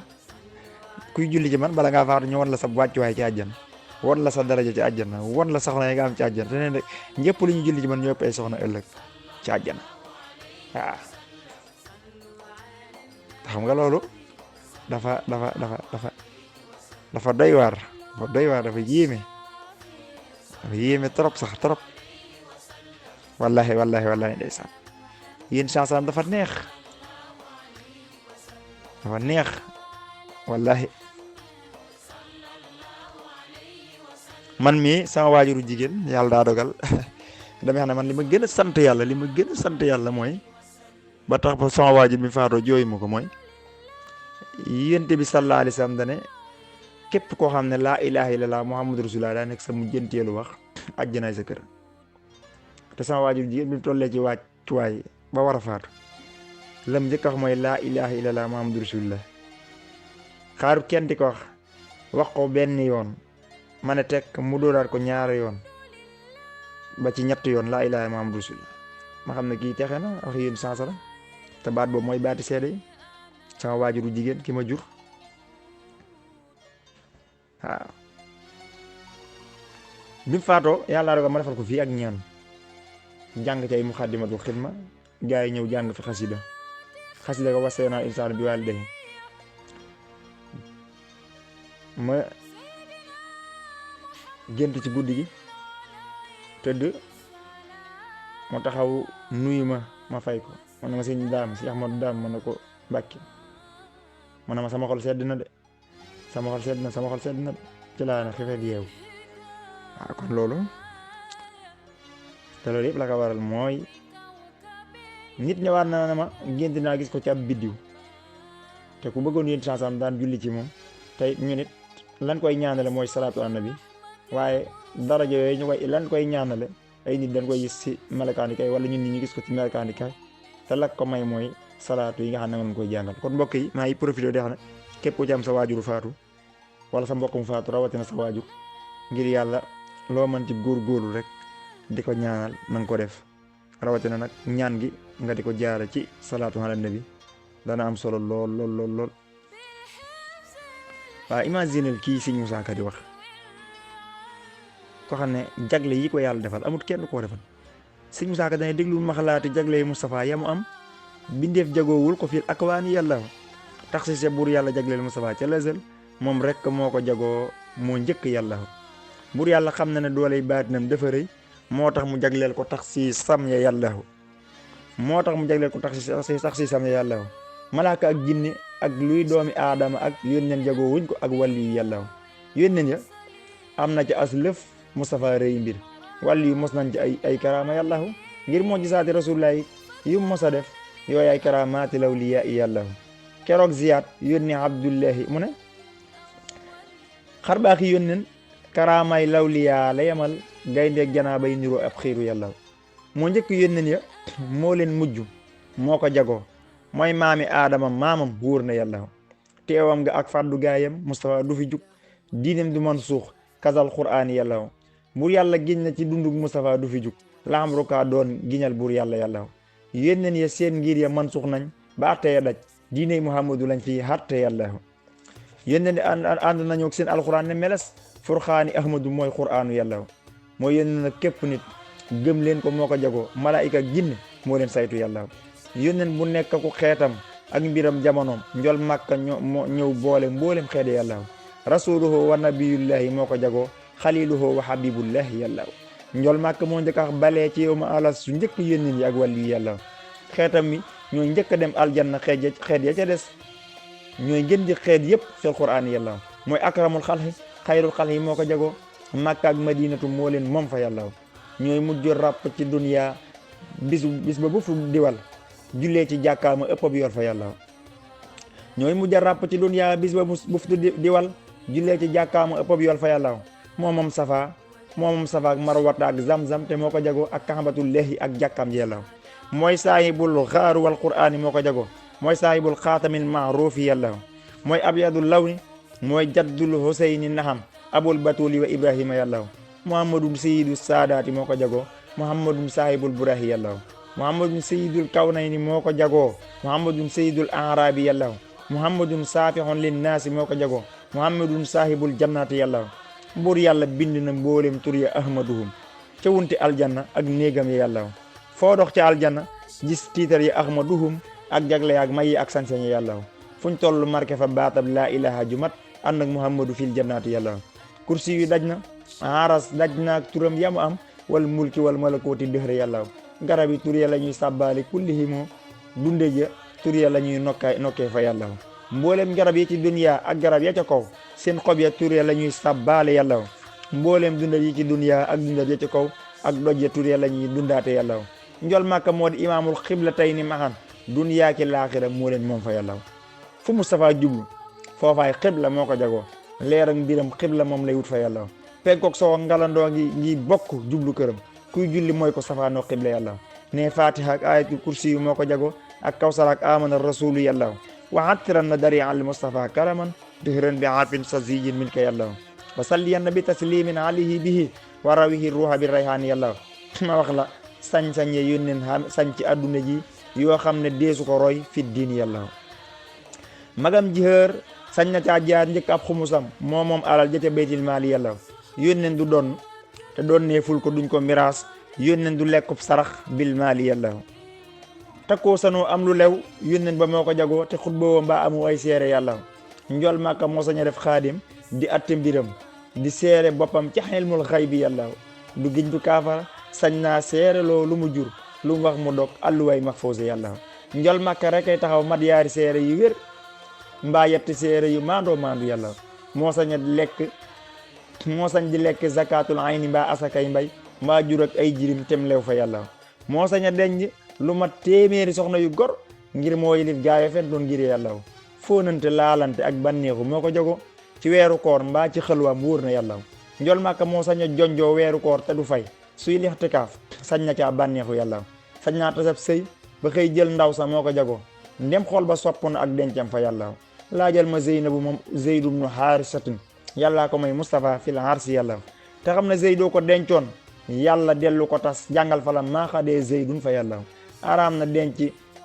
kuy julli ci man bala ngaa faatu ñu won la sa wàccuwaay ci àjjana won la sa daraja ci àjjana won la soxna yi nga am ci àjjana te nee na ñëpp lu ñu julli ci man ñoo ëpp ay soxna ëllëg ci àjjana waaw. xam nga loolu dafa doy waar dafa yéeme trop sax trop wallahi ndeysaan yéen saasam dafa neex wallahi. man mii sama waajuru jigéen yàlla daa dogal dama xam ne man li ma gën a sant yàlla mooy ba tax ba sama waajur mi faatoo jooyu ma ko mooy yonent bi sallallahu alayhi wasallam dane képp koo xam ne laa ilaha illallah muhammadu rasulullah daa nekk sa mujjanteelu wax àjjanaay sa kër. te sama waajur jigéen bi mu tollee ci wàccuwaay ba war a faatu lam njëkk wax mooy laa ilaha illallah muhammadu rasulullah xaaru kenn di ko wax ko benn yoon ma ne tekk mu dóoraat ko ñaari yoon ba ci ñett yoon laa ilaaha muhammadu rasulullah ma xam ne kii texe na wax yéen sansala te baat boobu mooy baati seede yi sama waajuru jigéen ki ma jur waaw. bi mu faatoo yàlla dogal ma defal ko fii ak ñaan jàng ci ay muxaddimatul xidma gaa yi ñëw jàng fi xasida ko wasaynaa insaan bi waalidayhi ma gént ci guddi gi tëdd mu taxaw nuyu ma fay ko man na ma sëñ daam si Ahmadu daam ma ne ko Mbàkke man na ma sama xol sedd na de ci laa ne xefeet yeewu. waaw kon loolu te loolu yëpp la ko waral mooy nit ñëwaat na ma gént naa gis ko ci ab biddiw te ku bëggoon yéen sansam daan julli ci moom tey ñu nit lan koy ñaanale mooy salaatu ala nabi waaye daraja yooyu ñu koy lan koy ñaanale ay nit dañ koy gis ci melakaani kay wala ñun ñi ñu gis ko ci melakaani kay te la ko may mooy salaatu yi nga xam ne moom koy jàngal. kon mbokk yi maa ngi profité di wax ne képp ku ci am sa waajuru faatu wala sa mbokkum faatu rawatina sa waajur ngir yàlla loo mën ci góorgóorlu rek di ko ñaanal na nga ko def rawatina nag ñaan gi nga di ko jaare ci salaatu ala nabi dana am solo lool. waaw imaginel kii Sëñ Musaa Ka di wax ko xam ne jagle yi ko yàlla defal amut kenn koo defal. Sëñ Musaa Ka dana déglul ma xalaati jagle yi Moustapha yamu am bindeef jagoowul ko fil akwaani yàlla tax si buur yàlla jagleel Moustapha ca lësal moom rek moo ko jagoo moo njëkk yàlla buur yàlla xam na ne dooley baatinam dafa rëy moo tax mu jagleel ko tax si sam ya yàlla malaaka ak jinne ak luy doomi aadama ak yónneen jagoo wuñ ko ak wàlli yu yàlla yónneen ya am na ci as lëf Moustapha rëy mbir wàlli yu mos nañ ci ay karaama yàlla ngir moo gisaati rasulullahi yu mos a def yooyu ay karaamaati lawliyaa yàlla keroog ziyaat yónni Abdullahi mu ne xarbaaxi yónneen karaamaay lawliyaa la yemal gayndeeg janaa bay niroo ab xiiru yàlla moo njëkk yónneen ya moo leen mujj moo ko jagoo mooy maami aadama maamam wóor na yàlla teewam nga ak fàddu gaayam Moustapha du fi jug diinem du man suux kasal quraani yàlla buur yàlla giñ na ci dundug Moustapha du fi jug laamruka doon giñal buur yàlla yónneen ya seen ngir ya man suux nañ ba atte ya daj diiney Muhammadu lañ fi xatte yàlla yónneen ya ànd nañu seen alquran ne meles furxaani ahmadu mooy quraanu yàlla mooy yónneen nag képp nit gëm leen ko moo ko jagoo malaayika ak jinne moo leen saytu yàlla yónneen bu nekk ku xeetam ak mbiram jamonoom njol màkka moo ñëw boole mboolem xeede yàlla rasuluhu wa nabiyullahi moo ko jagoo xaliluhu wa habibullahi yàlla njol màkk moo njëkk a balee ci yow ma alas su njëkk yónneen yi ak wàllu yàlla xeetam mi ñooy njëkk a dem aljanna xeet ya ca des ñooy gën di xeet yëpp fil quraan yàlla mooy akramul xalxi xayrul xalxi moo ko jagoo màkka ak madinatu moo leen moom fa yàlla ñooy mujj ràpp ci duniya bis ba bu fu diwal jullee ci jàkkaama ëpp ab yor fa yàlla ñooy mujj ràpp ci duniya bis ba bu fu diwal jullee ci jàkkaama ëpp ab yor fa yàlla moom safa ak marwata ak zamzam te moo ko jagoo ak kaxabatullahi ak jàkkaam ji yàlla mooy saahibul xaaru wal qur'aani moo ko jagoo mooy saahibul xaatamil maaruufi yàlla mooy abyadul lawni mooy jaddul huseyni naxam abul batuli wa ibrahima yàlla muhammadun sayyidu saadaati moo ko jagoo muhammadun saahibul burahi yàlla muhammadun sayyidul kawnayni moo ko jagoo muhammadun sayyidul arabi yàlla muhammadun saafihun linnaasi moo ko jagoo muhammadun saahibul jannaati yàlla buur yàlla bind na mboolem tur ya ahmaduhum ca wunti aljanna ak néegam ya yàlla foo dox ca aljanna gis tiitar yi ahmaduhum ak jagle ak may yi ak sañ-sañ yàlla fuñ toll marqué fa baatab laa ilaha jumat ànd ak muhammadu fil jannaati yàlla kursi yu daj na aras daj na ak turam yamu am wal mulki wal malakooti dëxëre yàlla garab yi tur ya la ñuy sàbbaali kullihimu dunde ja tur ya la ñuy nokkee fa yàlla mbooleem garab yi ci duniya ak garab ya ca kaw seen xob ya tur ya la ñuy sàbbaale yàlla mbooleem dundal yi ci duniya ak dundal ya ca kaw ak doj ya tur ya la ñuy dundaate yàlla njol màkka moo di imaamul xibla tey ni maxan duniyaa ki laaxira moo leen moom fa yàlla fu Mustafa jublu foofaay xibla moo ko jagoo leer ak mbiram xibla moom lay wut fa yàlla penkook soo ngalandoo ngi bokk jublu këram kuy julli mooy ko safaanoo xibla yàlla ne fatiha ak ayatul kursi yu moo ko jagoo ak kawsar ak amana rasulu yàlla waxattiran na dari al Mustafa karaman dëhëran bi aafin sa zijin min ka yàlla wa salliyan bi taslimin alayhi bihi wa rawihi ruuha bi rayhaan yàlla ma wax la sañ-sañ ye yónneen sañ ci àdduna ji yoo xam ne deesu ko roy fi diin yàlla magam jihër sañ na caa jaar njëkk ab xumusam moom alal jëte baytil maali yàlla yónneen du doon te doon nee ful ko duñ ko miraas yónneen du lekkub sarax bil maali yàlla takkoo sanoo am lu lew yónneen ba moo ko jagoo te xutboo mbaa amu ay seere yàlla njol màkka moo sañ a def xaadim di atte mbiram di seere boppam ci xilmul xay bi yàlla du giñ du kaafara sañ naa seere loo lu mu jur lu mu wax mu dog alluwaay maxfuuse yàlla njol màkka rek ay taxaw mat yaari seere yu wér mbaa yetti seere yu maandoo maandu yàlla moo sañ di lekk zakatul ayni mbaa asakay mbay mbaa jur ak ay jirim tem lew fa yàlla moo sañ a denc lu mat téeméeri soxna yu gor ngir moo yilif gaayo fen doon ngir yàlla fóonante laalante ak banneexu moo ko jogo ci weeru koor mbaa ci xëlwaam wóor na yàlla njol màkka moo sañ a jonjoo weeru koor te du fay suy lixtikaaf sañ na caa bànneexu yàlla sañ naa tasab sëy ba xëy jël ndaw sa moo ko jago ndem xool ba sopp na ak dencam fa yàlla laajal ma Zeynabu moom Zeydu bnu Haarisatin yàllaa ko may Mustafa fil harsi yàlla te xam ne Zeydoo ko dencoon yàlla dellu ko tas jàngal fa la maaxadee Zeydun fa yàlla araam na denc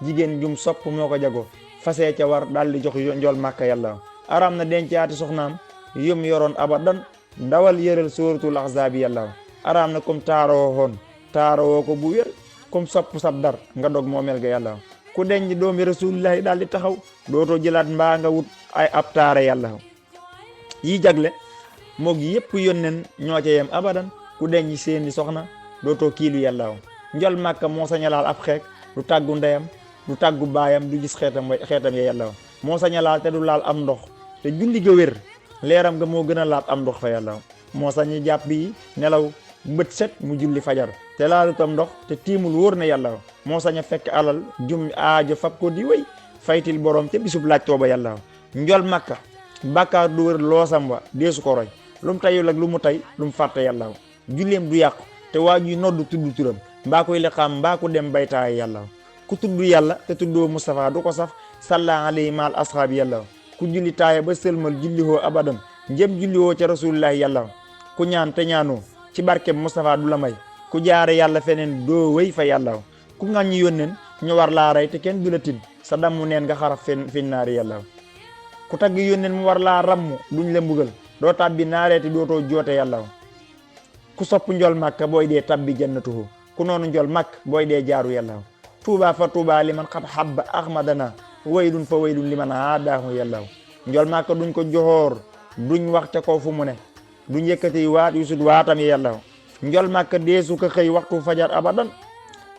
jigéen jum sopp moo ko jago fasee ca war daal di jox njol màkka yàlla araam na dencaati soxnaam yum yoroon abadan dawal yëral sóoratul ahzaabi yàlla araam na comme taaroo ko bu wér comme sopp sab dar nga dog moo mel ga yàlla ku denc doomi rasulillahi daal di taxaw dootoo jëlaat mbaa nga wut ay ab taare yàlla yi jagle moog yépp yónneen ñoo ca yem abadan ku denc seeni soxna dootoo kiilu yàlla njol màkka moo sañalaal ab xeek du tàggu ndeyam du tàggu baayam du gis xeetam ya yàlla moo sañalaal te du laal am ndox te julli ga wér leeram nga moo gën a laat am ndox fa yàlla moo sañi jàpp bi nelaw bët set mu julli fajar te laalutam ndox te tiimul wóor na yàlla moo sañ a fekk alal jum aajo fab ko di wéy faytil borom te bisub laaj tooba yàlla njol màkka bàkkaar du wër loosam wa deesu ko roy lu mu tayul ak lu mu tay lu mu fàtte yàlla julleem du yàqu te waa juy noddu tudd turam mbaa koy liqaam mbaa ku dem baytaay yàlla ku tudd yàlla te tuddoo Mustafa du ko saf salla alayhi maal asxaabi yàlla ku julli taaya ba sëlmal julliwoo abadan njëm julliwoo ca rasulillahi yàlla ku ñaan te ñaanoo ci barkeb Mustafa du la may ku jaare yàlla feneen doo wéy fa yàlla ku ŋàññi yónneen ñu war laa rey te kenn du la tin sa dammu neen nga xaraf fi naari yàlla ku tagg yónneen mu war laa ramm duñ la mbugal doo tàbbi naareeti dootoo joote yàlla ku sopp njol màkka booy dee tabbi jannatuhu ku noonu njol màkk booy dee jaaru yàllaaw tuuba fa tuuba li man xat habba ahmadana waylun fa waylun li man aadaahu yàllaaw njol màkka duñ ko joxoor duñ waxte ko fu mu ne duñ yëkkati waat yu sut waatam yàllaaw njol màkka deesu ko xëy waxtu fajar abadan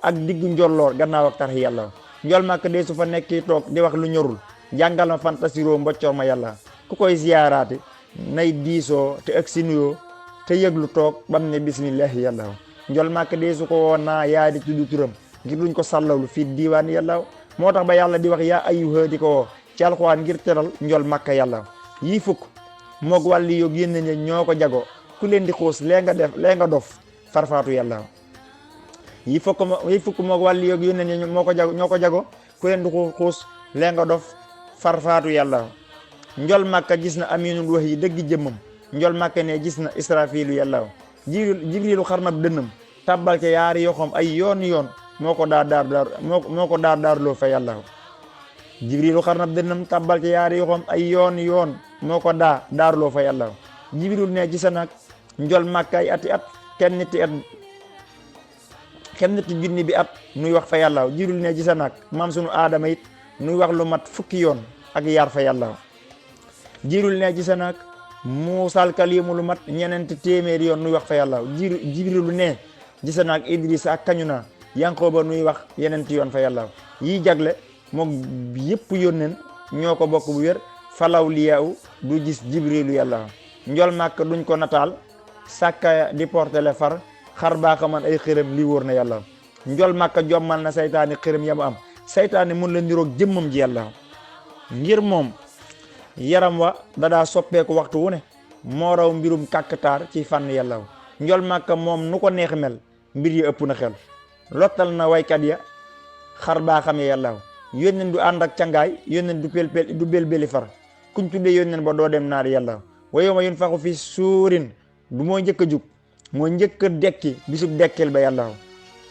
ak diggu njolloor gannaaw ak tarxi yàllaaw njol màkka deesu fa nekki toog di wax lu ñorul jàngal ma fantasiroo mboccor ma yàlla ku koy ziyaaraate nay diisoo te ak si nuyoo te yëglu toog bam ne bismillahi yàllaaw njol màkk deesu ko woon naa yaa di tudd turam ngir duñ ko sàllawlu fii diiwaan yàllaaw moo tax ba yàlla di wax yaa ayyuha di ko woo ci alxuraan ngir teral njol màkk yàllaaw yii fukk moog wàlli yoog yénn ne ñoo ko jago ku leen di xuus lee nga dof farfaatu yàllaaw yii fukk moog wàlli yoog yénn ne ñoo ko jago ku leen di xuus lee nga dof farfaatu yàllaaw njol màkka gis na aminul wax yi dëgg jëmmam njol màkka ne gis na israfilu yàllaaw jibrilu xarnab dënnam tàbbal ca yaari yoxom ay yoon moo ko daar loo fa yàllaaw jibrilu xarnab dënnam tàbbal ca yaari yoxom ay yoon moo ko daar loo fa yàllaaw jibril ne gis na nag njol màkka ay ati at kenn niti junni bi at nuy wax fa yàllaaw jibril ne gis na nag maam sunu aadama it nuy wax lu mat fukki yoon ak yaar fa yàllaaw jibril ne gis na nag muusal kalimu lu mat ñeneenti téeméeri yoon nuy wax fa yàllaaw jibrilu ne gis na nag idrisa ak kañuna yanqooba nuy wax yeneenti yoon fa yàllaaw yii jagle moom yëpp yónneen ñoo ko bokk bu wér falaw liyaaw du gis jibrilu yàllaaw njol màkk duñ ko nataal sàkka di portele far xar baaxa man ay xërëm lii wóor na yàllaaw njol màkk jommal na saytaani xërëm yamu am saytaani mun la niroog jëmmam ji yàllaaw ngir moom yaram wa dadaa soppeeku waxtu wu ne moo raw mbirum kàkkataar ci fànn yàllaaw njol màkka moom nu ko neex mel mbir yi ëpp na xel lottal na waykat ya xar baa xamee yàllaaw yónneen du ànd ak cangaay yónneen du belbeli far kuñ tuddee yónneen ba doo dem naar yàllaaw wa yawma yunfaxu fi suurin du moo njëkk a jug moo njëkk a dekki bisub dekkil ba yàllaaw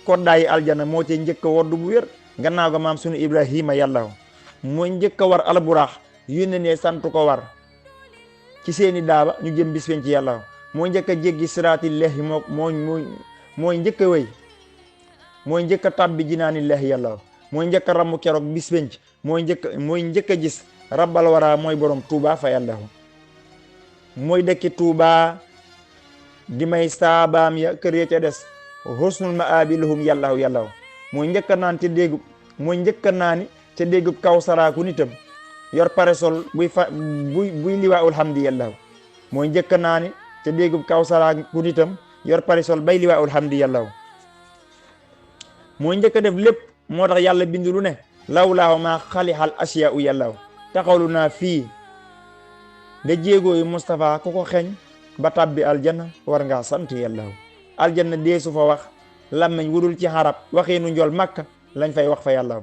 koddaayi aljana moo ci njëkk a woddu bu wér gannaaw ga maam sunu ibrahima yàllaaw moo njëkk a war alburaax yónnee ne sant ko war ci seeni daaba ñu jëm bis fen ci yàllaaw moo njëkk a jéggi siraatillahi mooy njëkk a wéy mooy njëkk a tàbbi jinaanillahi yàllaaw mooy njëkk a ramm keroog bis penc mooy njëkk a gis rabbal wara mooy borom tuuba fa yàllaaw mooy dëkki tuuba di may saabaam ya kër ya ca des husnul maabi lahum yàllaaw mooy njëkk a naan te déegub mooy njëkk a naani te déegub kaw saraaku nitam yor parasol buy liwaa'ul hamdi yàllaaw mooy njëkk a naani te déegub kaw saraaku nitam yor parasol bay liwaa'ul hamdi yàllaaw mooy njëkk a def lépp moo tax yàlla bindu lu ne lawlaahu maa xalixal asiyaa'u yàllaaw taxawlu naa fii da jéegooyu Moustapha ku ko xeeñ ba tàbbi aljanna war ngaa sant yàllaaw aljanna deesu fa wax làmmeñ wudul ci xarab waxiinu njol màkka lañ fay wax fa yàllaaw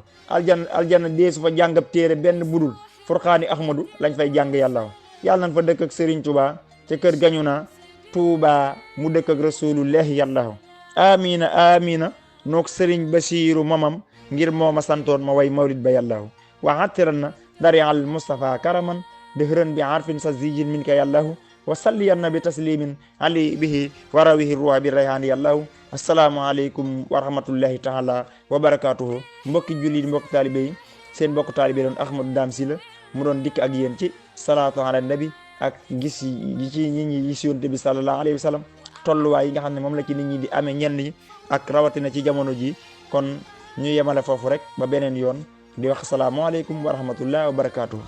aljanna deesu fa jàngab téere benn budul furqaani ahmadu lañ fay jàng yàllaaw yàlla nañ fa dëkk ak Serigne Touba ca kër gañu naa Touba mu dëkk ak rasulullahi yàllaaw amina nook Serigne Basiiru mamam ngir mooma santoon ma way mawlid ba yàllaahu waxatiran na dari al Mustafa karaman dëhëran bi harfin sa zijin min ka yàllaahu wa salliyanna bi taslimin ali bihi wa rawihi ruwa bi rayhaani yàllaahu assalaamu aleykum wa rahmatullahi taala wa barakatuhu mbokki jullit mbokki taalibe yi seen mbokk taalibe doon Ahmadou Dame Sylla mu doon dikk ak yéen ci salaatu ala nabi ak gis yi ci nit ñi gis yonent bi sallallahu alayhi wa sallam tolluwaay yi nga xam ne moom la ci nit ñi di amee ñenn ñi ak rawatina ci jamono ji kon ñu yemale foofu rek ba beneen yoon di wax asalaamaaleykum wa rahmatullahi wa barakatuhu